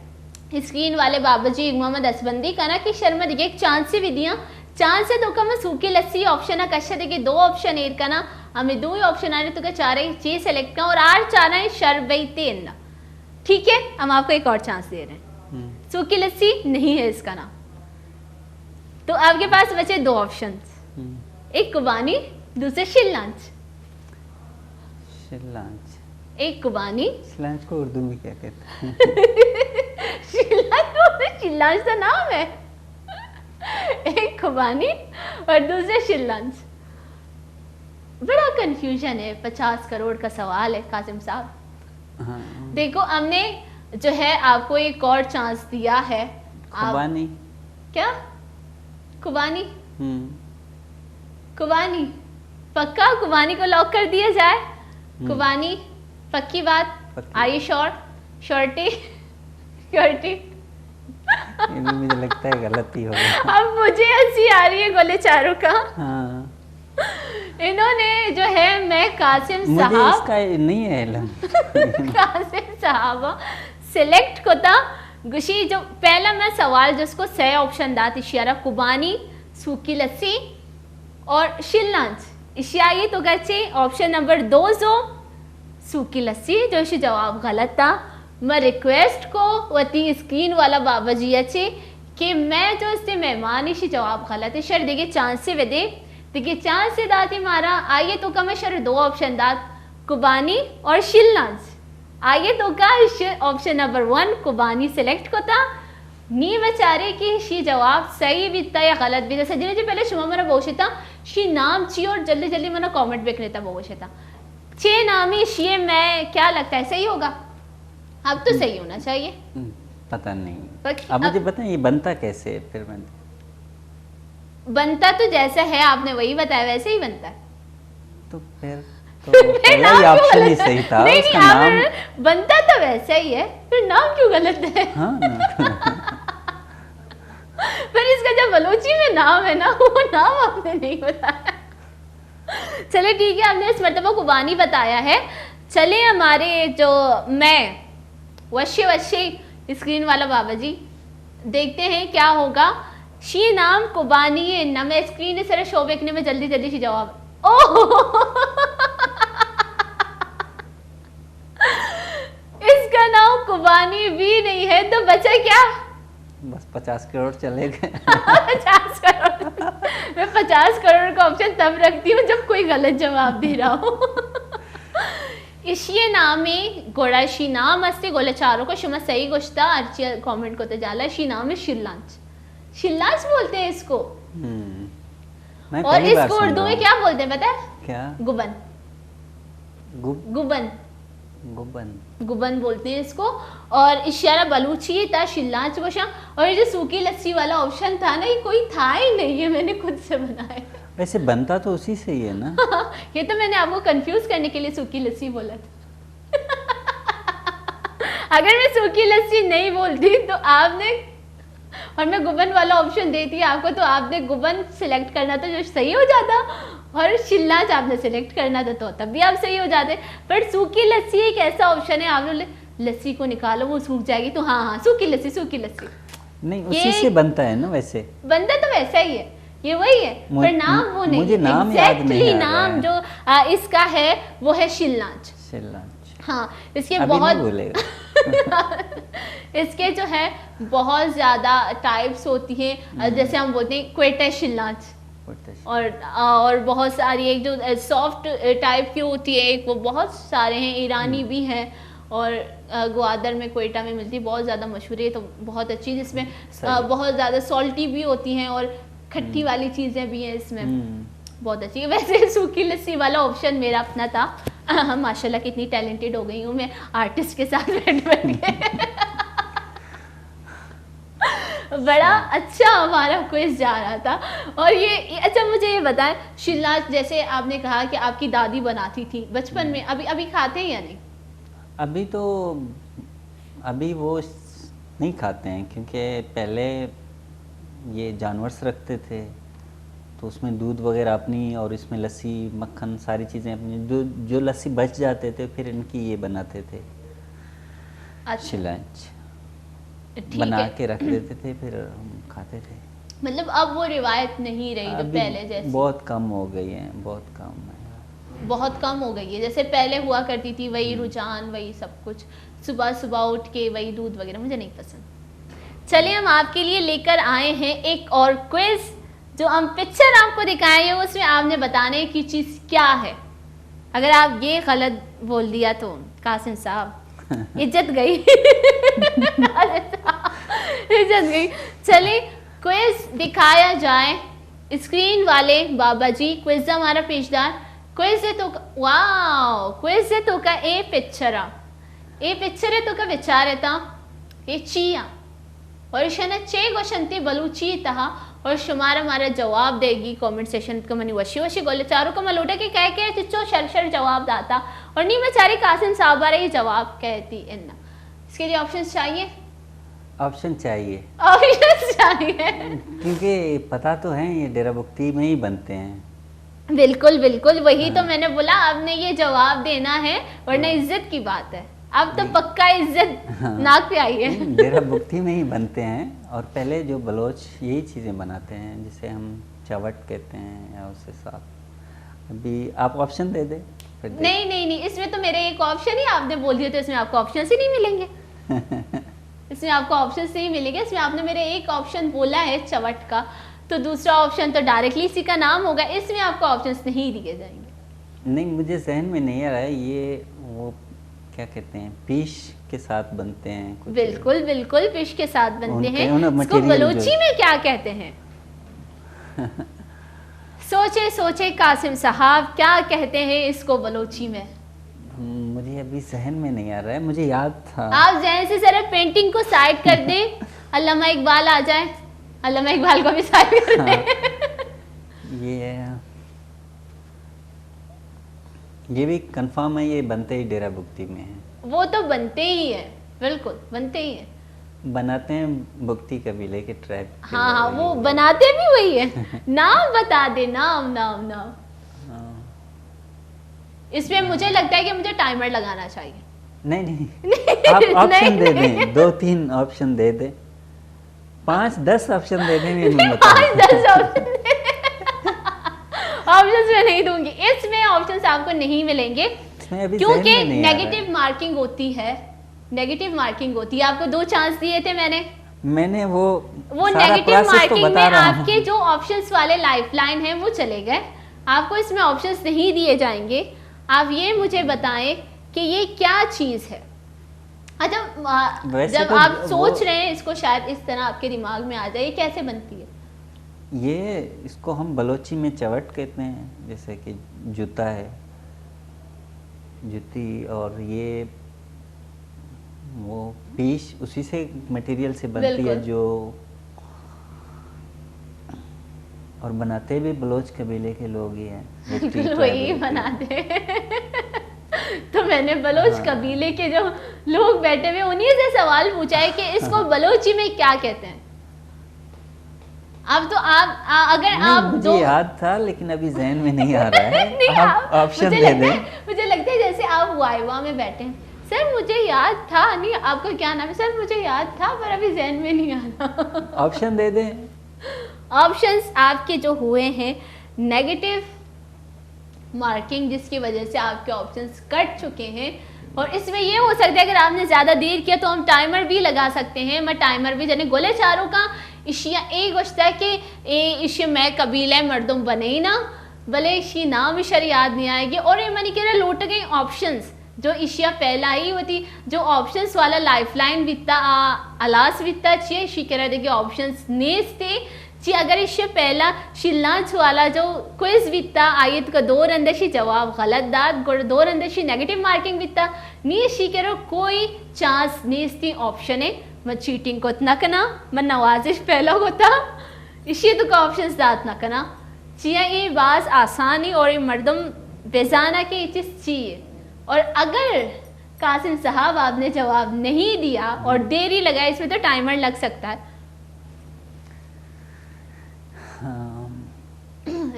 اسکرین والے بابا جی محمد اسبندی کنا کہ شر ما دیگہ ایک چانس بھی دیاں۔ چانس ہے تو کم سوکی لسی آپشن ہے، کشا دیگہ دو آپشن ایر کنا، ہمیں دو ہی آپشن آنے تو کیا چاہ رہے چیز سلیکٹ کرنا اور آر چاہ رہے ہیں شر بھائی تین۔ ٹھیک ہے، ہم آپ کو ایک اور چانس دے رہے ہیں۔ ہوں۔ سوکی لسی نہیں ہے اس کا نام۔ تو آپ کے پاس بچے دو آپشنز۔ ہوں۔ ایک کبانی، دوسرے شلانچ۔ شلانچ۔ ایک کبانی۔ شلانچ کو اردو میں کیا کہتے ہیں؟ شلانچ کو، شلانچ تو نام ہے۔ ایک کبانی اور دوسرے شلانچ۔ بڑا کنفیوژن ہے، پچاس کروڑ کا سوال ہے قاسم صاحب۔ ہاں۔ دیکھو، ہم نے جو ہے آپ کو ایک اور چانس دیا ہے۔ آپ کبانی۔ کیا؟ کبانی؟ ہوں۔ کبانی۔ پکا؟ کبانی کو لاک کر دیا جائے؟ ہوں۔ کبانی، پکی بات؟ پکی۔ Are you sure? Surety? Surety? یہ بھی مجھے لگتا ہے غلطی ہوگا۔ اب مجھے ہنسی آ رہی ہے گولے چاروں کا۔ ہاں۔ انہوں نے جو ہے میں قاسم مجھے صاحب اس کا نہیں ہے علم۔ قاسم صاحب سلیکٹ کتا، گشی جو پہلا میں سوال جس کو سے آپشن دات، اشی را کبانی، سوکی لسی اور شلانچ۔ اشی آئی تو گچے آپشن نمبر دو زو، سوکی لسی، جو اشی جواب غلط تھا۔ میں ریکویسٹ کو وتی اسکرین والا بابا جی اچے کہ میں جو اس سے مہمان اشی جواب غلط ہے، شر دیگہ چانس سے ودے، دیگہ چانس سے داتی مارا، آئیے تو کم شر دو آپشن دات، کبانی اور شلانچ۔ آئیے تو کا اش آپشن نمبر ون کبانی سلیکٹ کتا، نی بچارے کہ شی جواب صحیح بیتا یا غلط بیتا۔ سجنے جی پہلے شما منا بوشتا، شی نام چی اور جلدی جلدی منا کمنٹ بکنے تا بوشتا۔ چے نامی شی میں کیا لگتا ہے صحیح ہوگا؟ اب تو صحیح ہونا چاہیے۔ ہم، پتہ نہیں۔ پک-، اب مجھے اب بتائیں یہ بنتا کیسے ہے پھر میں بنتا تو جیسا ہے آپ نے وہی بتایا ویسے ہی بنتا ہے۔ تو پھر تو پھر پہلا ہی نام کیوں آپشن ہی غلط ہے؟ صحیح تھا، نہیں، اس نہیں، کا آپ نام نے بنتا تو ویسا ہی ہے، پھر نام کیوں غلط ہے؟ ہاں نا۔ پھر اس کا جو بلوچی میں نام ہے نا، وہ نام آپ نے نہیں بتایا۔ چلے ٹھیک ہے، ہم نے اس مرتبہ کبانی بتایا ہے۔ چلے ہمارے جو میں وشے وشے اسکرین والا بابا جی، دیکھتے ہیں کیا ہوگا۔ شی نام کبانی ہے، نہ میں اسکرین سر شو بیکنے میں جلدی جلدی شی جواب۔ اوہ! اس کا نام کبانی بھی نہیں ہے، تو بچا کیا؟ بس پچاس کروڑ چلے گئے۔ پچاس کروڑ۔ میں پچاس کروڑ کا آپشن تب رکھتی ہوں جب کوئی غلط جواب دے رہا ہو۔ اشی نام ہے، گوڑا اشی نام استے، گولا چاروں کو شما صحیح گوشتا، ہرچی کمنٹ کو تے جالا، اشی نام ہے شلانچ۔ شلانچ بولتے ہیں اس کو۔ ہم۔ میں اور پہلی اس بار کو سن اردو رہا میں ہوں۔ کیا بولتے ہیں پتہ ہے؟ کیا؟ گبن۔ گب-، گبن۔ گبن۔ گبن بولتے ہیں اس کو۔ اور اشی را بلوچی تا شلانچ گوشاں۔ اور یہ جو سوکی لسی والا آپشن تھا نا، یہ کوئی تھا ہی نہیں، یہ میں نے خود سے بنایا۔ ویسے بنتا تو اسی سے ہی ہے نا؟ یہ تو میں نے آپ کو کنفیوز کرنے کے لیے سوکی لسی بولا تھا۔ اگر میں سوکی لسی نہیں بولتی تو آپ نے، اور میں گبن والا آپشن دیتی آپ کو، تو آپ نے گبن سلیکٹ کرنا تھا جو صحیح ہو جاتا، اور شلانچ آپ نے سلیکٹ کرنا تھا تو تب بھی آپ صحیح ہو جاتے۔ پر سوکی لسی ایک ایسا آپشن ہے، آپ نے بولے، لسی کو نکالو، وہ سوکھ جائے گی، تو ہاں، ہاں، سوکی لسی، سوکی لسی۔ نہیں، اسی یہ سے بنتا ہے نا ویسے۔ بنتا تو ویسا ہی ہے، یہ وہی ہے، مجھ-، پر نام وہ نہیں مجھے ہے۔ نام یاد نہیں exactly آ رہا نام ہے۔ جو، آ، اس کا ہے، وہ ہے شلانچ۔ شلانچ۔ हाँ, इसके ابھی نہیں بولے گا۔ इसके जो है बहुत ज़्यादा टाइप्स होती हैं, जैसे हम बोलते हैं کوئٹہ شیلانچ۔ اور اور بہت ساری ایک جو سافٹ ٹائپ کی ہوتی ہے ایک, وہ بہت سارے ہیں, ایرانی بھی ہیں. اور گوادر میں, کوئٹہ میں ملتی, बहुत ज़्यादा مشہور ہے. تو بہت اچھی, جس میں بہت ज़्यादा سالٹی بھی ہوتی ہیں اور کھٹی والی چیزیں بھی ہیں اس میں. بہت اچھی. ویسے سوکھی لسی والا آپشن میرا اپنا تھا. ماشاءاللہ کتنی ٹیلنٹڈ ہو گئی ہوں میں آرٹسٹ کے ساتھ بیٹھ بیٹھ کے. بڑا اچھا ہمارا کوئز جا رہا تھا. اور یہ, اچھا, مجھے یہ بتائیں, شیلانچ, جیسے آپ نے کہا کہ آپ کی دادی بناتی تھی بچپن میں, ابھی, ابھی کھاتے ہیں یا نہیں؟ ابھی تو, ابھی وہ نہیں کھاتے ہیں, کیونکہ پہلے یہ جانور سے رکھتے تھے, تو اس میں دودھ وغیرہ اپنی, اور اس میں لسی, مکھن, ساری چیزیں اپنی. جو, جو لسی بچ جاتے تھے, پھر ان کی یہ بناتے تھے. اچھا. شیلانچ بنا کے رکھ دیتے تھے, پھر ہم کھاتے تھے. مطلب, اب وہ روایت نہیں رہی جو پہلے جیسی. بہت کم ہو گئی ہیں, بہت کم ہے. بہت کم ہو گئی ہے. جیسے پہلے ہوا کرتی تھی, وہی رجحان, وہی سب کچھ, صبح صبح اٹھ کے وہی دودھ وغیرہ. مجھے نہیں پسند. چلیے, ہم آپ کے لیے لیکر آئے ہیں ایک اور کوئز. جو ہم پکچر آپ کو دکھائیں گے, اس میں آپ نے بتانا ہے کہ چیز کیا ہے. اگر آپ یہ غلط بول دیا تو قاسم صاحب, عزت گئی. عزت گئی. چلیے, کوئز دکھایا جائے. اسکرین والے بابا جی, کوئز ہمارا پیشدار. کوئز ہے تو کا, واو, کوئز ہے تو کا a picture a, a picture ہے تو کا وچار ہے تا, اے چی آ. اور ایشانا چے گوشنتے بلوچی تہا, اور شمارا مارا جواب دے گی کمنٹ سیکشن کہ منی وشی وشی گل چارو کا ملوٹا کہ کہہ کہہ چچو شر شر جواب داتا. اور نی مچاری قاسم صاحب آ رہی جواب کہتی ان. اس کے لیے آپشنز چاہیے. آپشن چاہیے. آپشنز چاہیے. کیونکہ پتہ تو ہے, یہ ڈیرہ بگٹی میں ہی بنتے ہیں. بالکل, بالکل, وہی تو میں نے بولا, آپ نے یہ جواب دینا ہے, ورنہ عزت کی بات ہے. اب تو پکا عزت ناک پہ آئی ہے. ڈیرہ بگٹی میں ہی بنتے ہیں, اور پہلے جو بلوچ یہی چیزیں بناتے ہیں, جسے ہم چوٹ کہتے ہیں یا اس کے ساتھ. ابھی آپ آپشن دے دیں. نہیں, نہیں, نہیں, اس میں تو میرے ایک آپشن ہی آپ نے بول دیا, تو اس میں آپ کو آپشنز ہی نہیں ملیں گے. اس میں آپ کو آپشنز نہیں ملیں گے. اس میں آپ نے میرے ایک آپشن بولا ہے چوٹ کا, تو دوسرا آپشن تو ڈائریکٹلی اسی کا نام ہوگا, اس میں آپ کو آپشنز نہیں دیے جائیں گے. نہیں, مجھے ذہن میں نہیں آ رہا ہے. یہ وہ کیا کہتے ہیں, پیش کے ساتھ بنتے ہیں کچھ. بالکل, بالکل, پیش کے ساتھ بنتے ہیں. اس کو بلوچی میں کیا کہتے ہیں؟ سوچے سوچے قاسم صاحب, کیا کہتے ہیں اس کو بلوچی میں؟ مجھے ابھی ذہن میں نہیں آ رہا ہے, مجھے یاد تھا. آپ ذہن سے ذرا پینٹنگ کو سائیڈ کر دیں, علامہ اقبال آ جائیں, علامہ اقبال کو بھی سائیڈ کر دیں. یہ, یہ بھی کنفرم ہے, یہ بنتے ہی ڈیرہ بگٹی میں ہے. وہ تو بنتے ہی ہیں, بالکل بنتے ہی ہیں. بناتے ہیں بگٹی قبیلے کے ٹرائب کے لوگ. ہاں, ہاں, وہ بناتے بھی وہی ہیں. نام بتا دے, نام, نام, نام. اس میں مجھے لگتا ہے کہ مجھے ٹائمر لگانا چاہیے. نہیں, نہیں, آپ آپشن دے دیں, دو تین آپشن دے دیں. پانچ دس آپشن دے دیں, میں بتاؤں. پانچ دس آپشن دے. آپشنز میں نہیں دوں گی, اس میں آپشنز آپ کو نہیں ملیں گے, کیونکہ نیگیٹو مارکنگ ہوتی ہے. نیگیٹو مارکنگ ہوتی ہے. آپ کو دو چانس دیے تھے میں نے. میں نے وہ وہ نیگیٹو مارکنگ میں آپ کے جو آپشنز والے لائف لائن ہیں, وہ چلے گئے. آپ کو اس میں آپشنز نہیں دیے جائیں گے. آپ یہ مجھے بتائیں کہ یہ کیا چیز ہے. اچھا, جب آپ سوچ رہے ہیں اس کو, شاید اس طرح آپ کے دماغ میں آ جائے, یہ کیسے بنتی ہے؟ یہ, اس کو ہم بلوچی میں چوٹ کہتے ہیں, جیسے کہ جوتا ہے, جوتی, اور یہ وہ پیش اسی سے, مٹیریل سے بنتی ہے جو, اور بناتے بھی بلوچ قبیلے کے لوگ ہی ہیں. وہی بناتے. تو میں نے بلوچ قبیلے کے جو لوگ بیٹھے ہوئے, انہیں سے سوال پوچھا ہے کہ اس کو بلوچی میں کیا کہتے ہیں. اب تو آپ, اگر آپ مجھے یاد تھا, لیکن ابھی ذہن میں نہیں آ رہا ہے. آپ آپشن دے دیں. مجھے لگتا ہے جیسے آپ وائوا میں بیٹھے ہیں. سر, مجھے یاد تھا. نہیں, آپ کا کیا نام ہے؟ سر, مجھے یاد تھا, پر ابھی ذہن میں نہیں آ رہا. آپشن دے دیں. آپشنز آپ کے جو ہوئے ہیں, نیگیٹو مارکنگ, جس کی وجہ سے آپ کے آپشنز کٹ چکے ہیں. اور اس میں یہ ہو سکتا ہے، اگر آپ نے زیادہ دیر کیا تو ہم ٹائمر بھی لگا سکتے ہیں۔ میں ٹائمر بھی جنے گلے چاروکاں، اشیا اے گوشتا کہ اے اشی میں قبیلہ مردم بنے نا، بلے اشی نام اشر یاد نہیں آئے گی۔ اور یہ منی کرا لوٹ گئی آپشنز، جو اشیا پہلا ہی ہوتی، جو آپشنز والا لائف لائن بیتا، آ، الاس بیتا، چیئے اشی کرا دیگه آپشنز نیستے۔ چی اگر ایشی پہلا شی لانچ والا جو کوئز بیتا، آئی ء توکا دو رند ء شی جواب غلط دات، گڑا دو رند ء شی نیگیٹو مارکنگ بیتا، نی ایشی کرا کوئی چانس نیستی آپشن ء۔ من چیٹنگ کت نہ کناں، من نوازش پہلا کتا، ایشی ء توکا آپشنز دات نہ کناں۔ چیا اے باز آسانی اور اے مردم بزانا کہ اے چیز چی ہے۔ اور اگر قاسم صاحب آپ نے جواب نہیں دیا اور دیری لگائی، اس میں تو ٹائمر لگ سکتا ہے۔ ہاں۔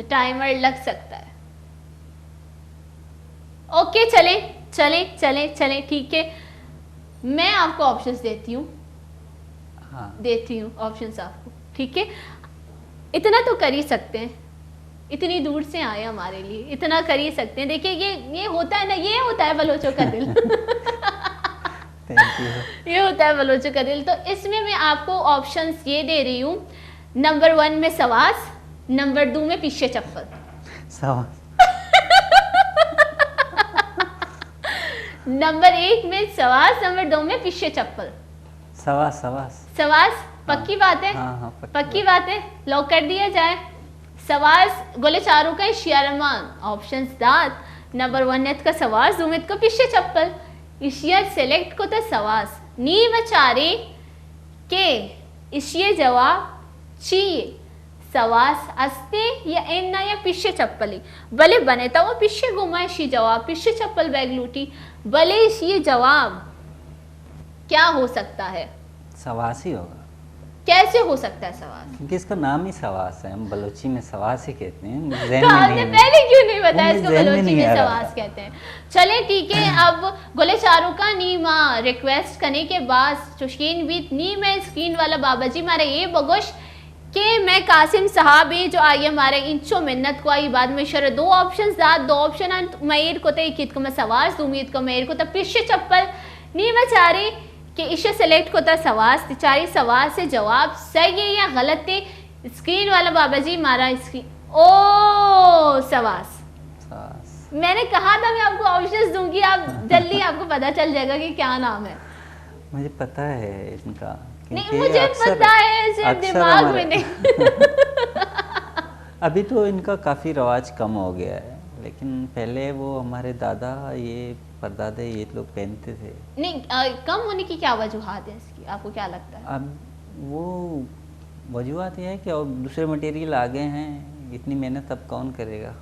ٹائمر لگ سکتا ہے۔ اوکے، چلیں، چلیں، چلیں، چلیں، ٹھیک ہے۔ میں آپ کو آپشنز دیتی ہوں۔ ہاں۔ دیتی ہوں آپشنز آپ کو، ٹھیک ہے؟ اتنا تو کر ہی سکتے ہیں، اتنی دور سے آئے ہمارے لیے، اتنا کر ہی سکتے ہیں۔ دیکھیے، یہ، یہ ہوتا ہے نا، یہ ہوتا ہے بلوچوں کا دل۔ Thank you. یہ ہوتا ہے بلوچوں کا دل۔ تو اس میں میں آپ کو آپشنز یہ دے رہی ہوں، نمبر ون میں سواس، نمبر دو میں پیشے چپل۔ سواس۔ نمبر ایک میں سواس، نمبر دو میں پیشے چپل۔ Sauce, sauce. سواس، پکی بات ہے؟ ہاں، ہاں، پکی پکی بات۔ بات ہے، لاک کر دیا جائے۔ سواس، گلے چاروکاں اشیا را ما آپشنز دات۔ نمبر ون ات کا سواس، دوم ات کا پیشے چپل۔ اشیا سلیکٹ کتا سواس۔ نی ما چاریں کہ اشی جواب چی؟ سواس استے یا انا یا پیشے چپلی؟ بلے بنے تو پیشے گما اشی جواب پیشے چپل بیگ لوٹی۔ بلے اشی جواب کیا ہو سکتا ہے؟ سواس ہی ہوگا۔ کیسے ہو سکتا ہے سواس؟ کیونکہ اس کا نام ہی سواس ہے، ہم بلوچی میں سواس ہی کہتے ہیں، ذہن تو میں آپ نے نہیں آیا۔ پہلے کیوں نہیں بتایا وہ اس کو ذہن میں بلوچی نہیں میں آ رہا سواس تھا۔ کہتے ہیں؟ چلیں ٹھیک ہے، اب گلے چاروکاں نی ما ریکویسٹ کنے کہ باز چشکین بیت، نی میں اسکرین والا بابا جی مارا یہ بگوش کہ میں قاسم صاحب ہیں جو آئیے مارا انچو منت کو آئی بعد میں شر دو آپشنز دات، دو آپشن انت میں ایر کو تے کیت کو میں سواس، دومی ات کو میں ایر کو تے پیشے چپل۔ نی میں چاریں کہ ایشی سلیکٹ کتا سواس، تی چاری سواس ء جواب صحیح ہے یا غلط ہے؟ اسکرین والا بابا جی مارا اسکرین، او سواس۔ سواس۔ میں نے کہا تھا میں آپ کو آپشنز دوں گی، آپ جلدی آپ کو پتا چل جائے گا کہ کیا نام ہے۔ مجھے پتا ہے ان کا، نہیں، کیونکہ مجھے اکثر، پتا ہے، صرف اکثر دماغ ہمارے میں نہیں۔ ابھی تو ان کا کافی رواج کم ہو گیا ہے، لیکن پہلے وہ ہمارے دادا، یہ پردادے، یہ لوگ پہنتے تھے۔ نہیں، آ، کم ہونے کی کیا وجوہات ہیں اس کی؟ آپ کو کیا لگتا ہے؟ اب وہ وجوہات یہ ہے کہ اب دوسرے مٹیریل آ گئے ہیں، اتنی محنت اب کون کرے گا؟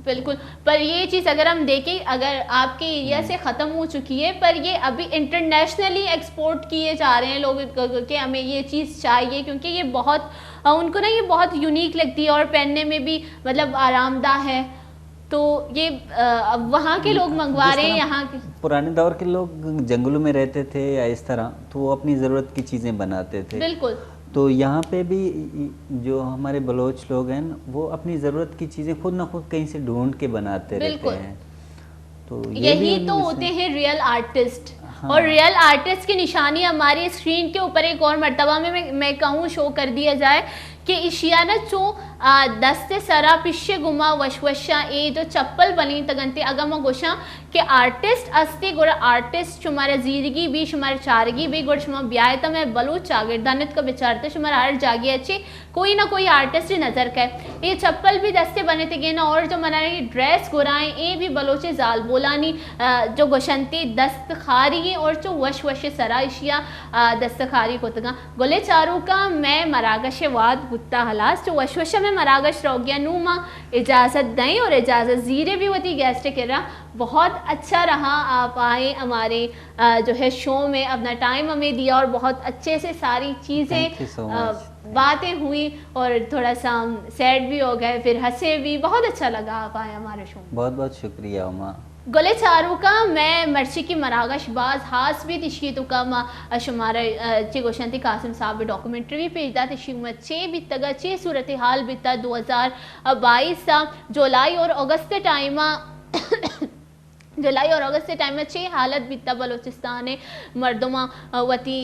بالکل، پر یہ چیز اگر ہم دیکھیں، اگر آپ کے ایریا ہم۔ سے ختم ہو چکی ہے، پر یہ ابھی انٹرنیشنلی ایکسپورٹ کیے جا رہے ہیں لوگ، کہ ہمیں یہ چیز چاہیے، کیونکہ یہ بہت، ان کو نا یہ بہت یونیک لگتی ہے اور پہننے میں بھی، مطلب، آرام دہ ہے۔ تو یہ، آ، اب وہاں کے لوگ منگوا رہے ہیں، جس طرح یہاں کے۔ پرانے دور کے لوگ جنگلوں میں رہتے تھے یا اس طرح، تو وہ اپنی ضرورت کی چیزیں بناتے تھے۔ بالکل۔ تو یہاں پہ بھی جو ہمارے بلوچ لوگ ہیں، وہ اپنی ضرورت کی چیزیں خود نہ خود کہیں سے ڈھونڈ کے بناتے رہتے بالکل۔ ہیں۔ تو یہ بھی یہی ان تو میں سے ہوتے ہیں ریئل آرٹسٹ۔ ہاں۔ اور ریئل آرٹسٹ کی نشانی ہماری اسکرین کے اوپر ایک اور مرتبہ میں، میں، میں کہوں، شو کر دیا جائے کہ ایشیا نا چو، آ، دست سرا پیشے گما وش وشاں اے جو چپل بلینتگ انت، اگاں ما گوشاں کہ آرٹسٹ استی، گڑا آرٹسٹ شمارا زیرگی بی، شمارا چارگی بی، گڑا شما بیایت ہمے بلوچ چاگردان اتکا بچارتے، شمارا ہر جاگے اچے کوئی نہ کوئی آرٹسٹ نظر کئے۔ اے چپل بھی دستے بنتگین اور جو منارا اے ڈریس گورائیں، اے بھی بلوچ زالبولانی، آ، جو گوشنتی دستخاری اور چو وش وش سرا ایشیا، آ، دستخاری کتگاں۔ گلے چاروکاں، مئے مراگش ء وھد بوتا ہلاس، چو وش وش ء مئے مراگش روگی ء نوں ما اجازت دئیں اور اجازت زیرے بھی وتی گیسٹ ء کرا۔ بہت اچھا رہا آپ آئے ہمارے، آ، جو ہے شو میں اپنا ٹائم ہمیں دیا اور بہت اچھے سے ساری چیزیں، Thank you so آ، much. باتیں ہوئی اور تھوڑا سا ہم سیڈ بھی ہو گئے، پھر ہنسے بھی۔ بہت اچھا لگا آپ آئے ہمارے شو میں۔ بہت بہت شکریہ ہما۔ گلے چاروکاں، مئے مرچی کی مراگش باز ہاس بیت، اشی توکا ما شمارا، آ، چی گوشنتی قاسم صاحب ڈاکومنٹری بھی پیش دات، اشی ما چے بیتگا، چے صورتحال بیتا دو ہزار بائیس ء جولائی اور اگست ٹائم ء جولائی اور اگست ٹائم چی حالت بیتا بلوچستان مردم وتی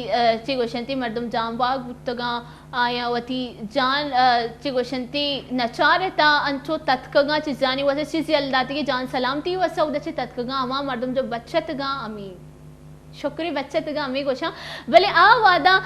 چی گوشنتی مردم جان باگ بوتگاں، آیا وتی جان چی گوشنتی نچارتا انچو تتکگاں چیزانی واسطہ چیزی الداتی کہ جان سلامتی واسطہ اودے چی تتکگاں ہما مردم جو بچتگاں امی شکری بچتگاں ہمیں گوشاں۔ بلے آ وعدہ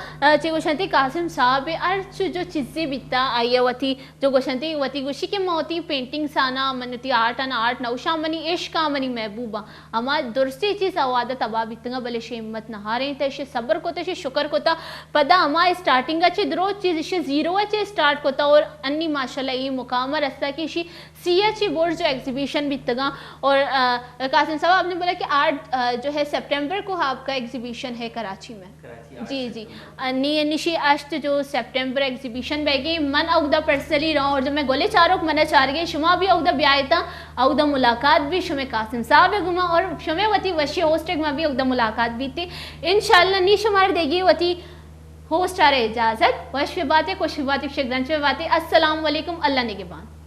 چی گوشنتی قاسم صاحب ہرچ جو چیزی بیتا آئی وتی جو گوشنتی وتی گوشی کہ من وتی پینٹنگز آنا من وتی آرٹ آنا آرٹ نہ گوشاں منی عشق آ منی محبوب آ۔ ہما درستی چیز آ وعدہ تباہ بیتگاں بلے شے ہمت نہ ہاریں تا اشی صبر کتا اشی شکر کتا۔ پدا ہما اسٹارٹنگ چے درو چیز اشی زیرو چے اسٹارٹ کتا اور انی ماشاءاللہ اے مقام رستا کہ اشی سی ایچ ای بورڈ جو ایگزیبیشن بیتگاں۔ اور قاسم صاحب آپ نے بولا کہ آٹھ جو ہے سپٹمبر کو آپ کا ایگزیبیشن ہے کراچی میں۔ جی جی۔ نی نشی اشت جو سپٹمبر ایگزیبیشن بیگی من اودا پرسنلی رہا اور جو میں گلے چاروک منا چارگے شما بھی اودا بیائے تا اودا ملاقات بھی شمے قاسم صاحب گما اور شمے وتی وشی ہوسٹ گما بھی اودا ملاقات بیتی۔ انشاءاللہ نی شمار دیگی وتی ہوسٹ آرے اجازت۔ وش باتیں خوش باتیں شگرنچ باتیں۔ السلام علیکم، اللہ نگہبان۔